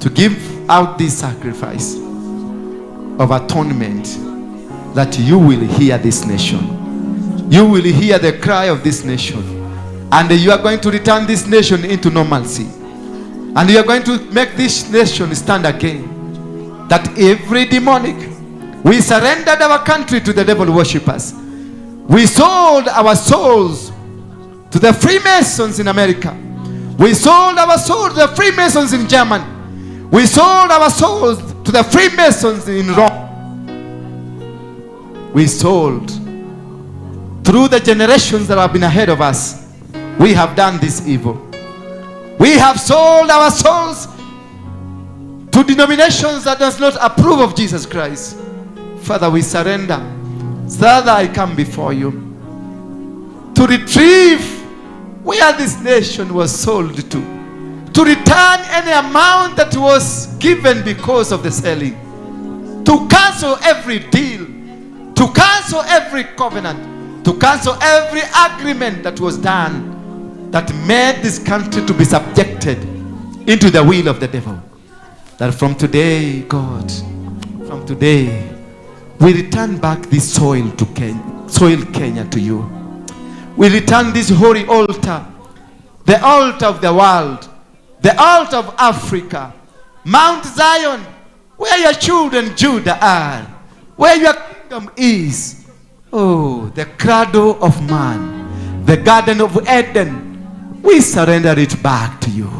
to give out this sacrifice of atonement, that you will hear this nation. You will hear the cry of this nation. And you are going to return this nation into normalcy. And you are going to make this nation stand again. That every demonic, we surrendered our country to the devil worshippers. We sold our souls to the Freemasons in America. We sold our souls to the Freemasons in Germany. We sold our souls to the Freemasons in Rome. We sold. Through the generations that have been ahead of us, we have done this evil. We have sold our souls to denominations that does not approve of Jesus Christ. Father, we surrender. Father, I come before you to retrieve where this nation was sold to return any amount that was given because of the selling, to cancel every deal, to cancel every covenant, to cancel every agreement that was done that made this country to be subjected into the will of the devil. That from today, God, from today, we return back this soil to Kenya, soil Kenya to you. We return this holy altar, the altar of the world, the altar of Africa, Mount Zion, where your children Judah are, where your kingdom is. Oh, the cradle of man, the garden of Eden, we surrender it back to you.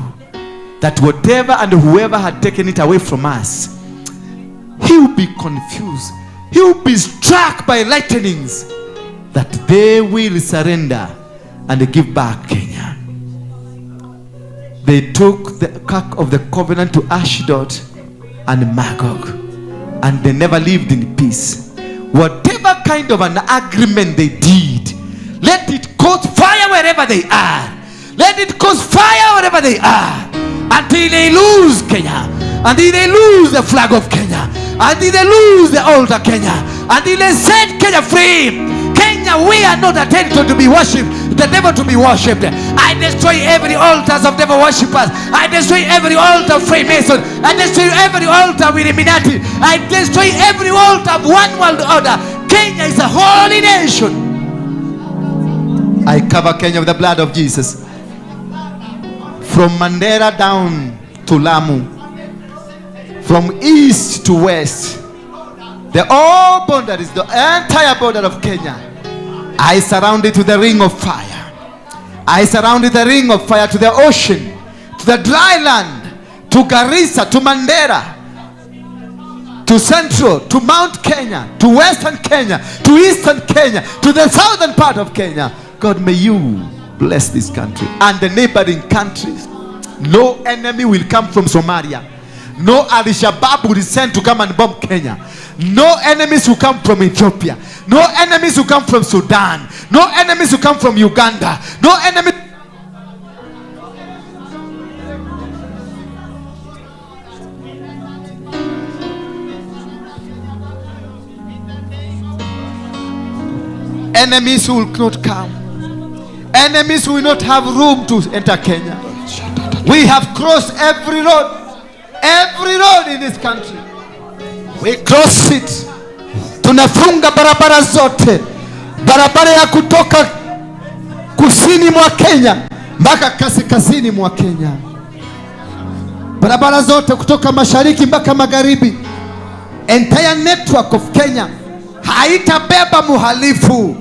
That whatever and whoever had taken it away from us, he will be confused. He will be struck by lightnings, that they will surrender and give back Kenya. They took the Ark of the Covenant to Ashdod and Magog, and they never lived in peace. Whatever kind of an agreement they did, let it cause fire wherever they are. Let it cause fire wherever they are, until they lose Kenya, until they lose the flag of Kenya, until they lose the altar Kenya, until they set Kenya free. Kenya, we are not a territory to be worshipped, the devil to be worshipped. I destroy every altars of devil worshippers. I destroy every altar of Freemason. I destroy every altar of Illuminati. I destroy every altar of one world order. Kenya is a holy nation. I cover Kenya with the blood of Jesus. From Mandera down to Lamu, from east to west, the all boundaries, the entire border of Kenya, I surround it with the ring of fire. I surround it with the ring of fire to the ocean, to the dry land, to Garissa, to Mandera, to Central, to Mount Kenya, to Western Kenya, to Eastern Kenya, to the southern part of Kenya. God, may you bless this country and the neighboring countries. No enemy will come from Somalia. No Al-Shabaab will send to come and bomb Kenya. No enemies will come from Ethiopia. No enemies will come from Sudan. No enemies will come from Uganda. No enemy. Enemies will not come. Enemies will not have room to enter Kenya. We have crossed every road. Every road in this country. We cross it. Tunafunga barabara zote. Barabara ya kutoka kusini mwa Kenya mpaka kaskazini mwa Kenya. Barabara zote kutoka mashariki mpaka magharibi. Entire network of Kenya haitabeba muhalifu.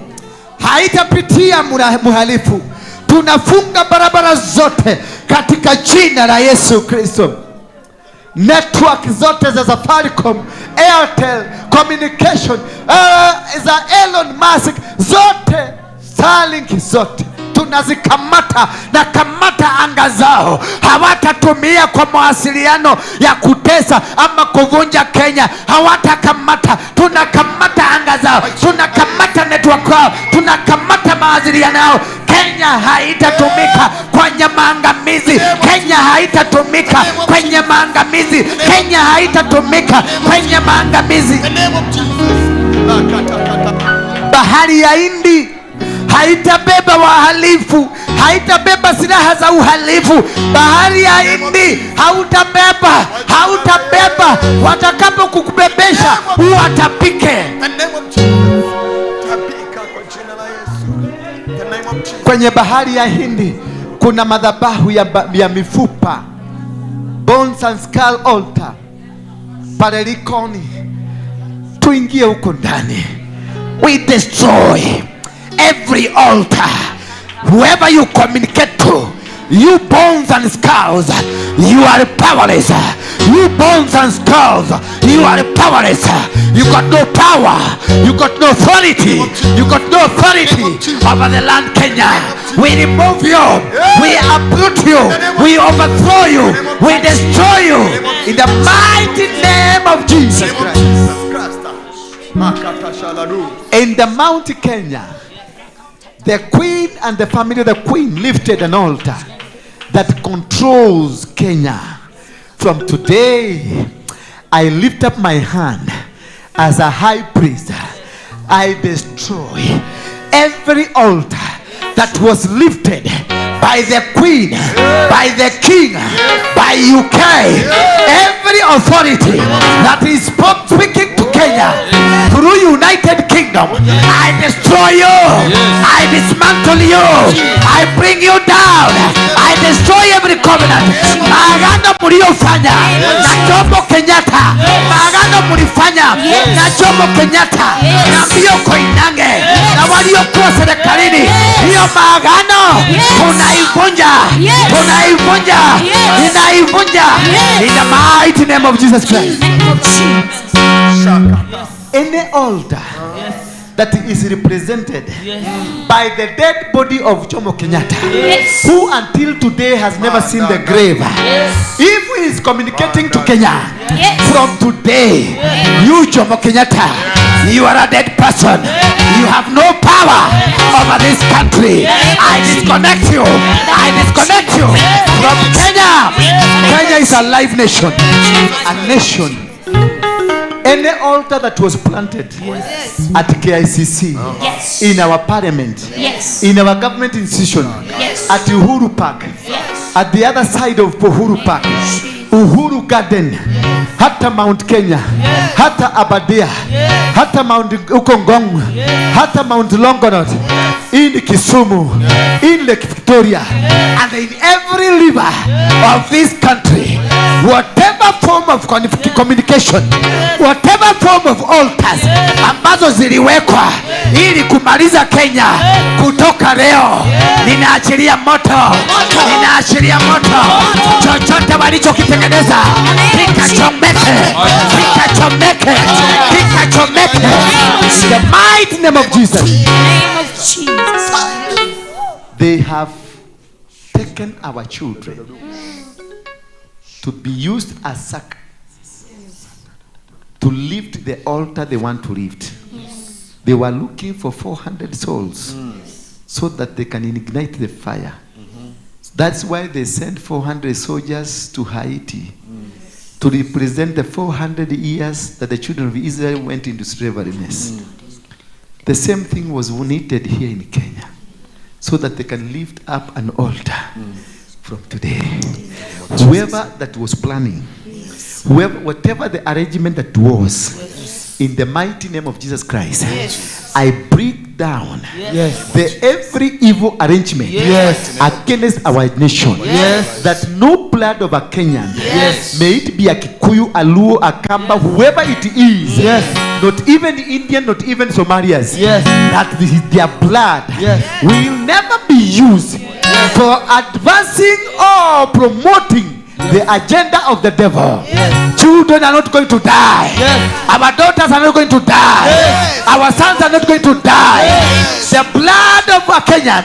Haitapitia muhalifu. Tunafunga barabara zote katika jina la Yesu Kristo. Network zote za Safaricom, Airtel, communication, za Elon Musk, zote, Starlink zote tunazikamata na kamata anga zao. Hawatatumia kwa mawasiliano ya kutesa ama kuvunja Kenya. Hawatakamata. Tunakamata anga zao, tunakamata network yao, tunakamata mawasiliano yao. Kenya haitatumika kwenye maangamizi. Kenya haitatumika kwenye maangamizi. Kenya haitatumika kwenye maangamizi. Bahari ya Hindi haitabeba wahalifu, haitabeba silaha za uhalifu. Bahari ya Hindi hautabeba, hautabeba. Watakapo kukubebesha uwatapike. Kwenye bahari ya Hindi kuna madhabahu ya mifupa, bones and skull altar pale Likoni. Tuingie huko ndani. We destroy every altar. Whoever you communicate to, you bones and skulls, you are powerless. You bones and skulls, you are powerless. You got no power. You got no authority. You got no authority over the land Kenya. We remove you. We uproot you. We overthrow you. We destroy you. In the mighty name of Jesus Christ. In the Mount Kenya, the queen and the family of the queen lifted an altar that controls Kenya. From today, I lift up my hand as a high priest. I destroy every altar that was lifted by the queen, by the king, by UK. Every authority that is speaking to Kenya through United Kingdom, I destroy you. I dismantle you. I bring you down. I destroy every covenant. Maagano mliofanya na Jomo Kenyatta, maagano mlifanya na Jomo Kenyatta na Mbio Koinange na waliokuwa serikalini, hiyo maagano tunaivunja, tunaivunja, ninaivunja in the mighty name of Jesus Christ. Any altar that is represented by the dead body of Jomo Kenyatta, who until today has never seen the grave, if he is communicating to Kenya, from today, you Jomo Kenyatta, you are a dead person. You have no power over this country. I disconnect you. I disconnect you from Kenya. Kenya is a live nation. A nation. Any altar that was planted at KICC, in our parliament, in our government institution, at Uhuru Park, at the other side of Uhuru Park, Uhuru Garden, hata Mount Kenya, hata Aberdare, hata Mount Ukongong, hata Mount Longonot, in Kisumu, in Lake Victoria, and in every river of this country, Whatever form of communication, whatever form of altars ambazo ziliwekwa ili kumaliza Kenya, kutoka leo ninaachilia moto, ninaachilia moto. Chochote walichokitengeneza kikachomeke, kikachomeke, kikachomeke. In the mighty name of Jesus. Name of Jesus. They have taken our children to be used as sacrifices to lift the altar they want to lift. They were looking for 400 souls so that they can ignite the fire. That's why they sent 400 soldiers to Haiti to represent the 400 years that the children of Israel went into slavery. The same thing was needed here in Kenya so that they can lift up an altar from today. Whoever that was planning, whoever, whatever the arrangement that was, in the mighty name of Jesus Christ, I break down the every evil arrangement against our nation. That no blood of a Kenyan, may it be a Kikuyu, a Luo, a Kamba, whoever it is, not even Indian, not even Somalians, that this is their blood will never be used for advancing or promoting the agenda of the devil. Children are not going to die. Our daughters are not going to die. Our sons are not going to die. The blood of a Kenyan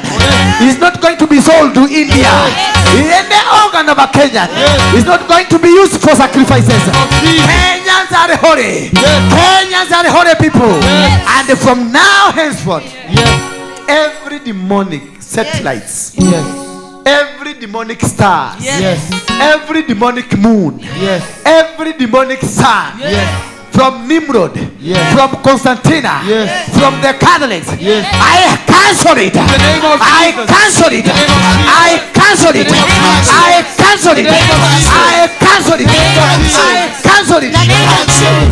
is not going to be sold to India. Any organ of a Kenyan is not going to be used for sacrifices. Kenyans are holy. Kenyans are holy people. And from now henceforth, every demonic satellites, every demonic stars, every demonic moon, every demonic sun, from Nimrod, from Constantina, from the Catholics, I cancel it. I cancel it. I cancel it. I cancel it. I cancel it. I cancel it.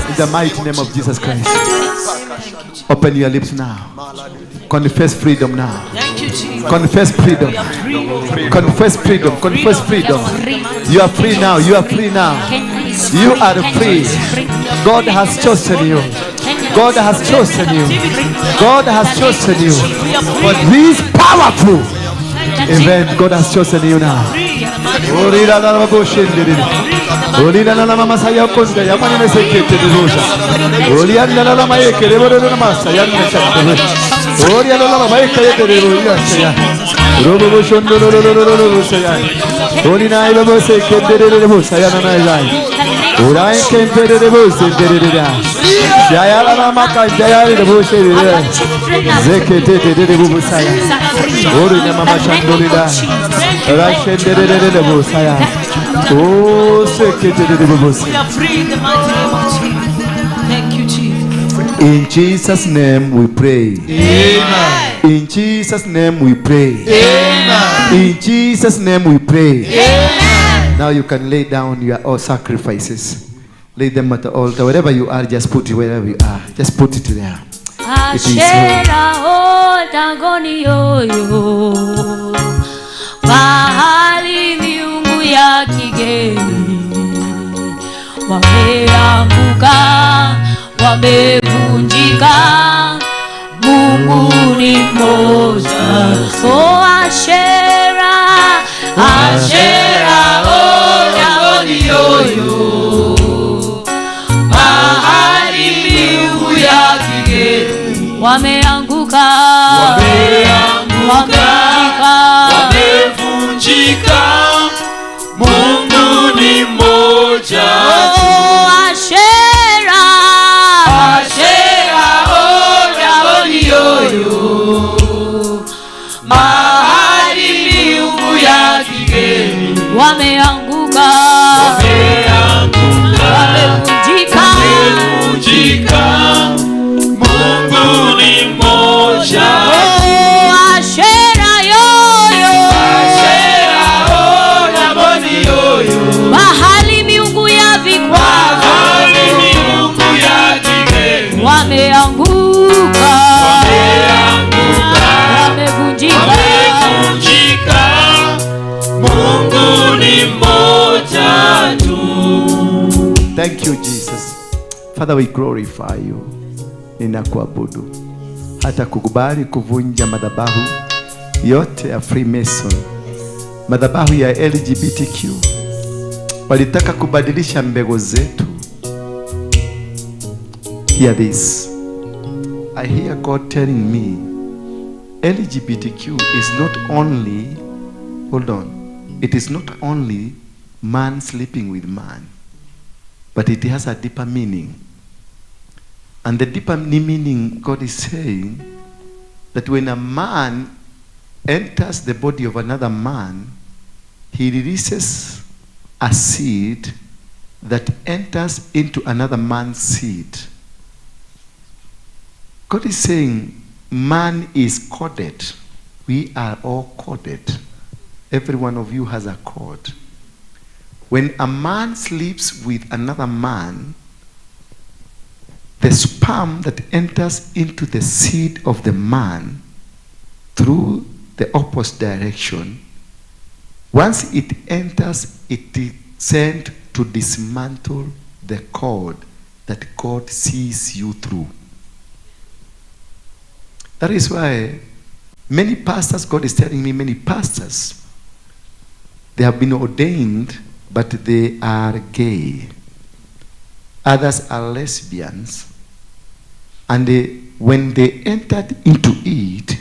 In the mighty name of Jesus Christ. Open your lips now. Confess freedom now. Thank you, Jesus. Confess freedom. Confess freedom. Confess freedom. You are free now. You are free now. You are free. God has chosen you. God has chosen you. God has chosen you for this powerful event. God has chosen you now. We are free in the mighty name of Jesus. Thank you, Jesus. In Jesus' name we pray. Amen. In Jesus' name we pray. Amen. In Jesus' name we pray. Amen. Now you can lay down your all sacrifices. Lay them at the altar. Wherever you are, just put it wherever you are. Just put it there. It is well. Ashera o dagoni yoyo, bahali miungu ya kigeni wameanguka, wamevunjika, Mungu ni mmoja. O Ashera, Ashera o dagoni yoyo, bahali miungu ya kigeni wameanguka, Wamevunjika, Mungu ni mmoja. Oh, Ashera, Ashera, oh, Dagoni yoyo, Thank you, Jesus. Father, we glorify you. Ninakuabudu. Hata kukubali kuvunja madhabahu yote ya Freemason, madhabahu ya LGBTQ. Walitaka kubadilisha mbegu zetu. Hear this. I hear God telling me LGBTQ is not only, hold on, it is not only man sleeping with man, but it has a deeper meaning. And the deeper meaning, God is saying that when a man enters the body of another man, he releases a seed that enters into another man's seed. God is saying man is coded. We are all coded. Every one of you has a code. When a man sleeps with another man, the sperm that enters into the seed of the man through the opposite direction, once it enters, it is sent to dismantle the cord that God sees you through. That is why many pastors, God is telling me, many pastors, they have been ordained, but they are gay. Others are lesbians. And when they entered into it,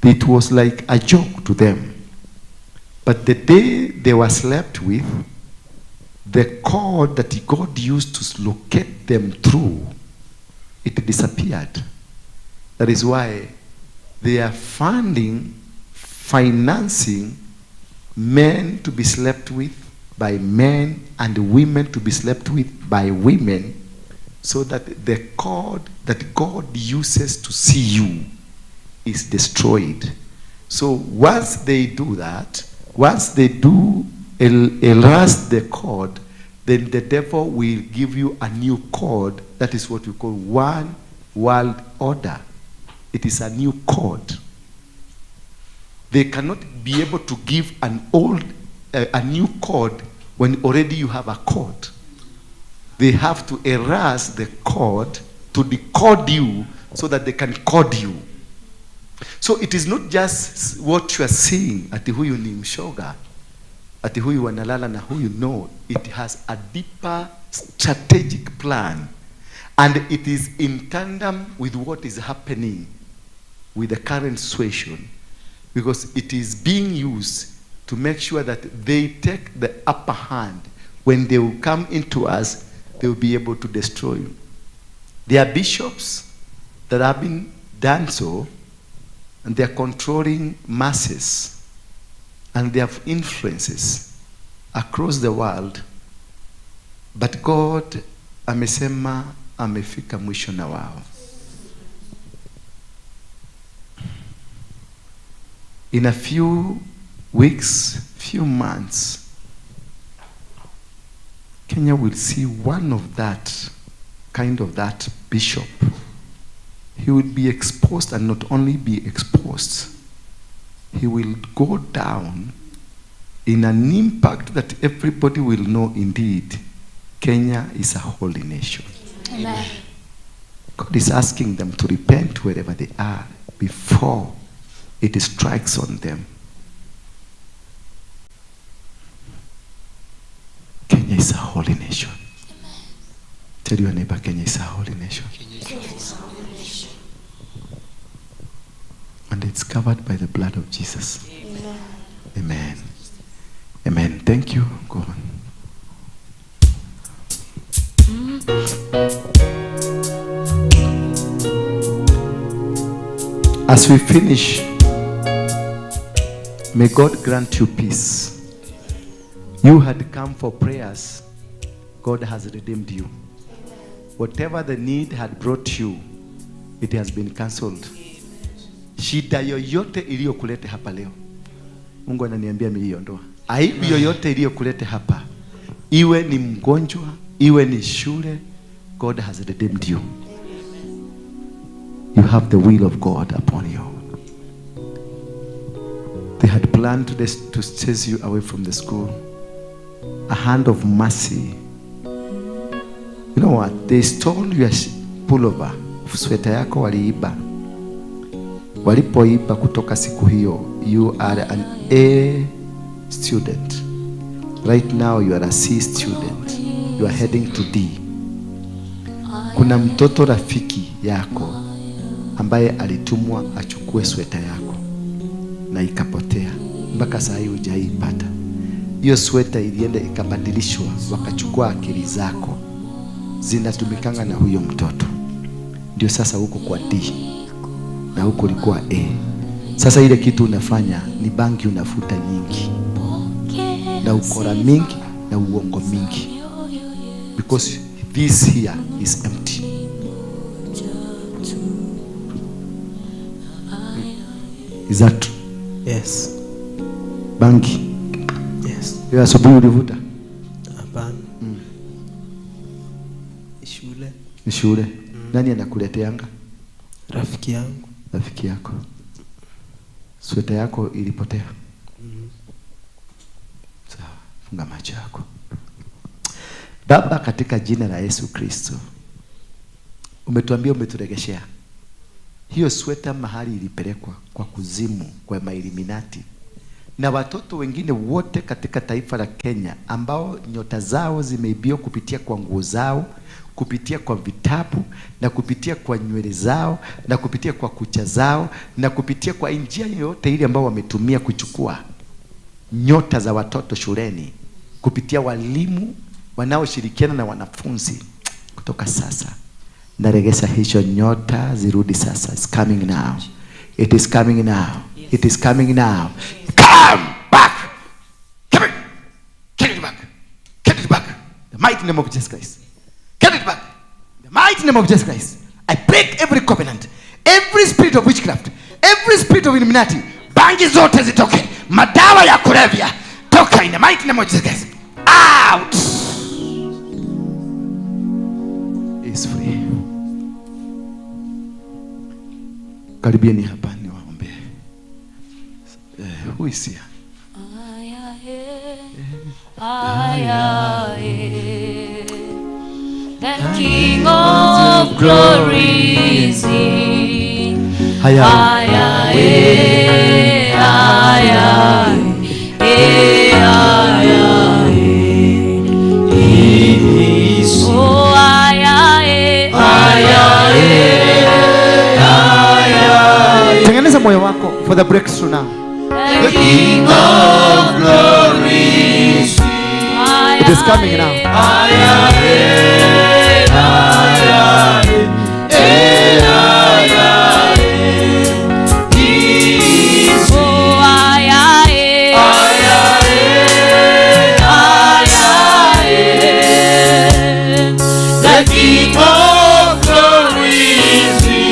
it was like a joke to them. But the day they were slept with, the cord that God used to locate them through, it disappeared. That is why they are funding, financing men to be slept with by men and women to be slept with by women, so that the cord that God uses to see you is destroyed. So once they do that, once they do erase the cord, then the devil will give you a new cord. That is what we call one world order. It is a new cord. They cannot be able to give an old, a new cord when already you have a cord. They have to erase the cord to decode you so that they can code you. So it is not just what you are seeing, ati huyu ni mshoga, ati huyu wanalala na huyu. No, it has a deeper strategic plan, and it is in tandem with what is happening with the current situation, because it is being used to make sure that they take the upper hand. When they will come into us, they will be able to destroy you. There are bishops that have been done so, and they are controlling masses, and they have influences across the world. But God amesema amefika mwisho na wao. In a few weeks, few months, Kenya will see one of that kind of that bishop. He will be exposed, and not only be exposed, he will go down in an impact that everybody will know indeed Kenya is a holy nation. Amen. God is asking them to repent wherever they are before it strikes on them. Kenya is a holy nation. Amen. Tell your neighbor, Kenya is a holy nation. Kenya is a holy nation. And it's covered by the blood of Jesus. Amen. Amen. Amen. Thank you. Go on. As we finish, may God grant you peace. You had come for prayers. God has redeemed you. Whatever the need had brought you, it has been cancelled. Shida yoyote iliyokuleta hapa leo, Mungu ananiambia ameiondoa. Aibu yoyote iliyokuleta hapa, iwe ni mgonjwa, iwe ni shule, God has redeemed you. You have the will of God upon you. They had planned to chase you away from the school. A hand of mercy You know what? They stole your pullover. Sweta yako waliiba. Walipoiba kutoka siku hiyo, you are an A student. Right now you are a C student. You are heading to D. Kuna mtoto rafiki yako ambaye alitumwa achukue sweta yako na ikapotea. Mpaka saa hii hujaipata. Hiyo sweta ilienda ikabadilishwa, wakachukua akili zako. Zinatumikanga na huyo mtoto. Ndio sasa huko kwa D na huko ulikuwa A. Sasa ile kitu unafanya ni bangi, unafuta nyingi na ukora mingi na uongo mingi, because this here is empty. Is that true? Yes. Bangi? Yes. Hiyo asubuhi ulivuta? Hapana. Shule. Ni shule. Nani anakuleteanga? Rafiki yangu. Rafiki yako. Sweta yako ilipotea. Sawa, funga macho yako. Baba, katika jina la Yesu Kristo, umetuambia, umeturegeshea hiyo sweta mahali ilipelekwa kwa kuzimu, kwa mailiminati na watoto wengine wote katika taifa la Kenya ambao nyota zao zimeibiwa kupitia kwa nguo zao, kupitia kwa vitabu, na kupitia kwa nywele zao, na kupitia kwa kucha zao, na kupitia kwa njia yoyote ile ambao wametumia kuchukua nyota za watoto shuleni, kupitia walimu wanaoshirikiana na wanafunzi. Kutoka sasa naregesha hicho nyota zirudi sasa. It's coming now. It is coming now. It is coming now. Come back. Come it. Get it back. Get it back. The mighty name of Jesus Christ. Get it back. The mighty name of Jesus Christ. I break every covenant, every spirit of witchcraft, every spirit of Illuminati. Bangi zote zitoke. Madawa ya kulevya toka in the mighty name of Jesus Christ. Out. Is free. Karibieni hapa niwaombe. Who is here? The King of Glory is here. Tengeneza moyo wako for the breakthrough now. The King of Glory is here. It is coming now. The King of Glory is here.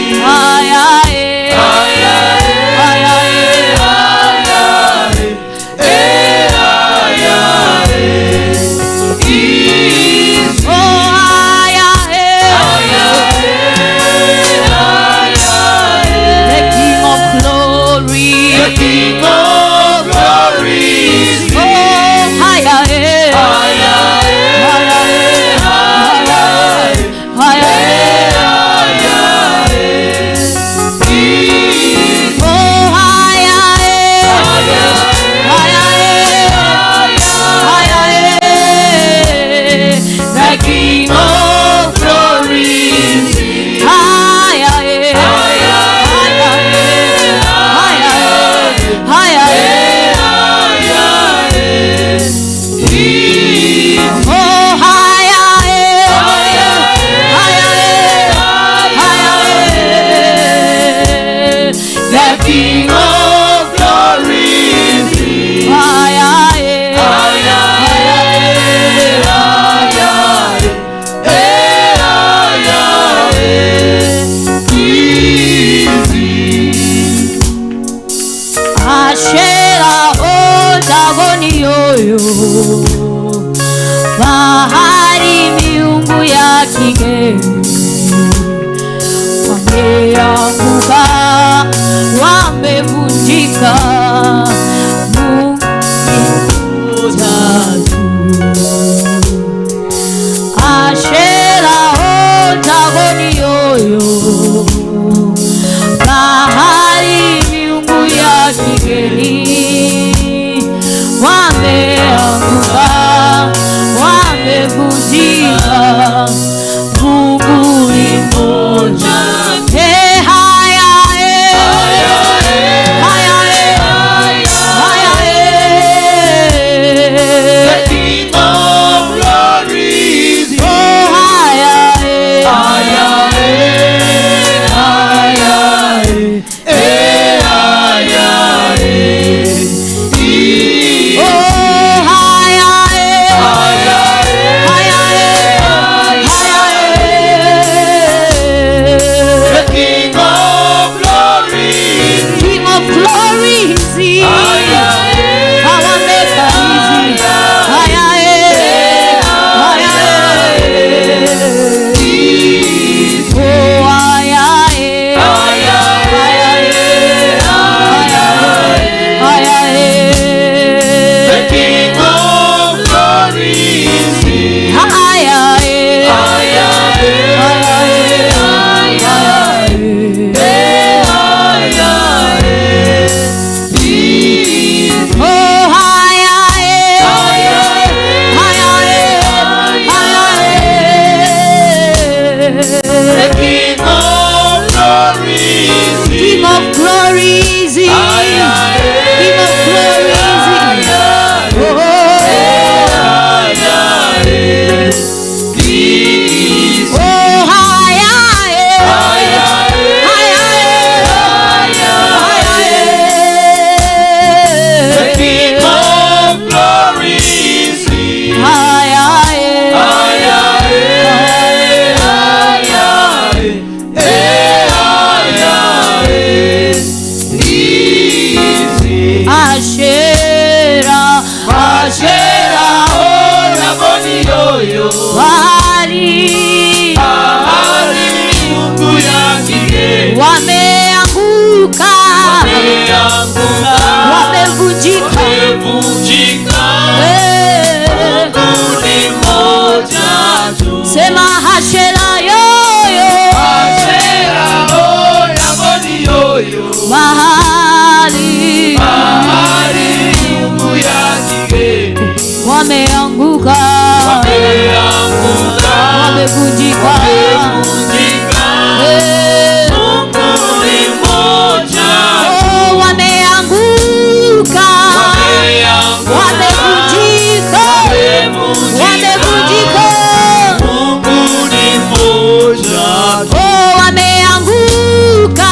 Oh, Haya, eh. Haya, eh. Haya, eh. Oh, haya, eh. Haya, eh. Haya, eh. The King of Glory is here. King of glory is here. King of glory is here. Oh, oh, haya, eh. Haya, eh. Haya, The eh. King of Glory is here. Haya, eh. Ashera, Ashera, oh, Raboni yoyo. Wali Ahali Mungu ya kigeni. wameanguka, Wameanguka, wamevunjika. wamevunjika. Eh, Mungu ni mmoja tu. Sema Ashera yoyo, Ashera, oh, Raboni yoyo. mahali Ahali Mungu ya kigeni. wameanguka, Wameanguka, wamevunjika. wamevunjika. Eh, Mungu ni mmoja oh, wameanguka, Wameanguka, wamevunjika, wamevunjika. Mungu ni mmoja Oh, wameanguka,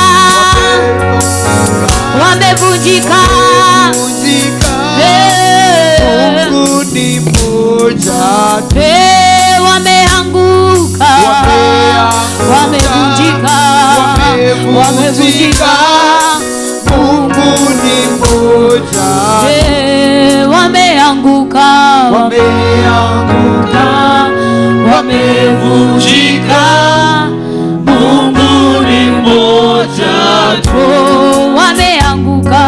wamevunjika. Eh, Mungu ni mmoja eh, wameanguka, wamevunjika, wamevunjika. Mungu ni mmoja. Eh, wameanguka, Wameanguka, wamevunjika. Mungu ni mmoja tu. Oh, wameanguka,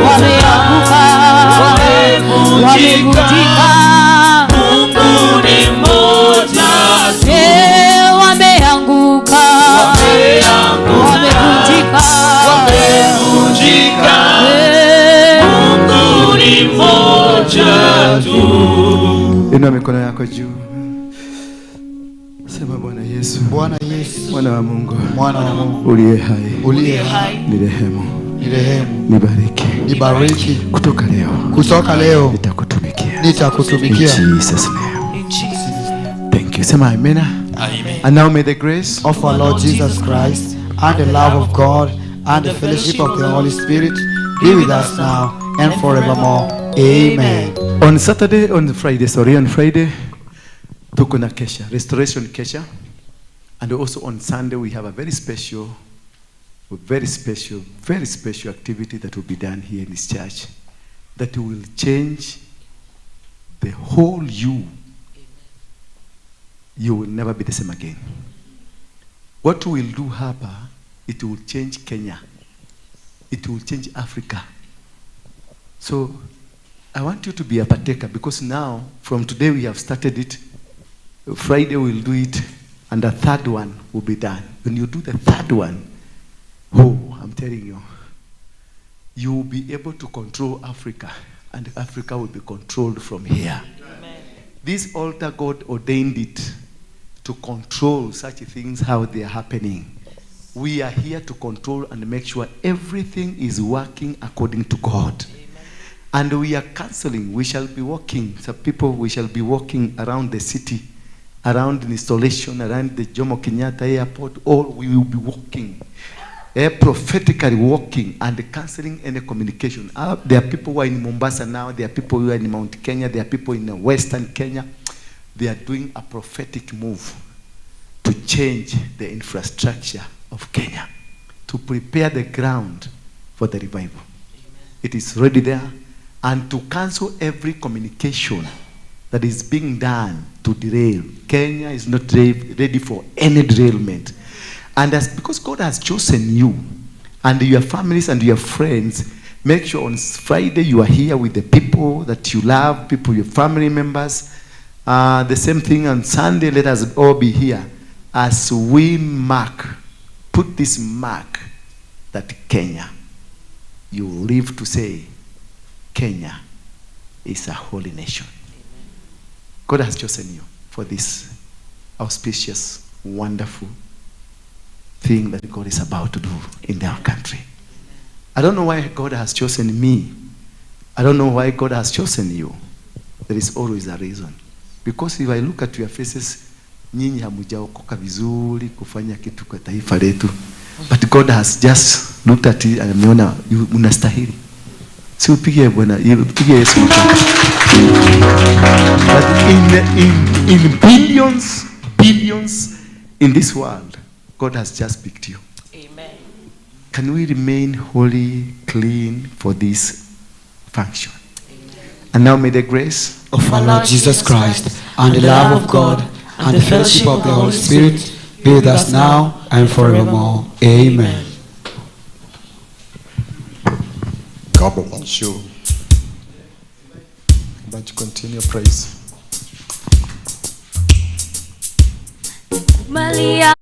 wameanguka, wamevunjika. Mungu ni mmoja tu. Eh, wameanguka, wamevunjika. Wamevunjika. Eh, Mungu ni mmoja tu. Inua mikono yako juu. Sema Bwana Yesu, Bwana Yesu, mwana wa Mungu, mwana wa Mungu uliye hai, uliye hai, nirehemu, nirehemu, nibariki. nibariki. Kutoka leo Kutoka leo nitakutumikia. nitakutumikia. In Jesus name. Thank you. Sema amen. Amen. And now may the grace Of our Lord Jesus Christ and the love of God and the fellowship of the Holy Spirit be with us now and forevermore. Amen. on Saturday, on Friday, sorry, on Friday tuko na kesha, restoration kesha. And also on Sunday we have a very special, very special, very special activity that will be done here in this church that will change the whole you. You will never be the same again. What we will do hapa, it will change Kenya. It will change Africa. So I want you to be a partaker, because now, from today we have started it. Friday we'll do it, and the third one will be done. When you do the third one, oh, I'm telling you, you will be able to control Africa, and Africa will be controlled from here. Amen. This altar, God ordained it to control such things, how they are happening. We are here to control and make sure everything is working according to God. Amen. And we are counseling. We shall be walking. So people, we shall be walking around the city, around the installation, around the Jomo Kenyatta Airport. All we will be walking, prophetically walking and canceling any communication. There are people who are in Mombasa now. There are people who are in Mount Kenya. There are people in Western Kenya. They are doing a prophetic move to change the infrastructure of Kenya, to prepare the ground for the revival. Amen. It is already there. And to cancel every communication that is being done to derail. Kenya is not ready for any derailment. And as, because God has chosen you and your families and your friends Make sure on Friday you are here with the people that you love, people, your family members. The same thing on Sunday, let us all be here as we mark, put this mark that Kenya, you live to say, Kenya is a holy nation. God has chosen you for this auspicious, wonderful thing that God is about to do in our country. I don't know why God has chosen me. I don't know why God has chosen you. There is always a reason. Because if I look at your faces, nyinyi hamujaokoka vizuri kufanya kitu kwa taifa letu. But God has just looked at it and ameona unastahili. Si upige Bwana, upige Yesu makofi. But in billions, billions in this world, God has just picked you. Amen. Can we remain holy, clean for this function? And now may the grace of our Lord Jesus Christ and the love of God and the fellowship of the Holy Spirit be with us now and forevermore. Amen. God bless you. But continue praise. Malia.